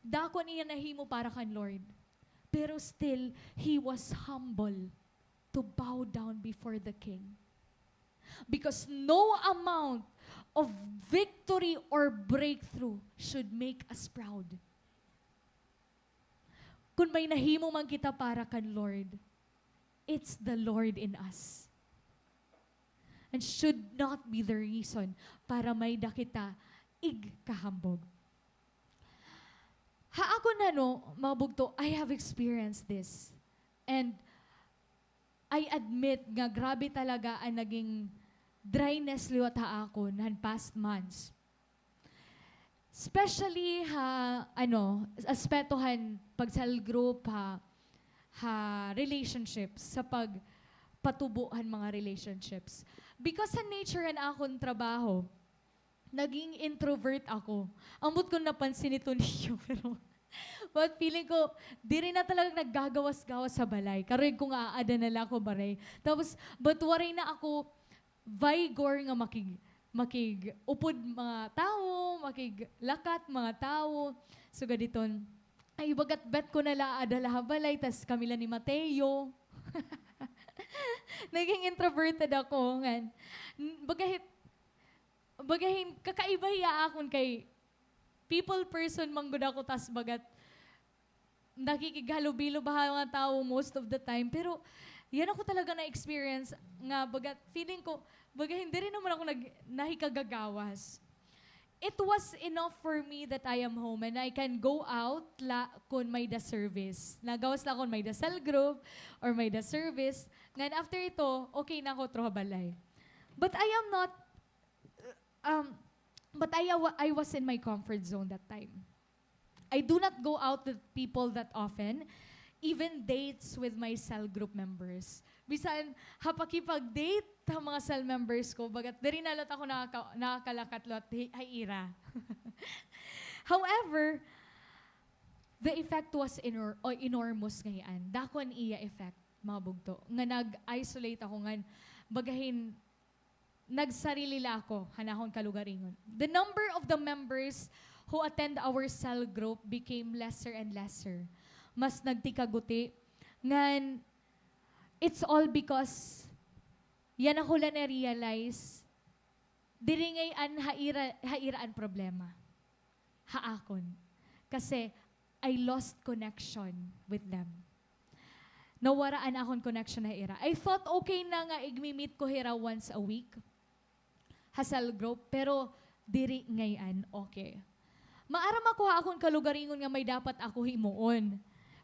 dako an iya nahimo para kan Lord. Pero still, he was humble to bow down before the king. Because no amount of victory or breakthrough should make us proud. kun may nahimo man kita para kan Lord, it's the Lord in us. And should not be the reason para may-da kita igkahambog. Ha akon, ano, mga bugto, I have experienced this. And I admit nga grabe talaga an naging dryness liwat ha akon han past months. Especially ha, ano, aspeto han pag-cell group, ha, ha relationships, sa pagpatubo han mga relationships. Because han nature han akon trabaho, naging introvert ako. Ambot kon napansin ito niyo, pero, but feeling ko, diri na talaga naggagawas-gawas sa balay. Karuyag ko nga aada na la ako balay. Tapos, but waray na ako vigor nga makig-, makig-upod mga tawo, makiglakat mga tawo. Sugad hiton, ay, bagat bet ko na la aada la ha balay, tas kami la ni Mateo. Naging introverted ako, ngan. N-, baga hit-, baga hin, kakaiba hiya akon kay people person man gud ako, tas bagat nakikighalubilo ba ha mga tawo most of the time. Pero, yana ko talaga na-experience nga baga feeling ko, baga hin, diri naman ako nag-, nahikagagawas. It was enough for me that I am home and I can go out la kon may-da service. Nagawas la kon may-da cell group or may-da service. Ngan after ito, okay na ako, tro ha balay. But I am not, um, but I, I was in my comfort zone that time. I do not go out with people that often, even dates with my cell group members. Bisan ha pakipag-date ha mga cell members ko, bagat diri na liwat ako nakaka-, nakakalakat liwat hi-, ha ira. However, the effect was enor-, o, enormous ngay-an. Dako an iya effect, mga bugto. Nga nag-isolate ako ngan, baga hin, nagsarili la ako han akon kalugaringon. The number of the members who attend our cell group became lesser and lesser. Mas nagtikaguti. Ngan, it's all because yana ko la na-realize, diri ngay-an ha ira, ha ira an problema. Ha akon. Kasi, I lost connection with them. Nawara an akon connection ha ira. I thought okay na nga igmi-meet ko hira once a week ha cell group, pero diri ngay-an okay. Maaram ako ha akon kalugaringon nga may dapat ako himuon,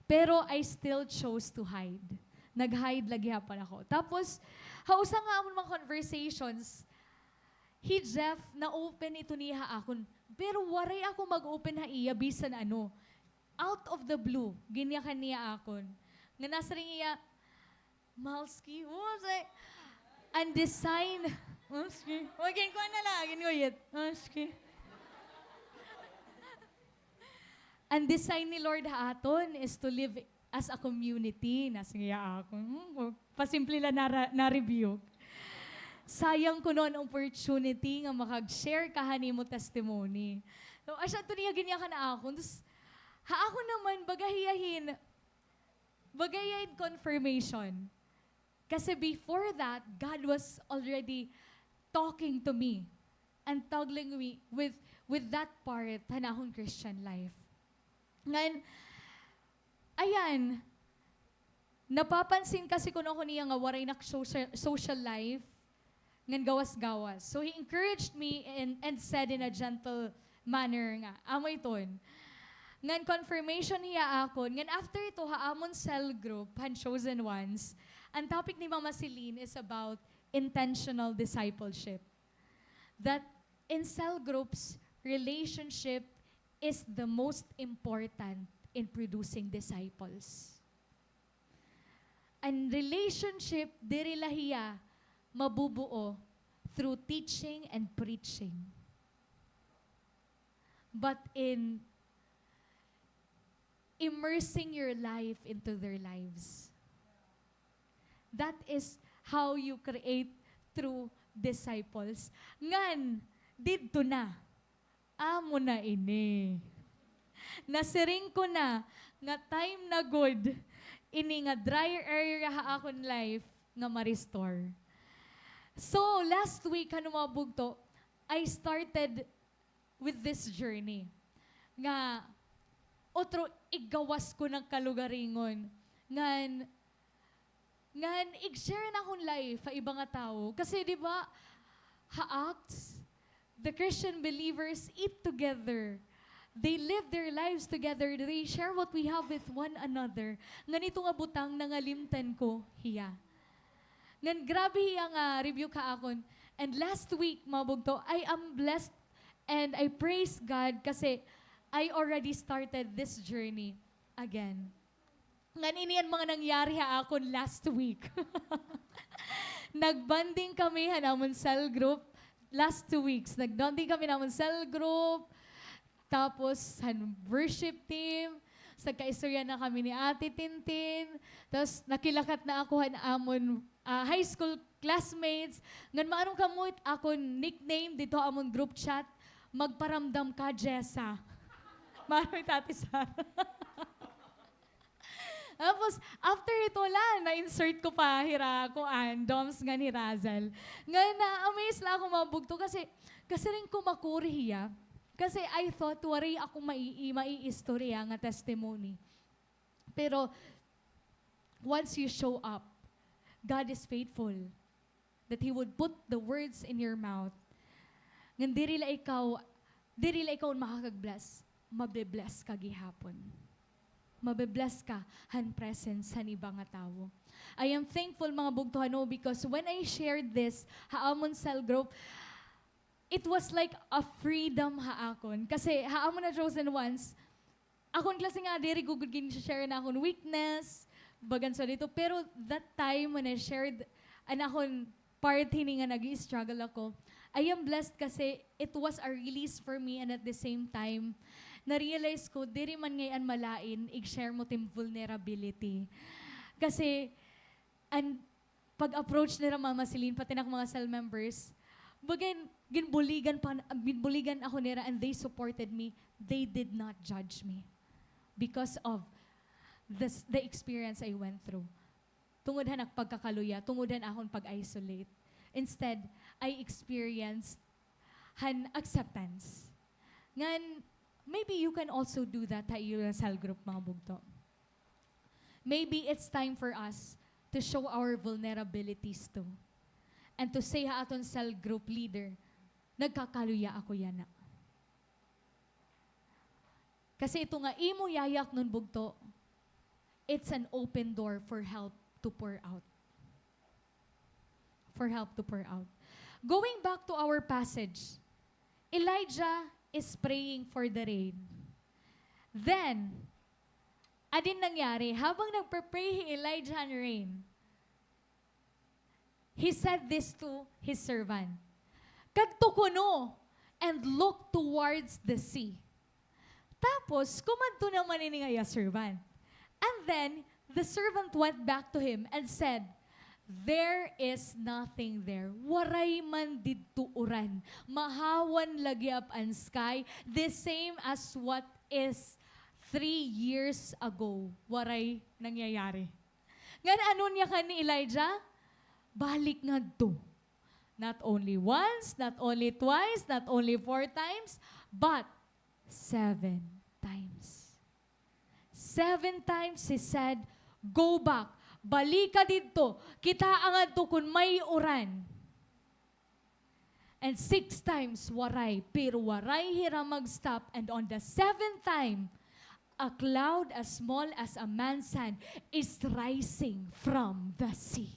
pero I still chose to hide. Nag-hide la gihapon ako. Tapos, ha usa nga amon mga conversations, hi Jeff, na-open ito niya ha akon. Pero waray ako mag-open ha iya bisan ano. Out of the blue, ginyakan niya akon. Nga nasiring hiya, "Malski, oh, say, an design." Malski. O, ginkuan na la, ginkuyit. Malski. "An design ni Lord ha aton is to live as a community," nasiring hiya ha akon. Hmm, pasimple la nara-, na-rebuke. Sayang kuno an opportunity nga makag-share ka han imo testimony. So, asya adto niya ginyakan ha akon. Tas, ha akon naman, baga hiya hin, baga hiya hin confirmation. Kasi before that, God was already talking to me and toggling me with, with that part han akon Christian life. Ngan, ayan, napapansin kasi kuno ako niya nga waray nak social, social life, ngan gawas-gawas. So he encouraged me and, and said in a gentle manner nga, "Amo iton." Ngan confirmation hiya akon. Ngan after ito, ha amon cell group, han Chosen Ones, an topic ni Mama Celine is about intentional discipleship. That in cell groups, relationship is the most important in producing disciples. An relationship, diri la hiya mabubuo through teaching and preaching, but in immersing your life into their lives. That is how you create true disciples. Ngan, didto na. Amo na ini. Nasiring ko na nga time na gud ini nga dry area ha akon life nga ma-restore. So, last week, han mga bugto, I started with this journey nga otro iggawas ko nang kalugaringon. Ngan, ngan ig-share an akon life ha iba nga tawo. Kasi, di ba, ha Acts, the Christian believers eat together. They live their lives together. They share what we have with one another. Ngan ito nga butang, nangalimtan ko hiya. Ngan grabe hiya nga rebuke ha akon. And last week, mga bugto, I am blessed and I praise God kasi I already started this journey again. Ngan ini an mga nangyari ha akon last week. Nag-bonding kami han amon cell group last two weeks. Nag-bonding kami han amon cell group, tapos han worship team. Tapos nagkaistorya na kami ni Ate Tintin. Tapos nakilakat na ako han amon, ah, high school classmates. Ngan maaram kamo it akon nickname didto ha amon group chat, Magparamdam Ka, Jessa. Maaram it Ate Sara. Tapos, after ito la, na-insert ko pa hira kuan, Doms ngan hi Razel. Ngan na-amaze la ako, mga bugto, kasi, kasi rin ko makuri hiya. Kasi I thought waray ako mai-, maiistorya nga testimony. Pero, once you show up, God is faithful that He would put the words in your mouth. Ngan diri la ikaw, diri la ikaw an makakag-bless, mabe-bless ka gihapon. Mabe-bless ka han presence han iba nga tawo. I am thankful, mga bugto, ano, because when I shared this ha amon cell group, it was like a freedom ha akon. Kasi ha amon nga chosen ones, akon klase nga diri gud gin-share an akon weakness, bagan sa dito. Pero that time when I shared an akon part hini nga nag-i-struggle ako, I am blessed kasi it was a release for me, and at the same time, na-realize ko, diri man ngay-an malain ig-share mo it im vulnerability. Kasi, an pag-approach nira Mama Celine, pati na ak mga cell members, bagan, ginbuligan pa, ginbuligan ako nira, and they supported me. They did not judge me because of this, the experience I went through. Tungod han ak pagkakaluya, tungod han akon pag-isolate. Instead, I experienced han acceptance. Ngan, maybe you can also do that ha iyo cell group, mga bugto. Maybe it's time for us to show our vulnerabilities too. And to say ha aton cell group leader, "Nagkakaluya ako yana." Kasi ito nga imo yayaknon, bugto, it's an open door for help to pour out. For help to pour out. Going back to our passage, Elijah is praying for the rain. Then, ano an nangyari? Habang nagpe-pray hi Elijah han rain, he said this to his servant, "Kadto kuno and look towards the sea." Tapos, kumadto naman ini nga iya servant. And then, the servant went back to him and said, "There is nothing there." Waray man didto uran. Mahawan la gihap an sky, the same as what is three years ago. Waray nangyayari. Ngan ano an yakan ni Elijah? Balik ngadto. Not only once, not only twice, not only four times, but seven times. Seven times he said, "Go back. Balika didto. Kitaa ngadto kon may uran." And six times, waray. Pero waray hira mag-stop. And on the seventh time, a cloud as small as a man's hand is rising from the sea.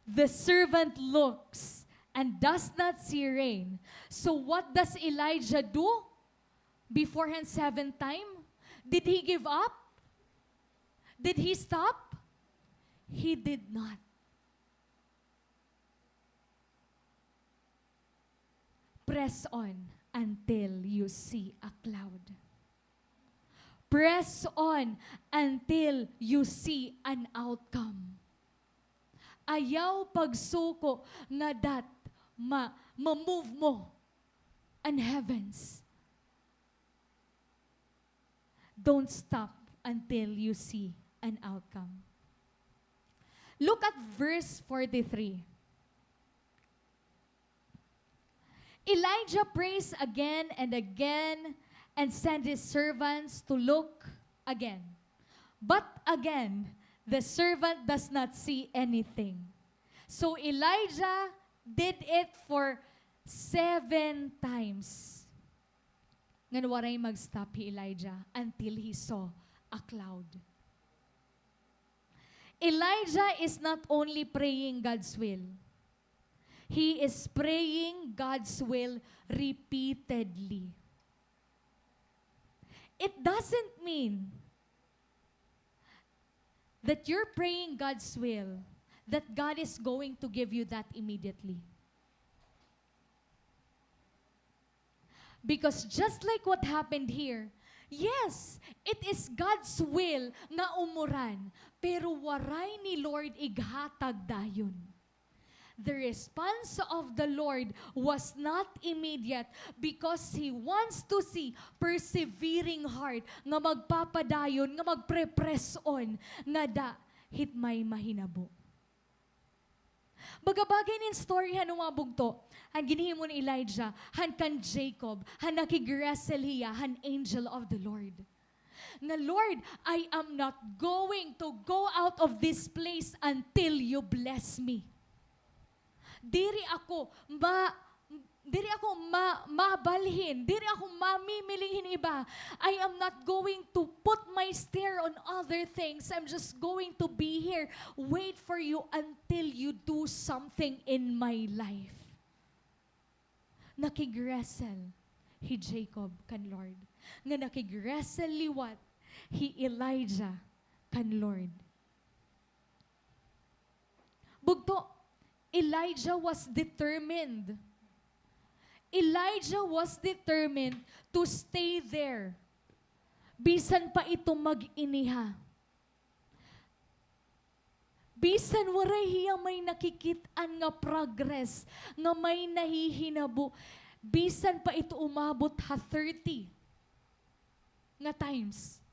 The servant looks and does not see rain. So what does Elijah do before han seventh time? Did he give up? Did he stop? He did not. Press on until you see a cloud. Press on until you see an outcome. Ayaw pagsuko ngadat ma-, ma-move mo an heavens. Don't stop until you see an outcome. Look at verse forty-three. Elijah prays again and again and send his servants to look again. But again, the servant does not see anything. So Elijah did it for seven times. Ngan waray mag-stop hi Elijah until he saw a cloud. Elijah is not only praying God's will, he is praying God's will repeatedly. It doesn't mean that you're praying God's will, that God is going to give you that immediately. Because just like what happened here, yes, it is God's will nga umuran, pero waray ni Lord ighatag dayon. The response of the Lord was not immediate because He wants to see persevering heart nga magpapadayon, nga magpre-press on, ngada hit may mahinabo. Baga bagay nin story han mga bugto, han ginhimo ni Elijah, han kan Jacob, han nakig-wrestle hiya, han angel of the Lord. Nga, "Lord, I am not going to go out of this place until you bless me." Diri ako ma-, diri ako ma-, mabalhin, diri ako mamimiling hin iba. I am not going to put my stare on other things. I'm just going to be here, wait for you until you do something in my life. Nakig-wrestle hi Jacob kan Lord. Nga nakig-wrestle liwat hi Elijah kan Lord. Bugto, Elijah was determined. Elijah was determined to stay there. Bisan pa ito mag-iniha. Bisan waray hiya may nakikit-an nga progress, nga may nahihinabo. Bisan pa ito umabot ha thirty nga times,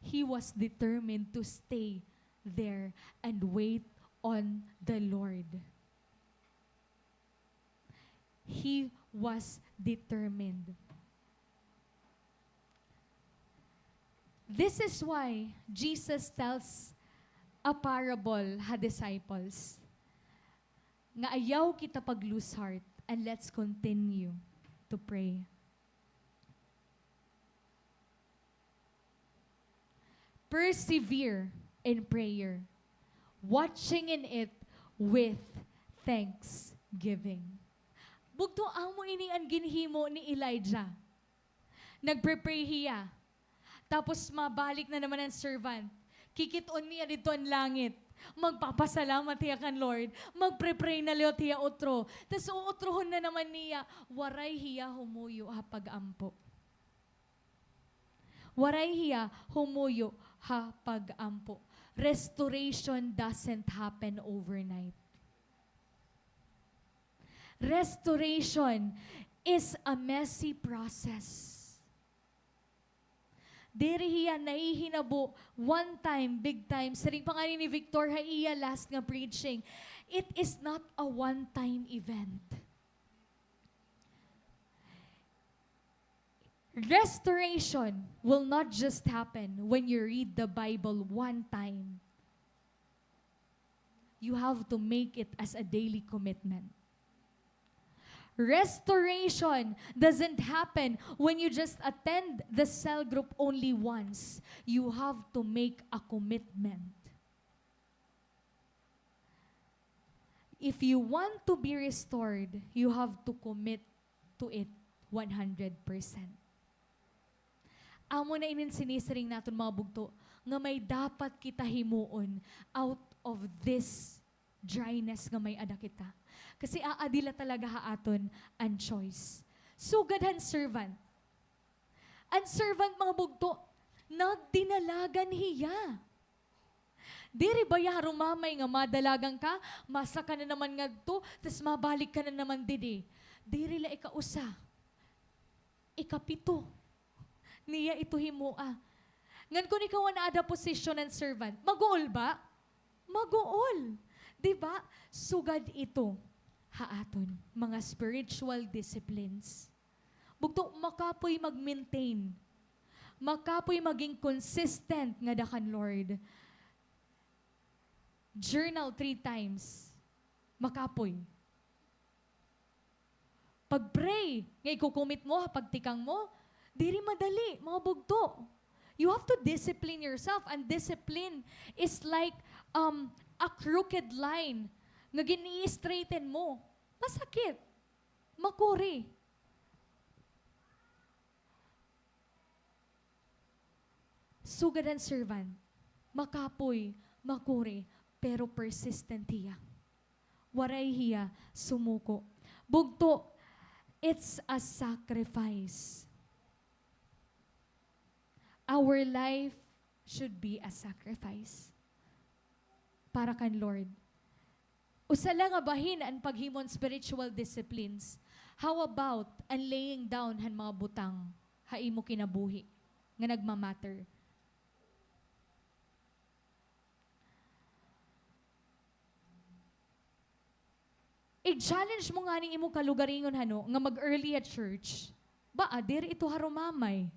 he was determined to stay there and wait on the Lord. He was determined. This is why Jesus tells a parable ha disciples nga ayaw kita pag-lose heart and let's continue to pray. Persevere in prayer, watching in it with thanksgiving. Bugto, amo ini an ginhimo ni Elijah. Nagpe-pray hiya. Tapos mabalik na naman an servant. Kikit-on niya didto an langit. Magpapasalamat hiya kan Lord. Magpe-pray na liwat hiya utro. Tas uutrohon na naman niya, waray hiya humuyo ha pag-ampo. Waray hiya humuyo ha pag-ampo. Restoration doesn't happen overnight. Restoration is a messy process. Diri hiya nahihinabo one time, big time. Siring pa ngani ni Victor ha iya last nga preaching, it is not a one-time event. Restoration will not just happen when you read the Bible one time. You have to make it as a daily commitment. Restoration doesn't happen when you just attend the cell group only once. You have to make a commitment. If you want to be restored, you have to commit to it one hundred percent. Amo na inin sinisiring naton, mga bugto, nga may dapat kita himuon out of this dryness nga may-ada kita. Kasi aadi la talaga ha aton an choice. Sugad han servant. An servant, mga bugto, nagdinalagan hiya. Diri baya harumamay nga madalagan ka, masaka na naman ngadto, tas mabalik ka na naman didi. Diri la ikausa, ikapito niya ito himoa. Ngan kon ikaw an aada posisyon han servant, maguol ba? Maguol. Di ba? Sugad ito. ha aton mga spiritual disciplines. Bugto, makapoy mag-maintain. Makapoy maging consistent ngada kan Lord. Journal three times. Makapoy. Pag-pray nga iko-commit mo ha pagtikang mo, diri madali, mga bugto. You have to discipline yourself, and discipline is like, um, a crooked line nga gini-straighten mo. Masakit. Makuri. Sugad han servant, makapoy, makuri, pero persistent hiya. Waray hiya sumuko. Bugto, it's a sacrifice. Our life should be a sacrifice para kan Lord. Usa la nga bahin an paghimo hin spiritual disciplines. How about an laying down han mga butang ha imo kinabuhi nga nagma-matter? I-challenge mo ngani imo kalugaringon, hano, nga mag-early ha church. Ba, ah, diri ito harumamay.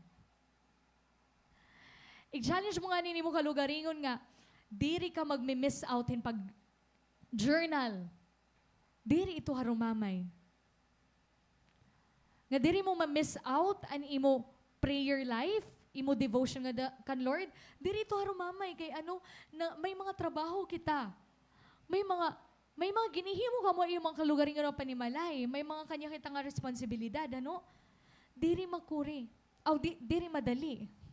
I-challenge mo ngani nimo kalugaringon nga diri ka magmi-miss out hin pag-journal. Diri ito harumamay. Nga diri mo ma-miss out an imo prayer life, imo devotion ngada kan Lord. Diri ito harumamay kay ano, na, may mga trabaho kita. May mga, may mga ginhihimo kamo ha imo mga kalugaringon nga panimalay. May mga kanya kita nga responsibilidad, ano? Diri makuri. Aw, di, diri madali.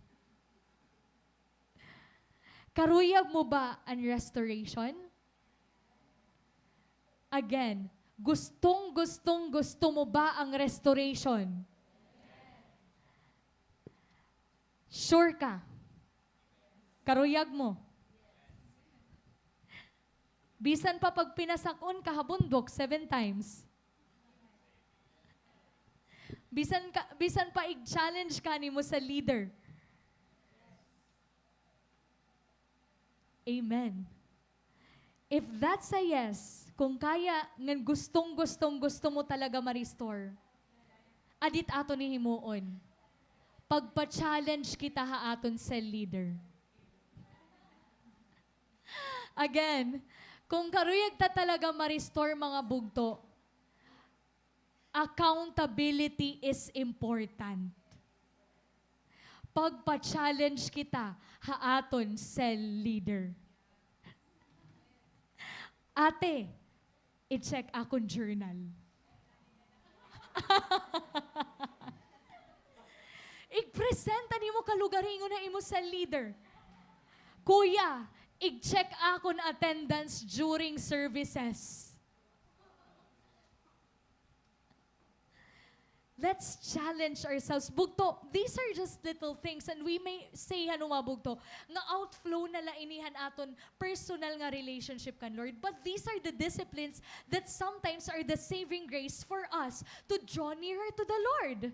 Karuyag mo ba an restoration? Again, gustong-gustong-gusto mo ba ang restoration? Sure ka? Karuyag mo? Bisan pa pag pinasak-on ka ha bundok seven times. Bisan ka, bisan pa ig-challenge ka nimo sa leader. Amen. If that's a yes, kung kaya ngan gustong-gustong-gusto mo talaga ma-restore, adit aton hihimuon. Pagpa-challenge kita ha aton cell leader. Again, kung karuyag ta talaga ma-restore, mga bugto, accountability is important. Pagpa-challenge kita ha aton cell leader. Ate, i-check akon journal. Ig-present an imo kalugaringon ha imo cell leader. Kuya, ig-check akon attendance during services. Let's challenge ourselves. Bugto, these are just little things, and we may say, ano, mga bugto, nga outflow na la ini han aton personal nga relationship kan Lord. But these are the disciplines that sometimes are the saving grace for us to draw nearer to the Lord.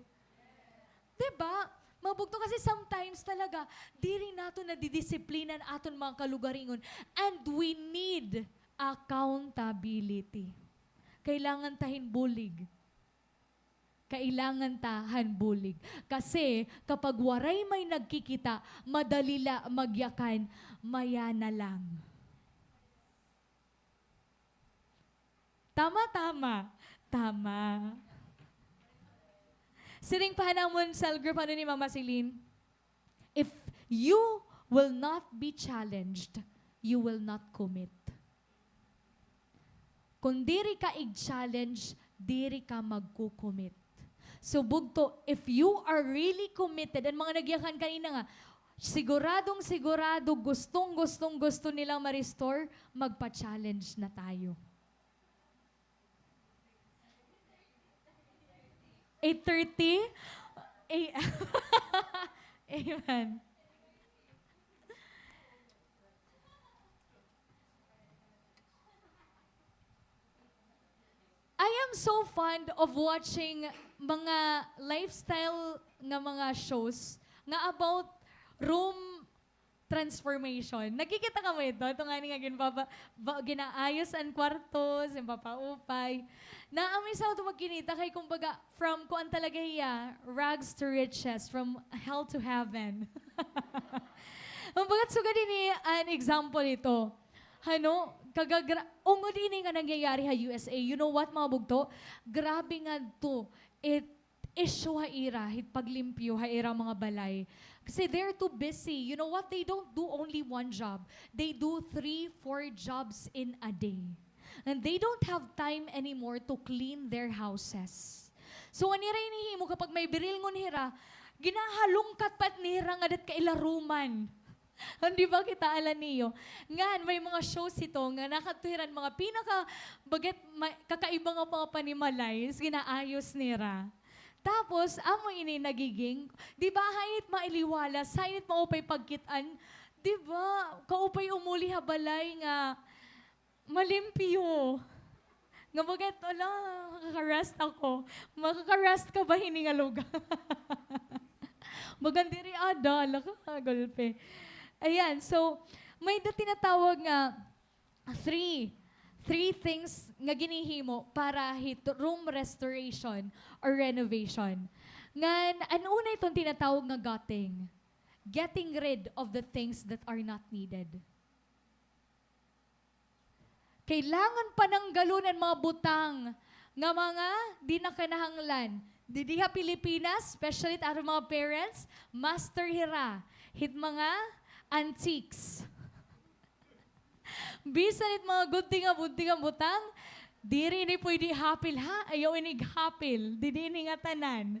Di ba? Mga bugto, kasi sometimes talaga, diri naton nadidisiplina an aton mga kalugaringon. And we need accountability. Kailangan ta hin bulig. Kailangan ta han bulig. Kasi kapag waray may nagkikita, madali la magyakan, maya na lang. Tama, tama. Tama. Siring pa han amon cell group, ano ni Mama Celine? If you will not be challenged, you will not commit. Kung diri ka ig-challenge, diri ka magko-commit. So, bugto, if you are really committed, an mga nagyakan kanina nga, siguradong-sigurado, gustong-gustong-gusto nilang ma-restore, magpa-challenge na tayo. Eight thirty? A-, amen. I am so fond of watching mga lifestyle nga mga shows nga about room transformation. Nakikita kamo ito? Ito ngani nga ginpapa-, ba-, ginaayos an kwartos, ginpapaupay. Naa may sa ito magkinita kay kumbaga, from kuan talaga hiya, rags to riches, from hell to heaven. Kumbaga, sugad ini an example ito. Hano, kagagra-, ungod ini nga nangyayari ha U S A, you know what, mga bugto? Grabe ngadto it issue ha ira, hit paglimpyo ha ira mga balay. Kasi they're too busy. You know what? They don't do only one job. They do three, four jobs in a day. And they don't have time anymore to clean their houses. So, an ira inihimo kapag may birilngon hira, ginahalungkat pa nira ngadat kailaruman. Di ba kita, ala niyo? Ngan, may mga shows ito nga nakadto hira an mga pinaka, bagat may, kakaiba nga mga panimalay, ginaayos nira. Tapos, amo ini nagiging, di ba, hain it mailiwalas, hain it maupay pagkit-an, di ba, kaupay umuli ha balay nga malimpyo. Nga bagat, ala, makaka-rest ako. Makaka-rest ka ba hini nga lugar? Bagan diri ada, ala ka, gulpe. Ayan, so, may da tinatawag nga three, three things nga ginihimo para hit room restoration or renovation. Ngan, an una iton tinatawag nga gutting. Getting rid of the things that are not needed. Kailangan pananggalon an mga butang nga mga di na kinahanglan. Didi ha Pilipinas, especially it aton mga parents, master hira hit mga antiques. Bisan it mga gudti nga, gudti nga butang, diri ini pwede ihapil, ha? Ayaw ini ighapil. Didi ini ngatanan.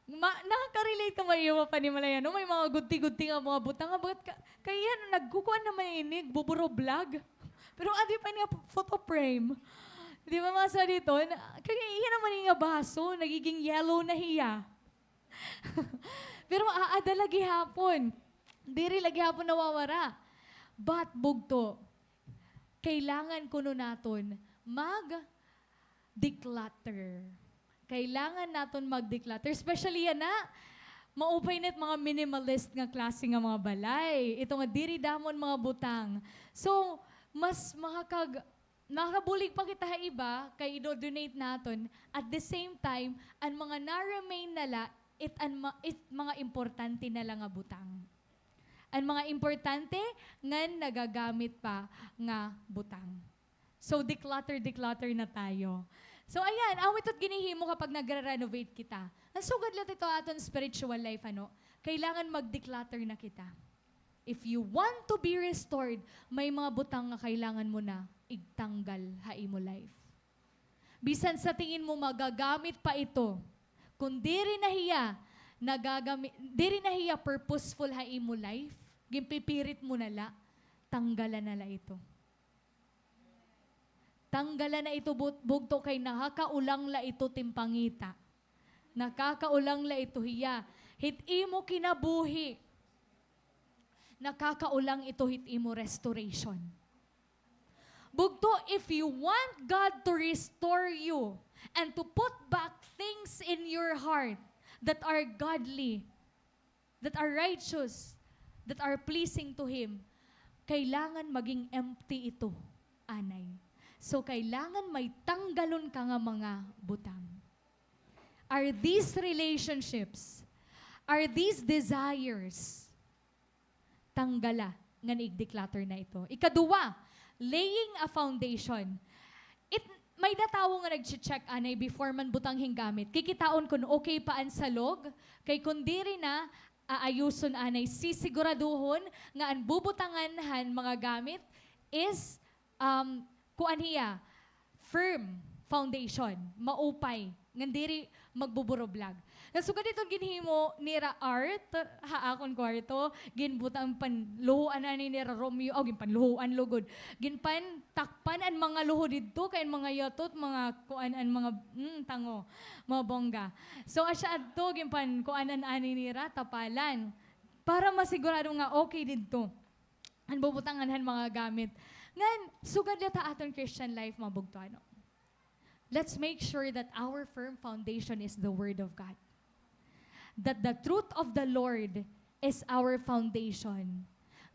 Ma-, nakaka-relate ka ba iyo, mga panimalay, ano? May mga gudti-gudti nga mga butang nga, bagat ka, kay iyan, nagkukuan naman ini, buburo vlog. Pero adi pa niya photo frame. Di ba, mga saditon? Kay iyan naman ini nga baso, nagiging yellow na hiya. Pero aada la gihapon. Diri la gihapon nawawara. But, bugto, kailangan kuno naton mag-declutter. Kailangan naton mag-declutter. Especially yana, maupay na it mga minimalist nga klase nga mga balay. Ito nga diri damo an mga butang. So, mas makakag-, makabulig pa kita ha iba, kay ido-donate naton. At the same time, an mga na-remain na la, it an ma-, it mga importante na la nga butang. An mga importante ngan nagagamit pa nga butang. So, declutter, declutter na tayo. So, ayan, amo ito it ginihimo kapag nagre-renovate kita. Nasugad la ito aton spiritual life, ano? Kailangan mag-declutter na kita. If you want to be restored, may mga butang nga kailangan mo na igtanggal ha imo life. Bisan sa tingin mo magagamit pa ito, kung diri na hiya nagagami-, diri na hiya purposeful ha imo life, ginpipirit mo na la, tanggalan na la ito. Tanggalan na ito, but-, bugto, kay nakakaulang la ito it im pangita. Nakakaulang la ito hiya hit imo kinabuhi. Nakakaulang ito hit imo restoration. Bugto, if you want God to restore you and to put back things in your heart that are godly, that are righteous, that are pleasing to Him, kailangan maging empty ito, anay. So, kailangan may tanggalon ka nga mga butang. Are these relationships, are these desires, tanggala ngan i-declutter na ito. Ikaduha, laying a foundation. It, may-ada tawo nga nagche-check anay before man butang hin gamit. Kikitaon kun okay pa an salog, kay kun diri na, aayuson anay, sisiguraduhon nga an bubutangan han mga gamit is, um, kuan hiya, firm foundation, maupay, ngan diri magbuburublag. Nasugad iton ginhimo nira art ha akon kwarto, ginbutang panluhoan ani nira Romeo, aw, ginpanluhoan lugod. Ginpantakpan an mga luho didto, kay an mga yatot, mga kuan, an mga, mm, tango, mga bongga. So, asya adto, ginpankuanan ani nira, tapalan. Para masigurado nga okay didto an bubutangan han mga gamit. Ngan, sugad la ha aton Christian life, mga bugto, ano? Let's make sure that our firm foundation is the Word of God. That the truth of the Lord is our foundation.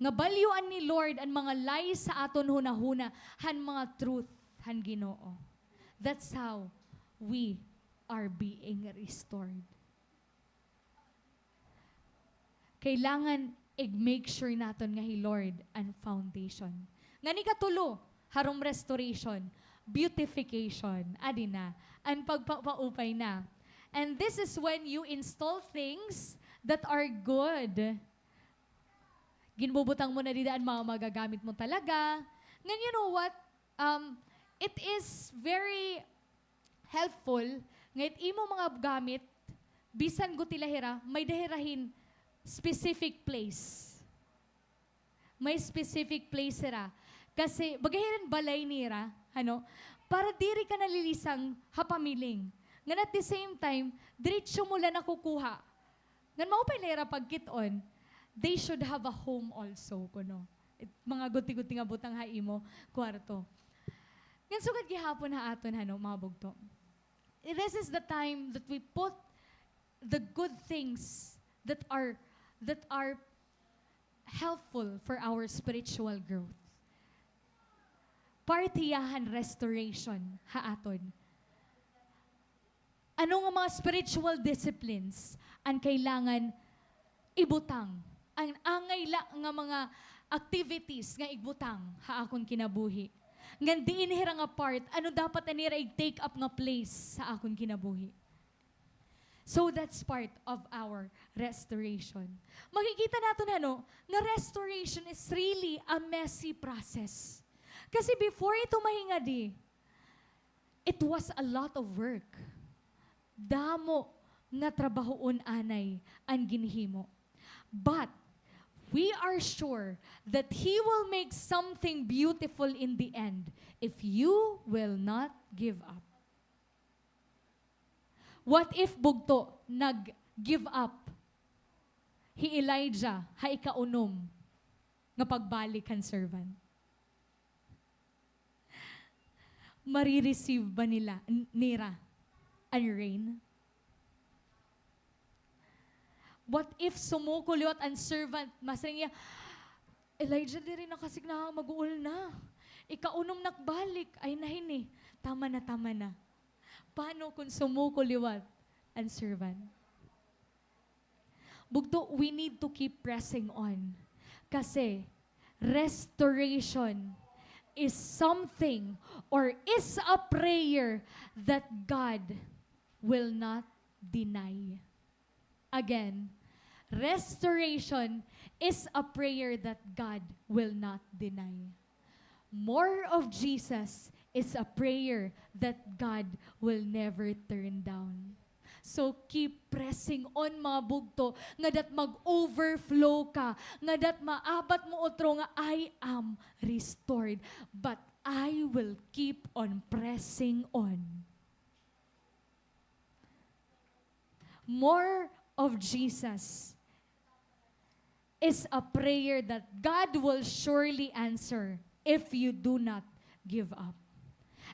nga balyuan ni Lord an mga lies sa aton hunahuna han mga truth han Ginoo. That's how we are being restored. Kailangan ig-make sure naton nga hi Lord an foundation. Ngan ikatulo, harong restoration, beautification. Adi na, an pagpapaupay na. And this is when you install things that are good. Ginbubutang mo na dida an mga magagamit mo talaga. Ngan, you know what? Um, it is very helpful nga it imo mga gamit, bisan gutiay la hira, may-ada hira hin specific place. May specific place hira. Kasi, baga hira hin balay nira, ano, para diri ka nalilisang ha pamiling. Ngan at the same time, diretso mo la nakukuha. Ngan maupay la hira pagkit-on, they should have a home also, kuno. It, mga gutiay-gutiay nga butang ha imo kwarto. Ngan sugad gihapon ha aton, hano, mga bugto. This is the time that we put the good things that are, that are helpful for our spiritual growth. Parte hiya han restoration ha aton. Ano nga mga spiritual disciplines an kailangan ibutang? An angay la nga mga activities nga igbutang ha akon kinabuhi. Ngan diin hira nga part, ano dapat an ira ig-take up nga place ha akon kinabuhi? So that's part of our restoration. Makikita naton, hano, nga restoration is really a messy process. Kasi before ito mahingadi, it was a lot of work. Damo nga trabahoon anay an ginhimo. But we are sure that He will make something beautiful in the end if you will not give up. What if, bugto, nag-give up hi Elijah ha ikaunom nga pagbalik han servant? Mare-receive ba nila, n-, nira an rain? What if sumuko liwat an servant, masiring hiya, "Elijah, diri na kasi kinahanglan mag-uol na. Ikaunom nak balik, ay na hini. Tama na, tama na." Paano kung sumuko liwat an servant? Bugto, we need to keep pressing on. Kasi restoration is something or is a prayer that God will not deny. Again, restoration is a prayer that God will not deny. More of Jesus is a prayer that God will never turn down. So, keep pressing on, mga bugto, nga dat mag-overflow ka, nga dat maabat mo utro nga, "I am restored, but I will keep on pressing on." More of Jesus is a prayer that God will surely answer if you do not give up.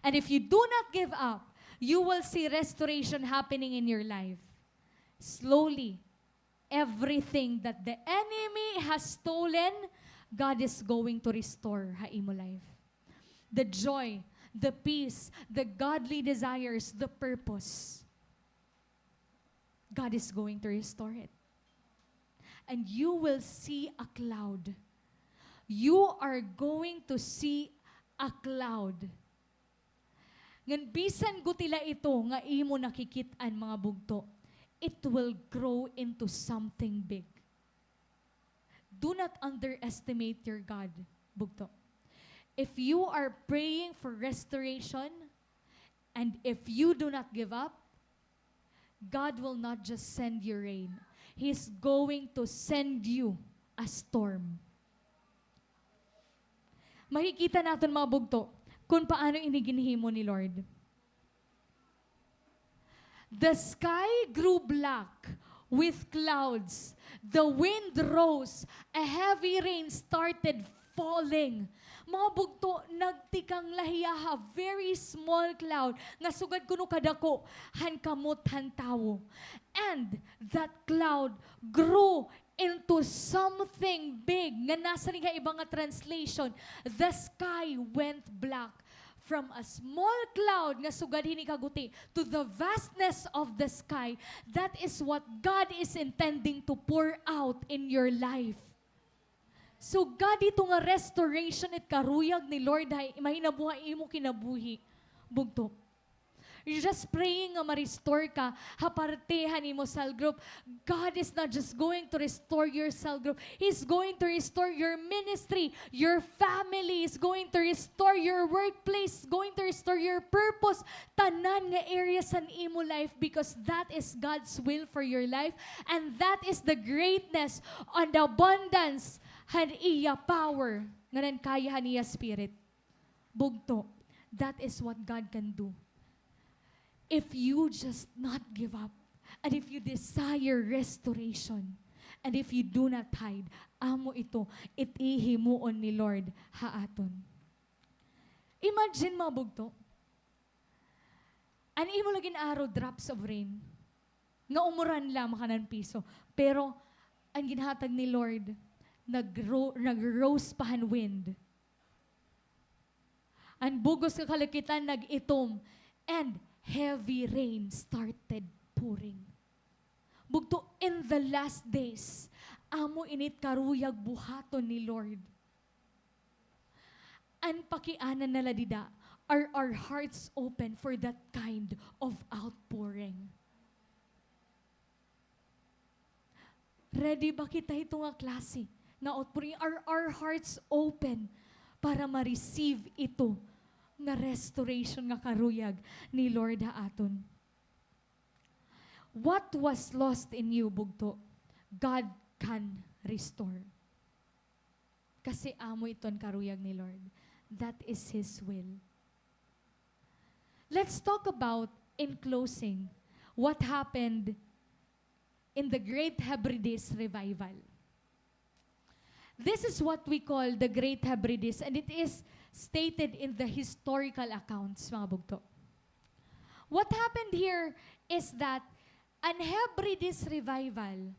And if you do not give up, you will see restoration happening in your life. Slowly, everything that the enemy has stolen, God is going to restore ha imo life. The joy, the peace, the godly desires, the purpose. God is going to restore it. And you will see a cloud. You are going to see a cloud. Ngan bisan gutiay la ito nga imo nakikit-an, mga bugto, it will grow into something big. Do not underestimate your God, bugto. If you are praying for restoration, and if you do not give up, God will not just send you rain. He's going to send you a storm. Makikita naton, mga bugto, kung paano ini ginhimo ni Lord. The sky grew black with clouds. The wind rose. A heavy rain started falling. Mga bugto, nagtikang la hiya ha very small cloud nga sugad kuno kadako han kamot han tawo. And that cloud grew into something big nga nasiring ha iba nga translation, the sky went black. From a small cloud nga sugad hini kaguti to the vastness of the sky, that is what God is intending to pour out in your life. Sugad hito nga restoration it karuyag ni Lord ha mahinabuhi imo kinabuhi. Bugto. You're just praying nga ma-restore ka ha parte han imo cell group. God is not just going to restore your cell group. He's going to restore your ministry, your family. He's going to restore your workplace. He's going to restore your purpose. Tanan nga areas han imo life, because that is God's will for your life. And that is the greatness and the abundance han iya power nga nankaya han iya spirit. Bugto, that is what God can do. If you just not give up, and if you desire restoration, and if you do not hide, amo ito it hihimuon ni Lord ha aton. Imagine, mga bugto, an imo la gin-aro, drops of rain, nga umuran la, makanan piso. Pero an ginhatag ni Lord, nagro-, nag-rose pa han wind. An bug-os nga kalikitan nag-itom, and heavy rain started pouring. Bugto, in the last days, amo ini it karuyag buhaton ni Lord. An pakiana na la dida, are our hearts open for that kind of outpouring? Ready ba kita hito nga klase nga outpouring? Are our hearts open para ma-receive ito nga restoration nga karuyag ni Lord ha aton? What was lost in you, bugto, God can restore. Kasi amo ito an karuyag ni Lord. That is His will. Let's talk about, in closing, what happened in the Great Hebrides Revival. This is what we call the Great Hebrides, and it is stated in the historical accounts, mga bugto. What happened here is that an Hebrides Revival,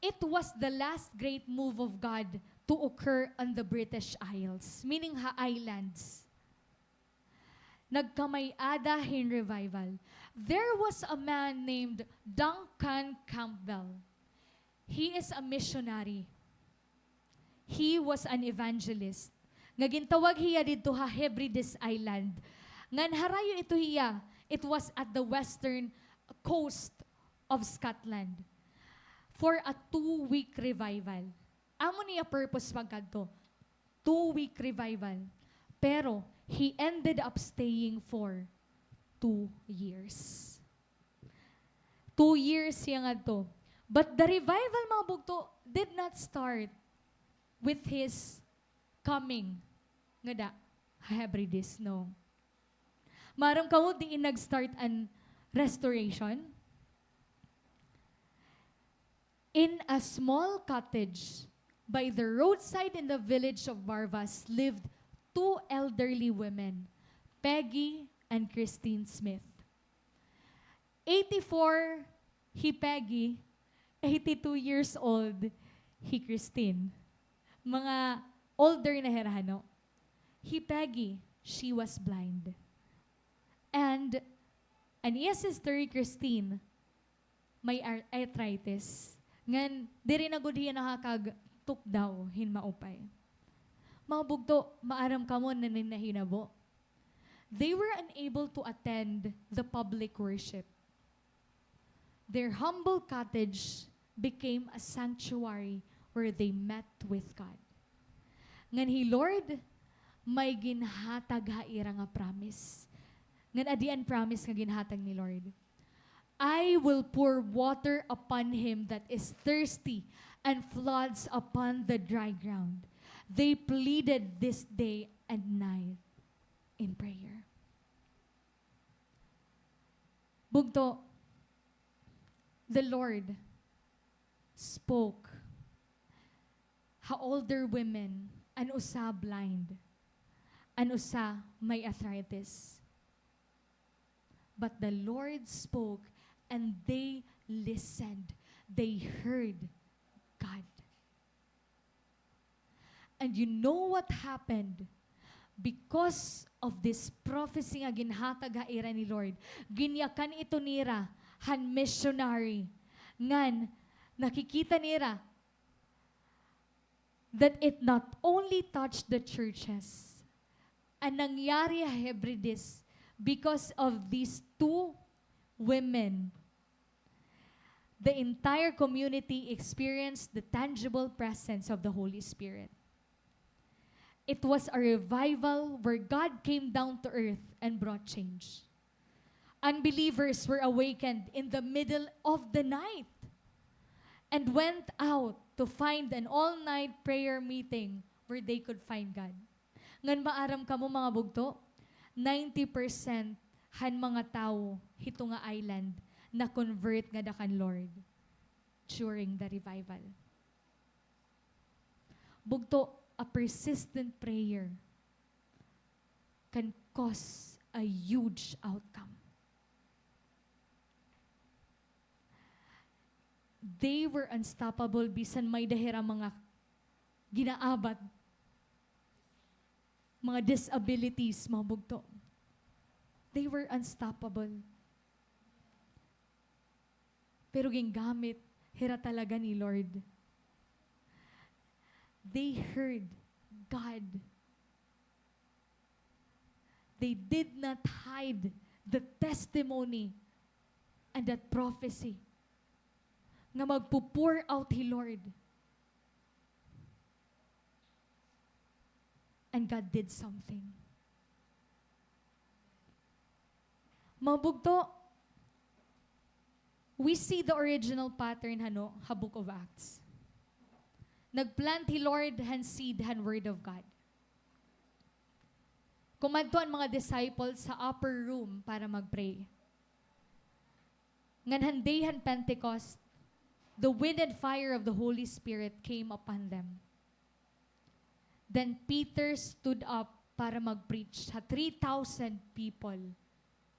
it was the last great move of God to occur on the British Isles, meaning ha islands. Nagkamay-ada hin revival. There was a man named Duncan Campbell. He is a missionary. He was an evangelist. Nga gintawag hiya didto ha Hebrides Island. Ngan harayo ito hiya, it was at the western coast of Scotland, for a two-week revival. Amo niya purpose pagkadto, two-week revival. Pero he ended up staying for two years. Two years siya ngadto. But the revival, mga bugto, did not start with his coming ngada ha Hebrides, no. Maaram kamo diin nag-start an restoration? In a small cottage by the roadside in the village of Barvas lived two elderly women, Peggy and Christine Smith. Eighty-four hi Peggy, eighty-two years old hi Christine. Mga older na hira, no? Hi Peggy, she was blind. And an iya sister hi Christine, may ar-, arthritis. Ngan diri na gud hiya nakakagtukdaw hin maupay. Mga bugto, maaram kamo an nahinabo. They were unable to attend the public worship. Their humble cottage became a sanctuary where they met with God. Ngan hi Lord may ginhatag ha ira nga promise. Ngan adi an promise nga ginhatag ni Lord, "I will pour water upon him that is thirsty and floods upon the dry ground." They pleaded this day and night in prayer. Bugto, the Lord spoke ha older women, an usa blind, an usa may arthritis. But the Lord spoke and they listened. They heard God. And you know what happened? Because of this prophecy nga ginhatag ha ira ni Lord, ginyakan ito nira han missionary. Ngan, nakikita nira that it not only touched the churches, an nangyari ha Hebrides, because of these two women, the entire community experienced the tangible presence of the Holy Spirit. It was a revival where God came down to earth and brought change. Unbelievers were awakened in the middle of the night and went out to find an all-night prayer meeting where they could find God. Ngan maaram kamo, mga bugto, ninety percent han mga tawo hito nga island na-convert ngada kan Lord during the revival. Bugto, a persistent prayer can cause a huge outcome. They were unstoppable bisan may-ada hira mga ginaabat, mga disabilities, mga bugto. They were unstoppable. Pero gingamit hira talaga ni Lord. They heard God. They did not hide the testimony and that prophecy nga magpo-pour out hi Lord. And God did something. Mga bugto, we see the original pattern, hano, ha Book of Acts. Nagplant hi Lord han seed han Word of God. Kumadto an mga disciples sa upper room para mag-pray. Ngan han day han Pentecost, the wind and fire of the Holy Spirit came upon them. Then Peter stood up para mag-preach ha three thousand people,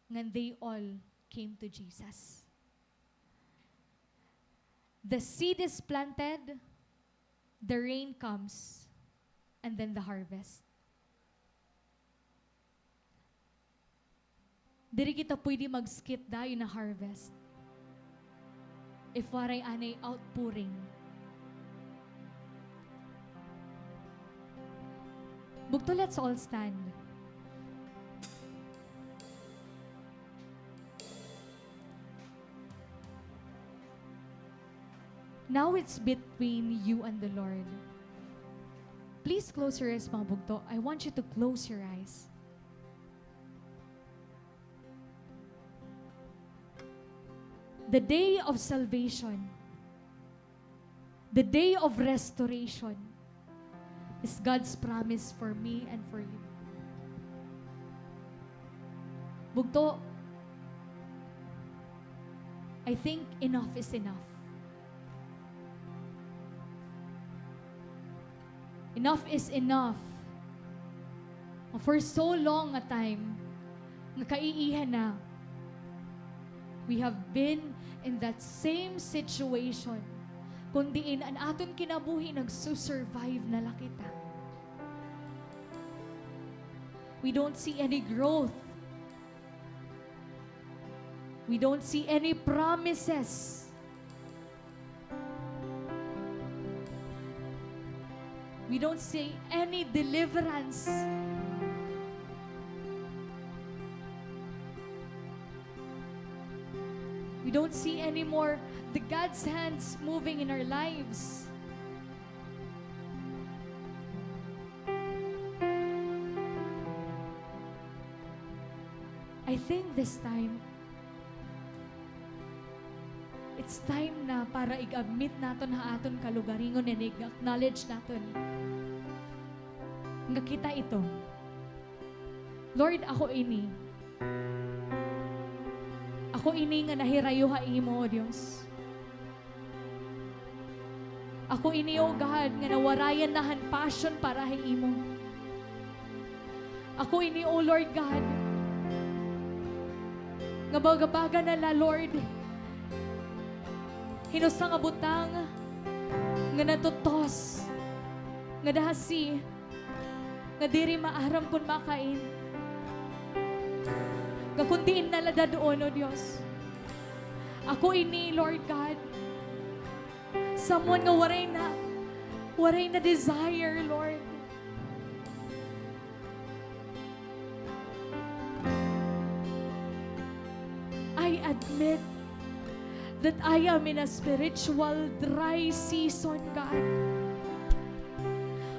ngan they all came to Jesus. The seed is planted, the rain comes, and then the harvest. Diri kita pwede mag-skip dayon ha harvest if waray anay outpouring. Bugto, let's all stand. Now it's between you and the Lord. Please close your eyes, mga bugto. I want you to close your eyes. The day of salvation, the day of restoration is God's promise for me and for you. Bugto, I think enough is enough. Enough is enough. For so long a time, nga kaiihan na, we have been in that same situation, kun diin an aton kinabuhi, nagsu-survive na la kita. We don't see any growth. We don't see any promises. We don't see any deliverance. We don't see anymore the God's hands moving in our lives. I think this time, it's time na para ig-admit naton ha aton kalugaringon and ig-acknowledge naton nga kita ito. Lord, ako ini. Ako ini nga nahirayo ha imo, O Dios. Ako ini, O God, nga nawarayan na han passion para ha imo. Ako ini, O Lord God, nga baga-baga na la, Lord, Hin usa nga butang nga natutos, nga dahasi, nga diri maaram kon makain. Nga kon diin na la dad-on, O Dios. Ako ini, Lord God. Someone nga waray na, waray na desire, Lord. I admit that I am in a spiritual dry season, God.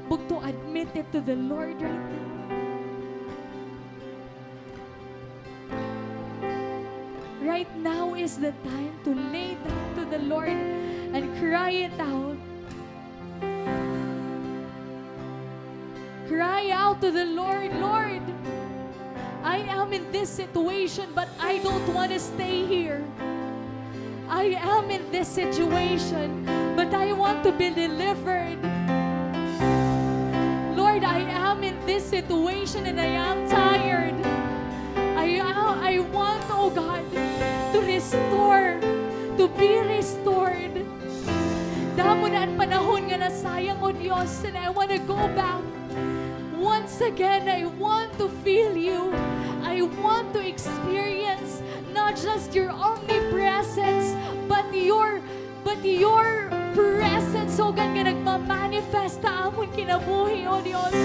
Bugto, admit it to the Lord right now. Right now is the time to lay down to the Lord and cry it out. Cry out to the Lord, "Lord, I am in this situation, but I don't want to stay here. I am in this situation, but I want to be delivered. Lord, I am in this situation and I am tired. I, I want, oh God, to restore, to be restored." Damo na an panahon nga nasayang, O Dios, and I want to go back. Once again, I want to feel you. I want to experience not just your omnipresence, but your, but your presence, O God, nga nagmamanifest ha amon kinabuhi, O Dios.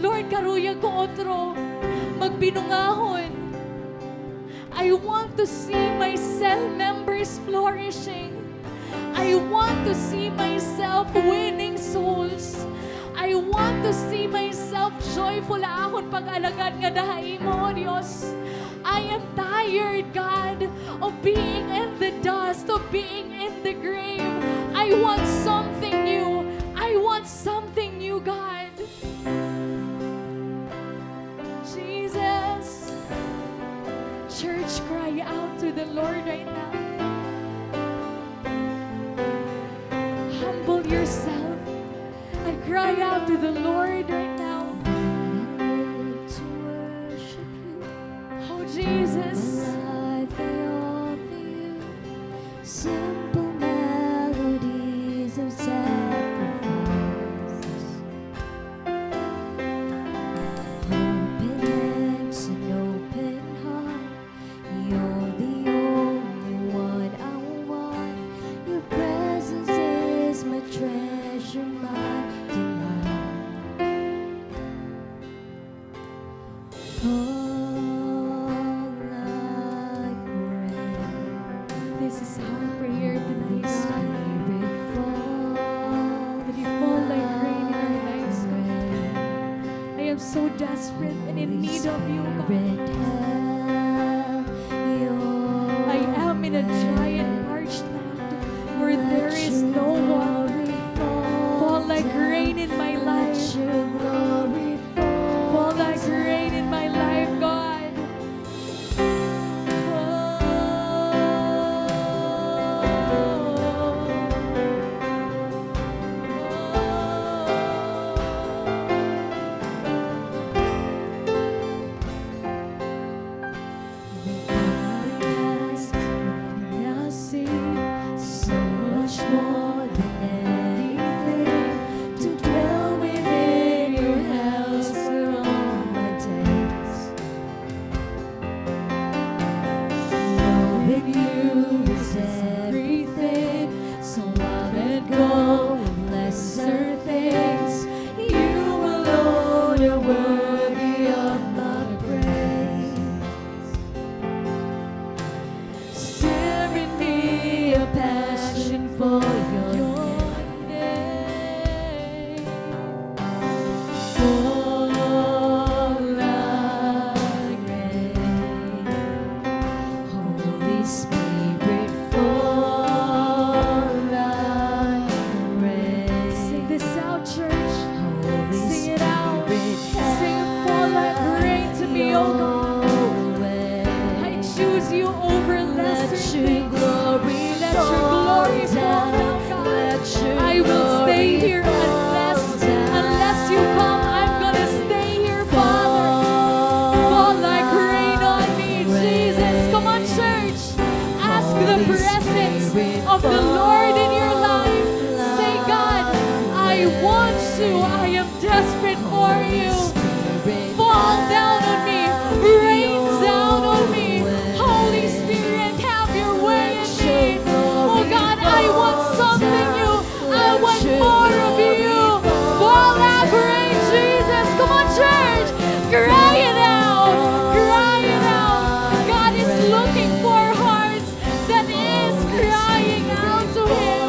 Lord, karuyag ko otro magbinungahon. I want to see my cell members flourishing. I want to see myself winning souls. I want to see myself joyful ha akon pag-alagad ngada ha imo, O Dios. I am tired, God, of being in the dust, of being in the grave. I want something new. I want something new, God. Jesus. Church, cry out to the Lord right now. Humble yourself and cry out to the Lord right now. I need to worship you. Oh, Jesus. My life I offer you. Simple melodies of sacrifice. Open hands and open heart. You're the only one I want. Your presence is my treasure, my delight. Fall like rain. This is our prayer today, God. Spirit, fall. That you fall like rain in our lives, God. I am so desperate and in need of you, God. I am in a dry and parched land where there is no water. Fall like rain in my life. Fall like rain in my life, God. want you. I am desperate for you. Fall down on me. Rain down on me. Holy Spirit, have your way in me. Oh God, I want something new. I want more of you. Fall like rain, Jesus. Come on, church. Cry it out. Cry it out. God is looking for hearts that is crying out to Him,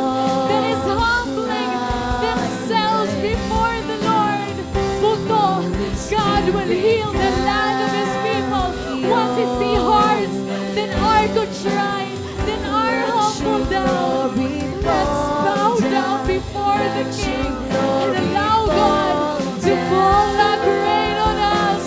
that is humbling themselves before the Lord. Bugto, God will heal the land of His people. Once He see hearts that are contrite, that are humble down, let's bow down before the King and allow God to fall like rain on us.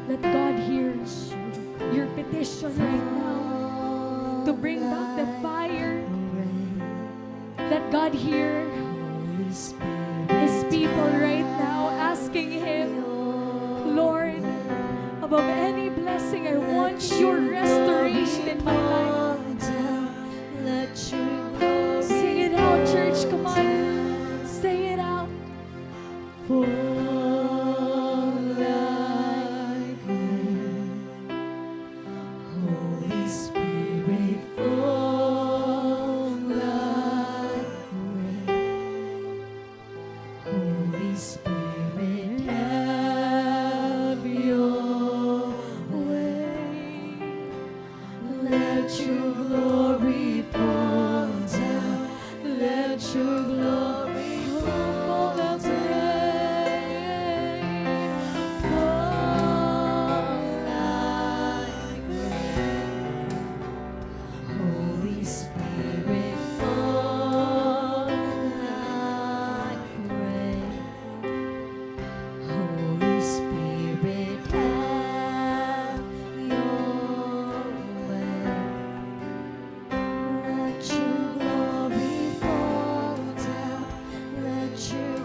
Let God hear your petition right now to bring back the fire. Let God hear His people right now asking Him, Lord, above any blessing, I want your restoration in my life. Sing it out, church. Come on. Sing it out.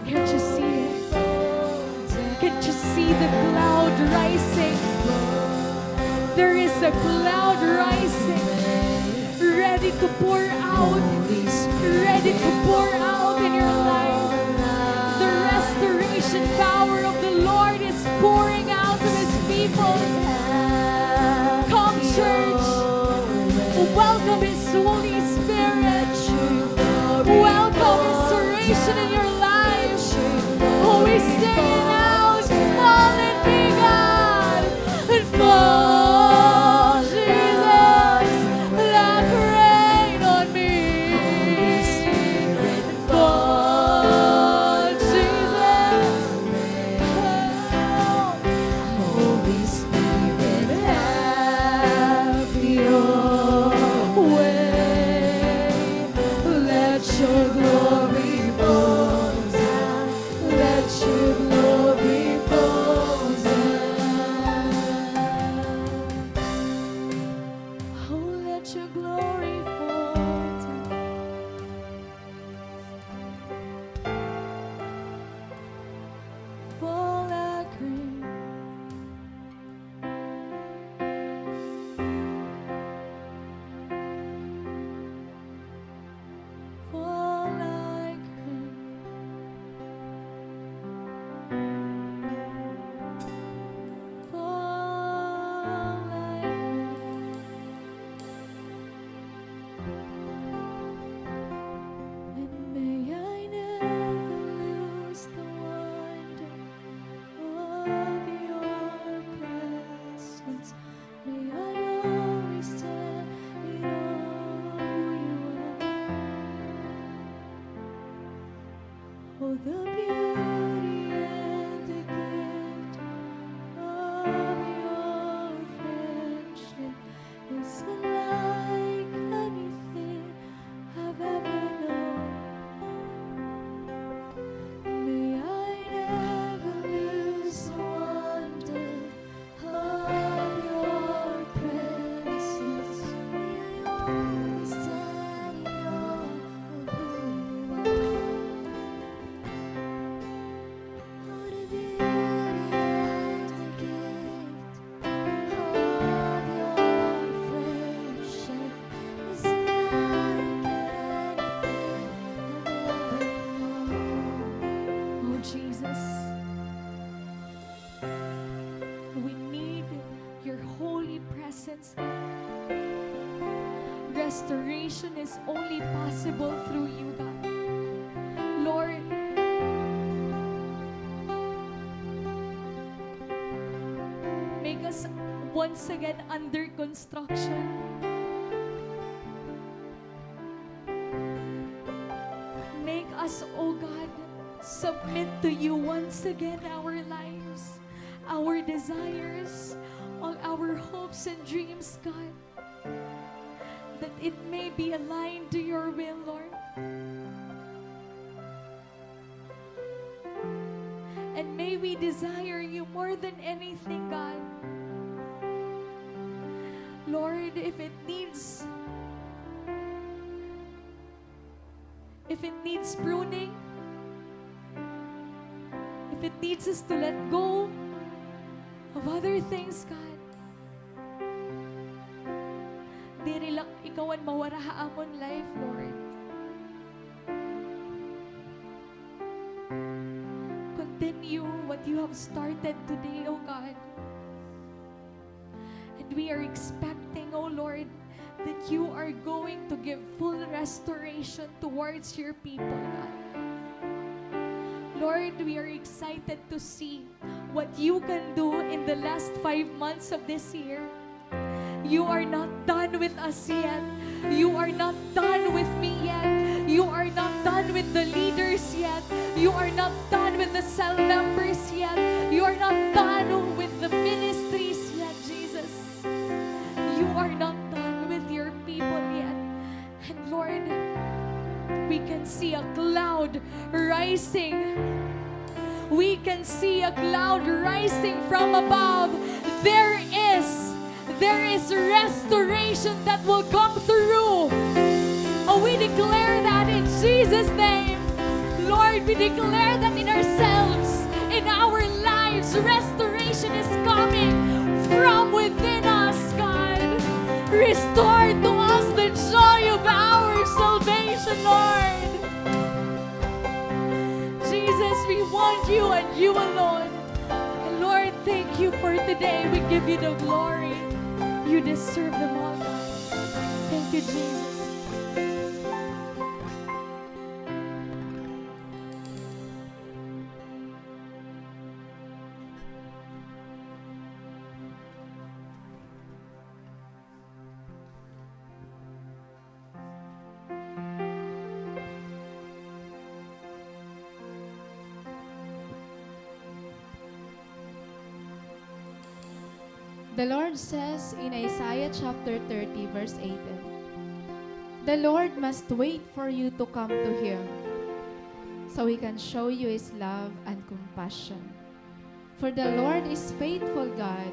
Can't you see it? Can't you see the cloud rising? There is a cloud rising, ready to pour out, ready to pour out in your life. The restoration power of the Lord is pouring out to His people. Come, church. Welcome His Holy Spirit. Welcome restoration in your life. Oh, we sing it out. Fall in me, God. And fall, Jesus, like rain on me. Fall, Jesus. Holy Spirit, have is unlike anything I've ever known. May I never lose the wonder of your presence. May I always stand in awe of who you are. What a beauty and a gift of your friendship is unlike anything I've ever known. Oh, Jesus, we need your holy presence. Restoration is only possible through you, God. Lord, make us once again under construction. Make us, O God, submit to you once again our lives, our desires, all our hopes and dreams, God, that it may be aligned to your will, Lord. And may we desire you more than anything, God. Lord, if it needs, if it needs pruning, if it needs us to let go of other things, God, diri la ikaw an mawara ha amon life, Lord. Continue what you have started today, O God. And we are expecting, O Lord, that you are going to give full restoration towards your people, God. Lord, we are excited to see what you can do in the last five months of this year. You are not done with us yet. You are not done with me yet. You are not done with the leaders yet. You are not done with the cell members yet. You are not done with the ministries yet, Jesus. You are not done with your people yet. And Lord, we can see a cloud rising. We can see a cloud rising from above. There is, there is restoration that will come through. Oh, we declare that in Jesus' name. Lord, we declare that in ourselves, in our lives, restoration is coming from within us, God. Restore to us the joy of our salvation, Lord. Jesus, we want you and you alone. And Lord, thank you for today. We give you the glory. You deserve them all, God. Thank you, Jesus. The Lord says in Isaiah chapter thirty, verse eighteen, "The Lord must wait for you to come to Him, so He can show you His love and compassion." For the Lord is faithful God.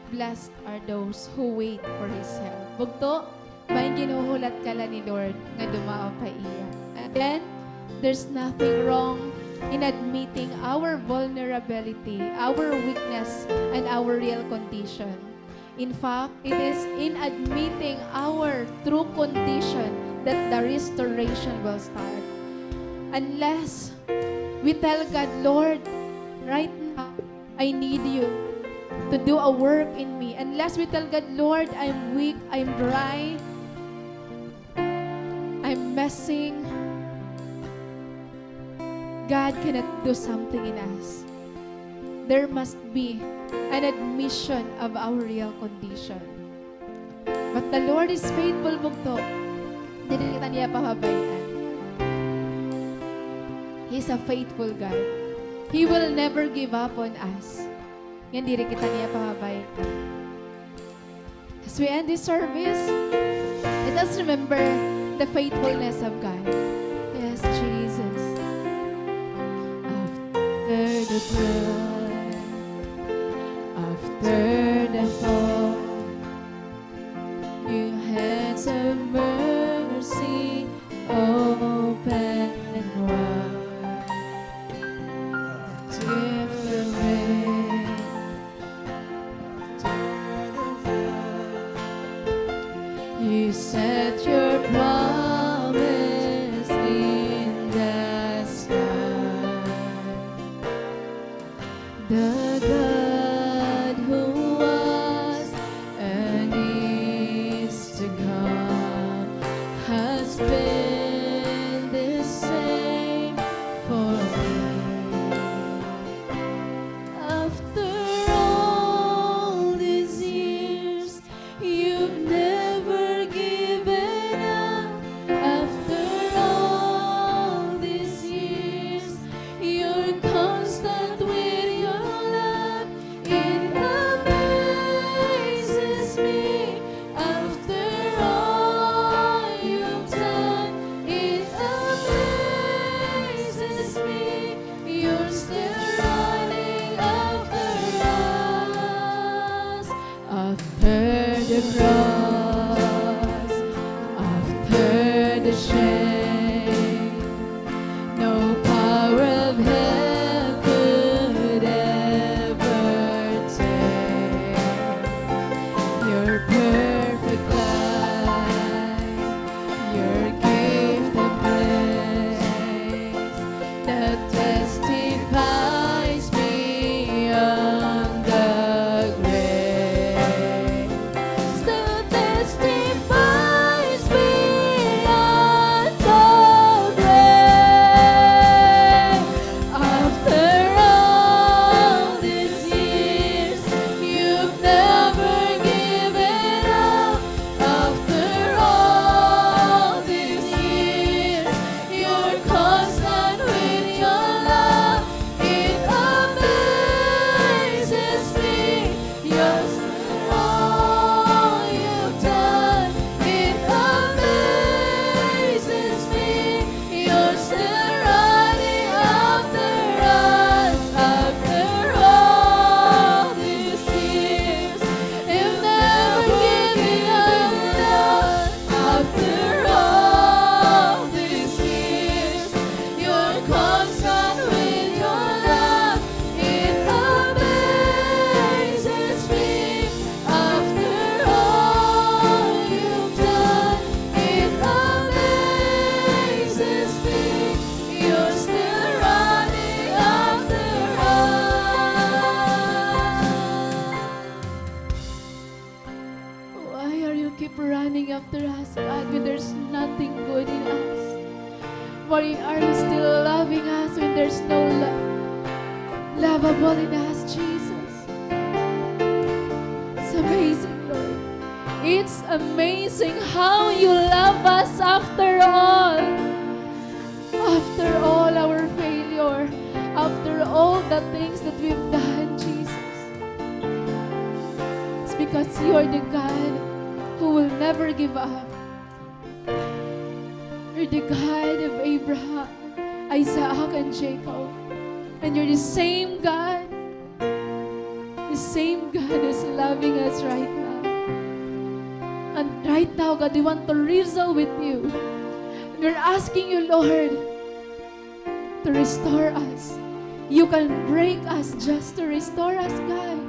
Blessed are those who wait for His help. Bugto, may ginhuhulat ka la ni Lord nga dumaop ha iya. Again, there's nothing wrong in admitting our vulnerability, our weakness, and our real condition. In fact, it is in admitting our true condition that the restoration will start. Unless we tell God, "Lord, right now, I need you to do a work in me." Unless we tell God, "Lord, I'm weak, I'm dry, I'm messing," God cannot do something in us. There must be an admission of our real condition. But the Lord is faithful, bugto. Diri kita niya pababayaan. He's a faithful God. He will never give up on us. Ngan diri kita niya pababayaan. As As we end this service, let us remember the faithfulness of God. Yes, Jesus. After the blood, after the fall, new hands of mercy open wide. After the rain, you set your promise in the sky. The God who was and is to come has been the same for me. After all these years, you've never given up. After all these years, you're constant with your love. It amazes me. After all you've done, it amazes me. You're still running after us. After the cross, after the shame, no power of hell could ever take your perfect life, your gift of grace that testifies beyond the grave, that testifies beyond the grave. After all these years, you've never given up. After all these years, you're constant with your love. It amazes me. Yes, all you've done, it amazes me. You're still running after us. After all these years, you've never given up. After all these years, you're constant with your love. It amazes me. After all you've done, it amazes me. You're still running after us. Why are you keep running after us, God, when there's nothing good in us? Why are you still loving us when there's no love, lovable in us, Jesus? It's amazing, Lord. It's amazing how you love us after all. After all our failure, after all the things that we've done, Jesus, it's because you're the God who will never give up. You're the God of Abraham, Isaac, and Jacob. And you're the same God. The same God is loving us right now. And right now, God, we want to wrestle with you. And we're asking you, Lord, to restore us. You can break us just to restore us, God.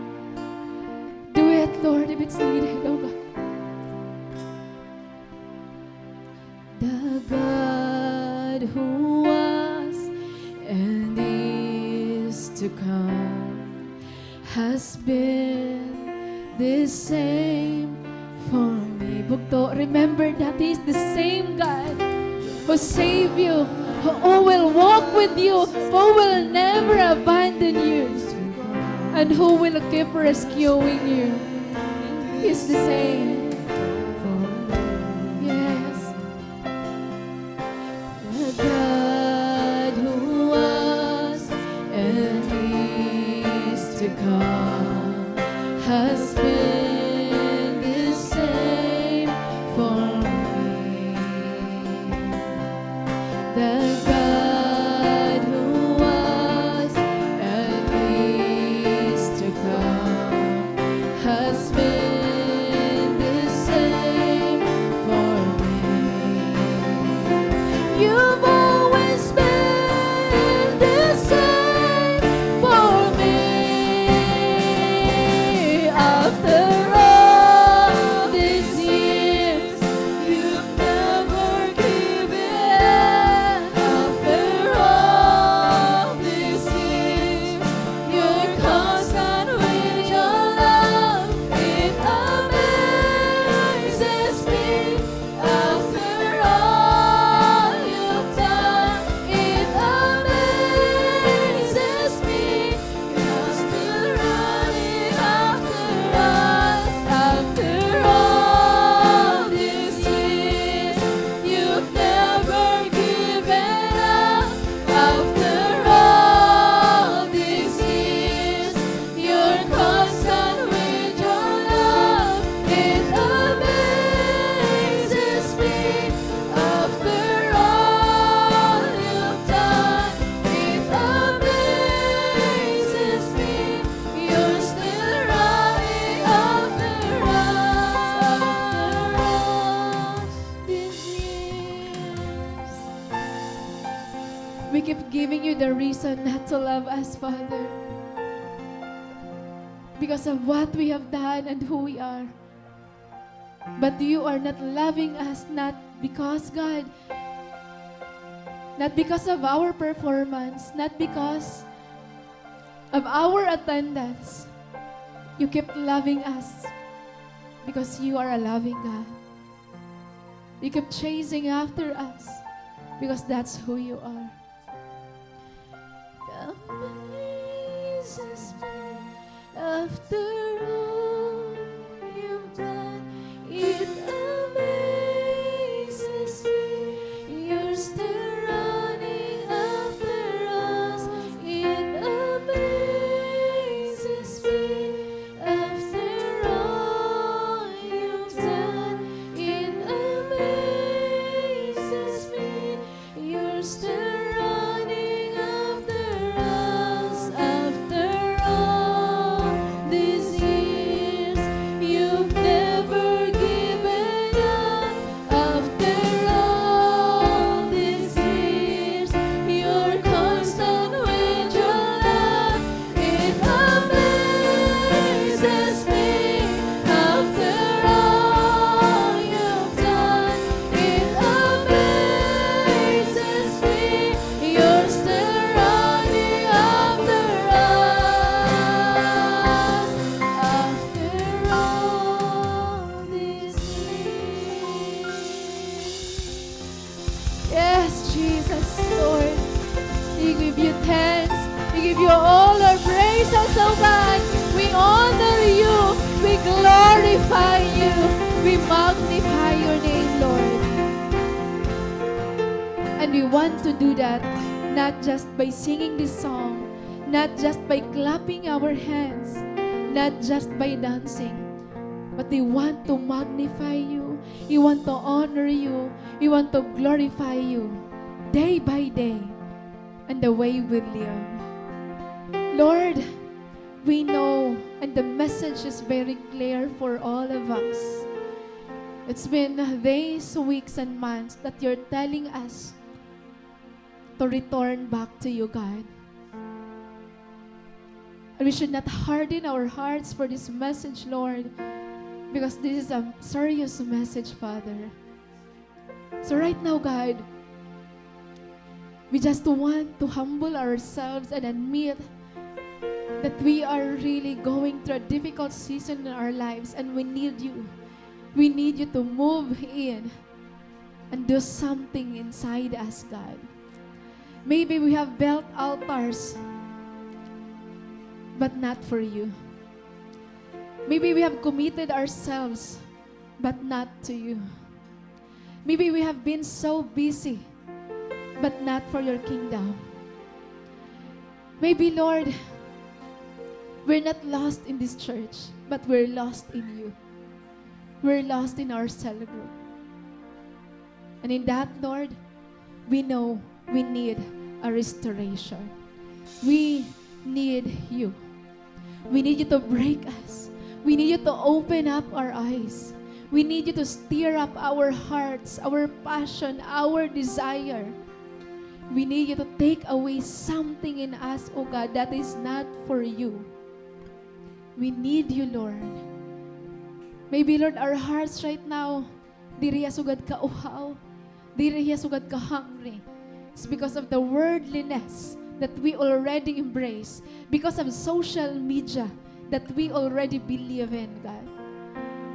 Do it, Lord, if it's needed, oh God. The God who was and is to come has been the same for me. Bugto, remember that He is the same God who save you, who, who will walk with you, who will never abandon you, and who will keep rescuing you. He's the same. Yes. The God who was and is to come has been the keep giving you the reason not to love us, Father, because of what we have done and who we are. But you are not loving us, not because, God, not because of our performance, not because of our attendance. You keep loving us because you are a loving God. You keep chasing after us because that's who you are. Amazes me, after all you've done, it amazes me. You're still running after us. It amazes me, after all you've done, it amazes me. You're still running after us, after all these years. You've never given up, after all these years. You're constant with your love. It amazes me, after all you've done. It amazes me, you're still running after us, after all these years. Yes, Jesus, Lord. We give you thanks. We give you all our praises, oh God. We honor you. We glorify you. We magnify your name, Lord. And we want to do that not just by singing this song, not just by clapping our hands, not just by dancing, but we want to magnify you. We want to honor you. We want to glorify you day by day and the way we live. Lord, we know, and the message is very clear for all of us. It's been days, weeks, and months that you're telling us to return back to you, God. And we should not harden our hearts for this message, Lord, because this is a serious message, Father. So right now, God, we just want to humble ourselves and admit that we are really going through a difficult season in our lives, and we need you. We need you to move in and do something inside us, God. Maybe we have built altars, but not for you. Maybe we have committed ourselves, but not to you. Maybe we have been so busy, but not for your kingdom. Maybe, Lord, we're not lost in this church, but we're lost in you. We're lost in our cell group. And in that, Lord, we know we need a restoration. We need you. We need you to break us. We need you to open up our eyes. We need you to stir up our hearts, our passion, our desire. We need you to take away something in us, O God, that is not for you. We need you, Lord. Maybe, Lord, our hearts right now, diri hiya sugad kauhaw, diri hiya sugad ka-hungry. It's because of the worldliness that we already embrace, because of social media that we already believe in, God,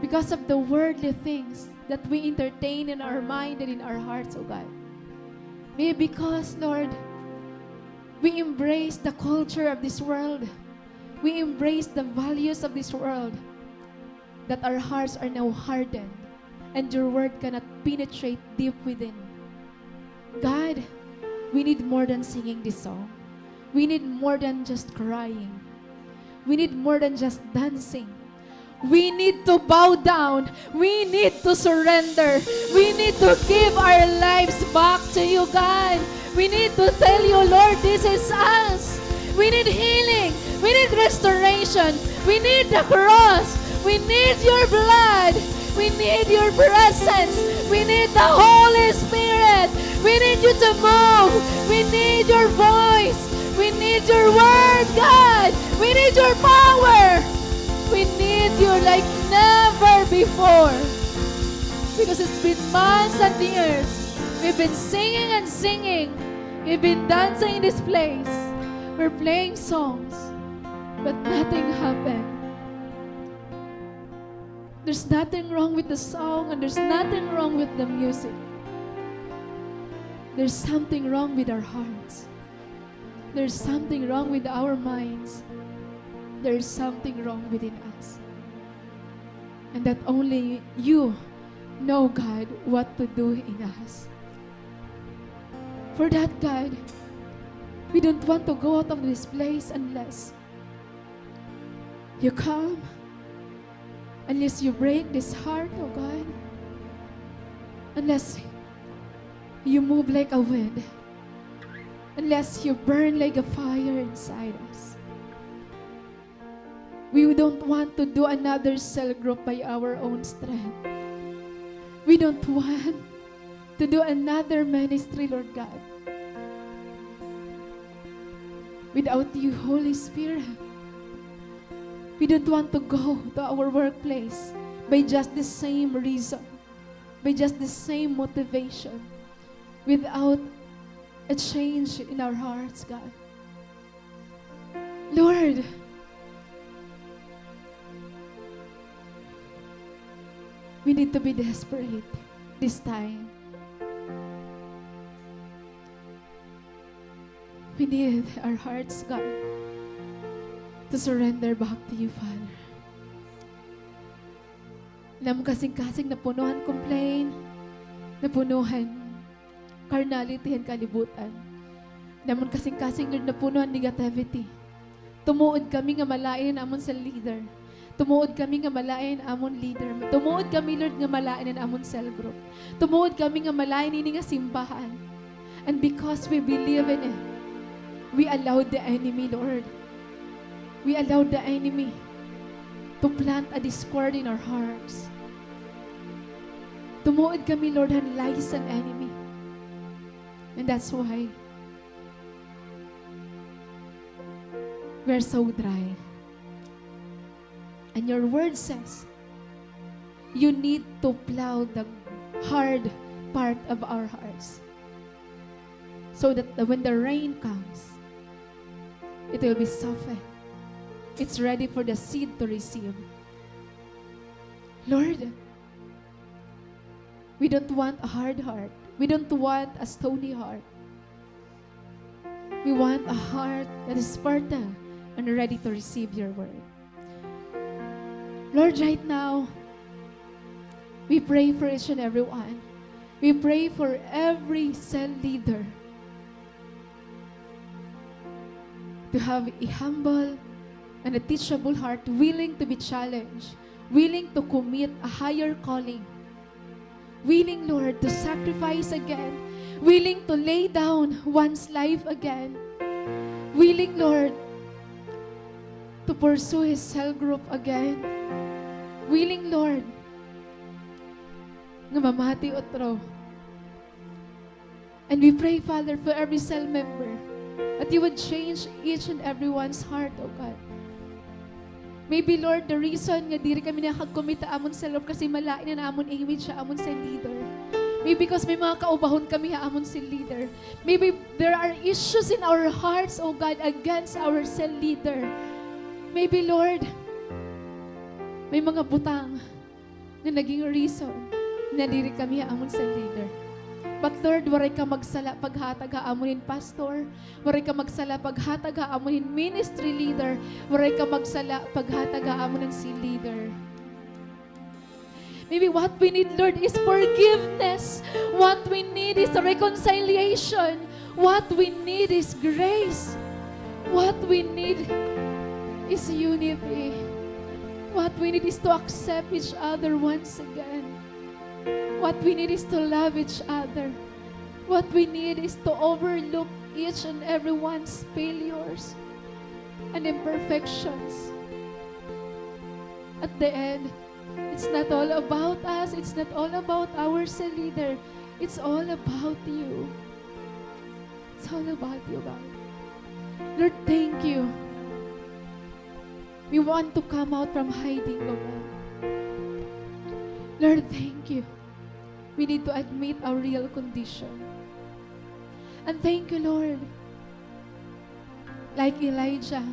because of the worldly things that we entertain in our mind and in our hearts, O God. Maybe because, Lord, we embrace the culture of this world, we embrace the values of this world, that our hearts are now hardened and your word cannot penetrate deep within. God, we need more than singing this song. We need more than just crying. We need more than just dancing. We need to bow down. We need to surrender. We need to give our lives back to you, God. We need to tell you, Lord, this is us. We need healing. We need restoration. We need the cross. We need your blood. We need your presence. We need the Holy Spirit. We need you to move. We need your voice. We need your word, God. We need your power. We need you like never before. Because it's been months and years. We've been singing and singing. We've been dancing in this place. We're playing songs. But nothing happened. There's nothing wrong with the song and there's nothing wrong with the music. There's something wrong with our hearts. There's something wrong with our minds. There's something wrong within us. And that only you know, God, what to do in us. For that, God, we don't want to go out of this place unless you come, unless you break this heart, oh God, unless you move like a wind, unless you burn like a fire inside us. We don't want to do another cell group by our own strength. We don't want to do another ministry, Lord God, without you, Holy Spirit. We don't want to go to our workplace by just the same reason, by just the same motivation, without a change in our hearts, God. Lord, we need to be desperate this time. We need our hearts, God, to surrender back to you, Father. Namon kasingkasing napuno han complain, napuno han carnality han kalibutan. Namon kasingkasing, Lord, napuno han negativity. Tumuod kami nga malain an amon cell leader. Tumuod kami nga malain an amon leader. Tumuod kami, Lord, nga malain an amon cell group. Tumuod kami nga malain ini nga simbahan. And because we believe in it, we allowed the enemy, Lord. We allowed the enemy to plant a discord in our hearts. Tumuod kami, Lord, han lies han enemy. And that's why we're so dry. And your word says, you need to plow the hard part of our hearts so that the, when the rain comes, it will be softened. It's ready for the seed to receive. Lord, we don't want a hard heart. We don't want a stony heart. We want a heart that is fertile and ready to receive your word. Lord, right now, we pray for each and every one. We pray for every cell leader to have a humble and a teachable heart, willing to be challenged, willing to commit a higher calling. Willing, Lord, to sacrifice again. Willing to lay down one's life again. Willing, Lord, to pursue his cell group again. Willing, Lord, nga mamati utro. And we pray, Father, for every cell member, that you would change each and everyone's heart, O God. Maybe, Lord, the reason nga diri kami nakag-commit ha amon cell group kasi malain an amon image ha amon cell leader. Maybe because may mga kaubahon kami ha amon cell leader. Maybe there are issues in our hearts, O God, against our cell leader. Maybe, Lord, may mga butang nga naging reason nga diri kami ha amon cell leader. But Lord, waray ka magsala paghatag ha amon hin pastor, waray ka magsala paghatag ha amon hin ministry leader, waray ka magsala paghatag ha amon hin cell leader. Maybe what we need, Lord, is forgiveness. What we need is reconciliation. What we need is grace. What we need is unity. What we need is to accept each other once again. What we need is to love each other. What we need is to overlook each and everyone's failures and imperfections. At the end, it's not all about us. It's not all about our cell leader. It's all about you. It's all about you, God. Lord, thank you. We want to come out from hiding, O God. Lord, thank you. We need to admit our real condition. And thank you, Lord. Like Elijah,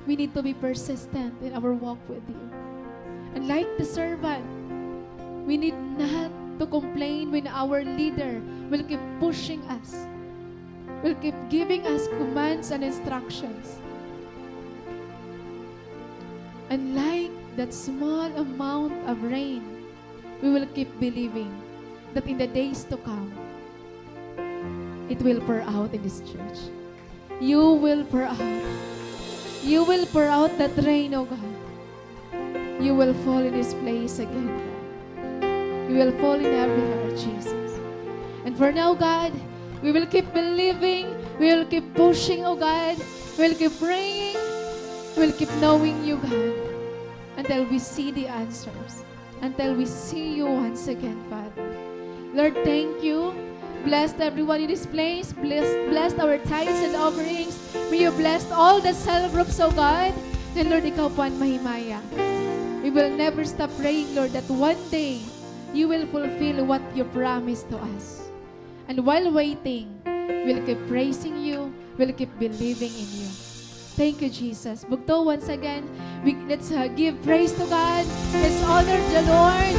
we need to be persistent in our walk with you. And like the servant, we need not to complain when our leader will keep pushing us, will keep giving us commands and instructions. And like that small amount of rain, we will keep believing that in the days to come, it will pour out in this church. You will pour out. You will pour out that rain, O God. You will fall in this place again, God. You will fall in every heart, Jesus. And for now, God, we will keep believing. We will keep pushing, O God. We will keep praying. We will keep knowing you, God, until we see the answers, until we see you once again, Father. Lord, thank you. Bless everyone in this place. Bless, bless our tithes and offerings. May you bless all the cell groups, O God. And Lord, ikaw po an mahimaya. We will never stop praying, Lord, that one day you will fulfill what you promised to us. And while waiting, we'll keep praising you, we'll keep believing in you. Thank you, Jesus. Bugto, once again, we, let's, uh, give praise to God. Let's honor the Lord.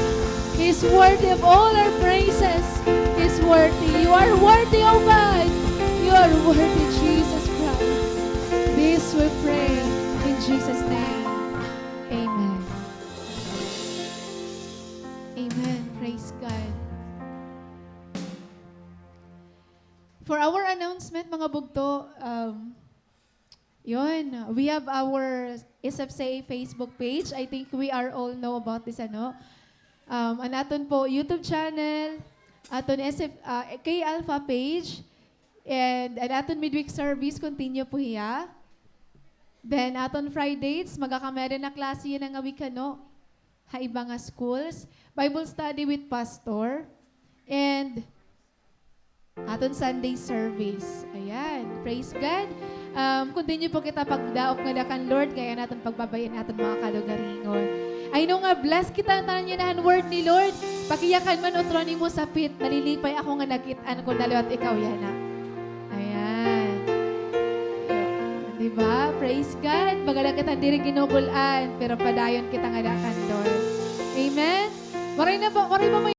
He's worthy of all our praises. He's worthy. You are worthy, O God. You are worthy, Jesus Christ. This we pray in Jesus' name. Amen. Amen. Praise God. For our announcement, mga bugto, um, yun, we have our S F C A Facebook page. I think we are all know about this, ano? Um, an aton po YouTube channel, aton S F, ah, K Alpha page, and an aton midweek service, continue po hiya. Then, aton Fridays, magkakamera na klase yana nga week, ano? Ha iba nga schools, Bible study with pastor, and aton Sunday service. Ayan, praise God. Um, continue po kita pagdaop ngada kan Lord, gaya naton pagbabay-i han aton mga kalugaringon. I know nga bless kita tanan yana han word ni Lord. Pakiyakan man utro nimo sapit, nalilipay ako nga nakit-an ko na liwat ikaw yana. Ayan. Di ba? Praise God. Baga la kita diri ginugul-an, pero padayon kita ngada kan Lord. Amen. Waray na ba, waray ba may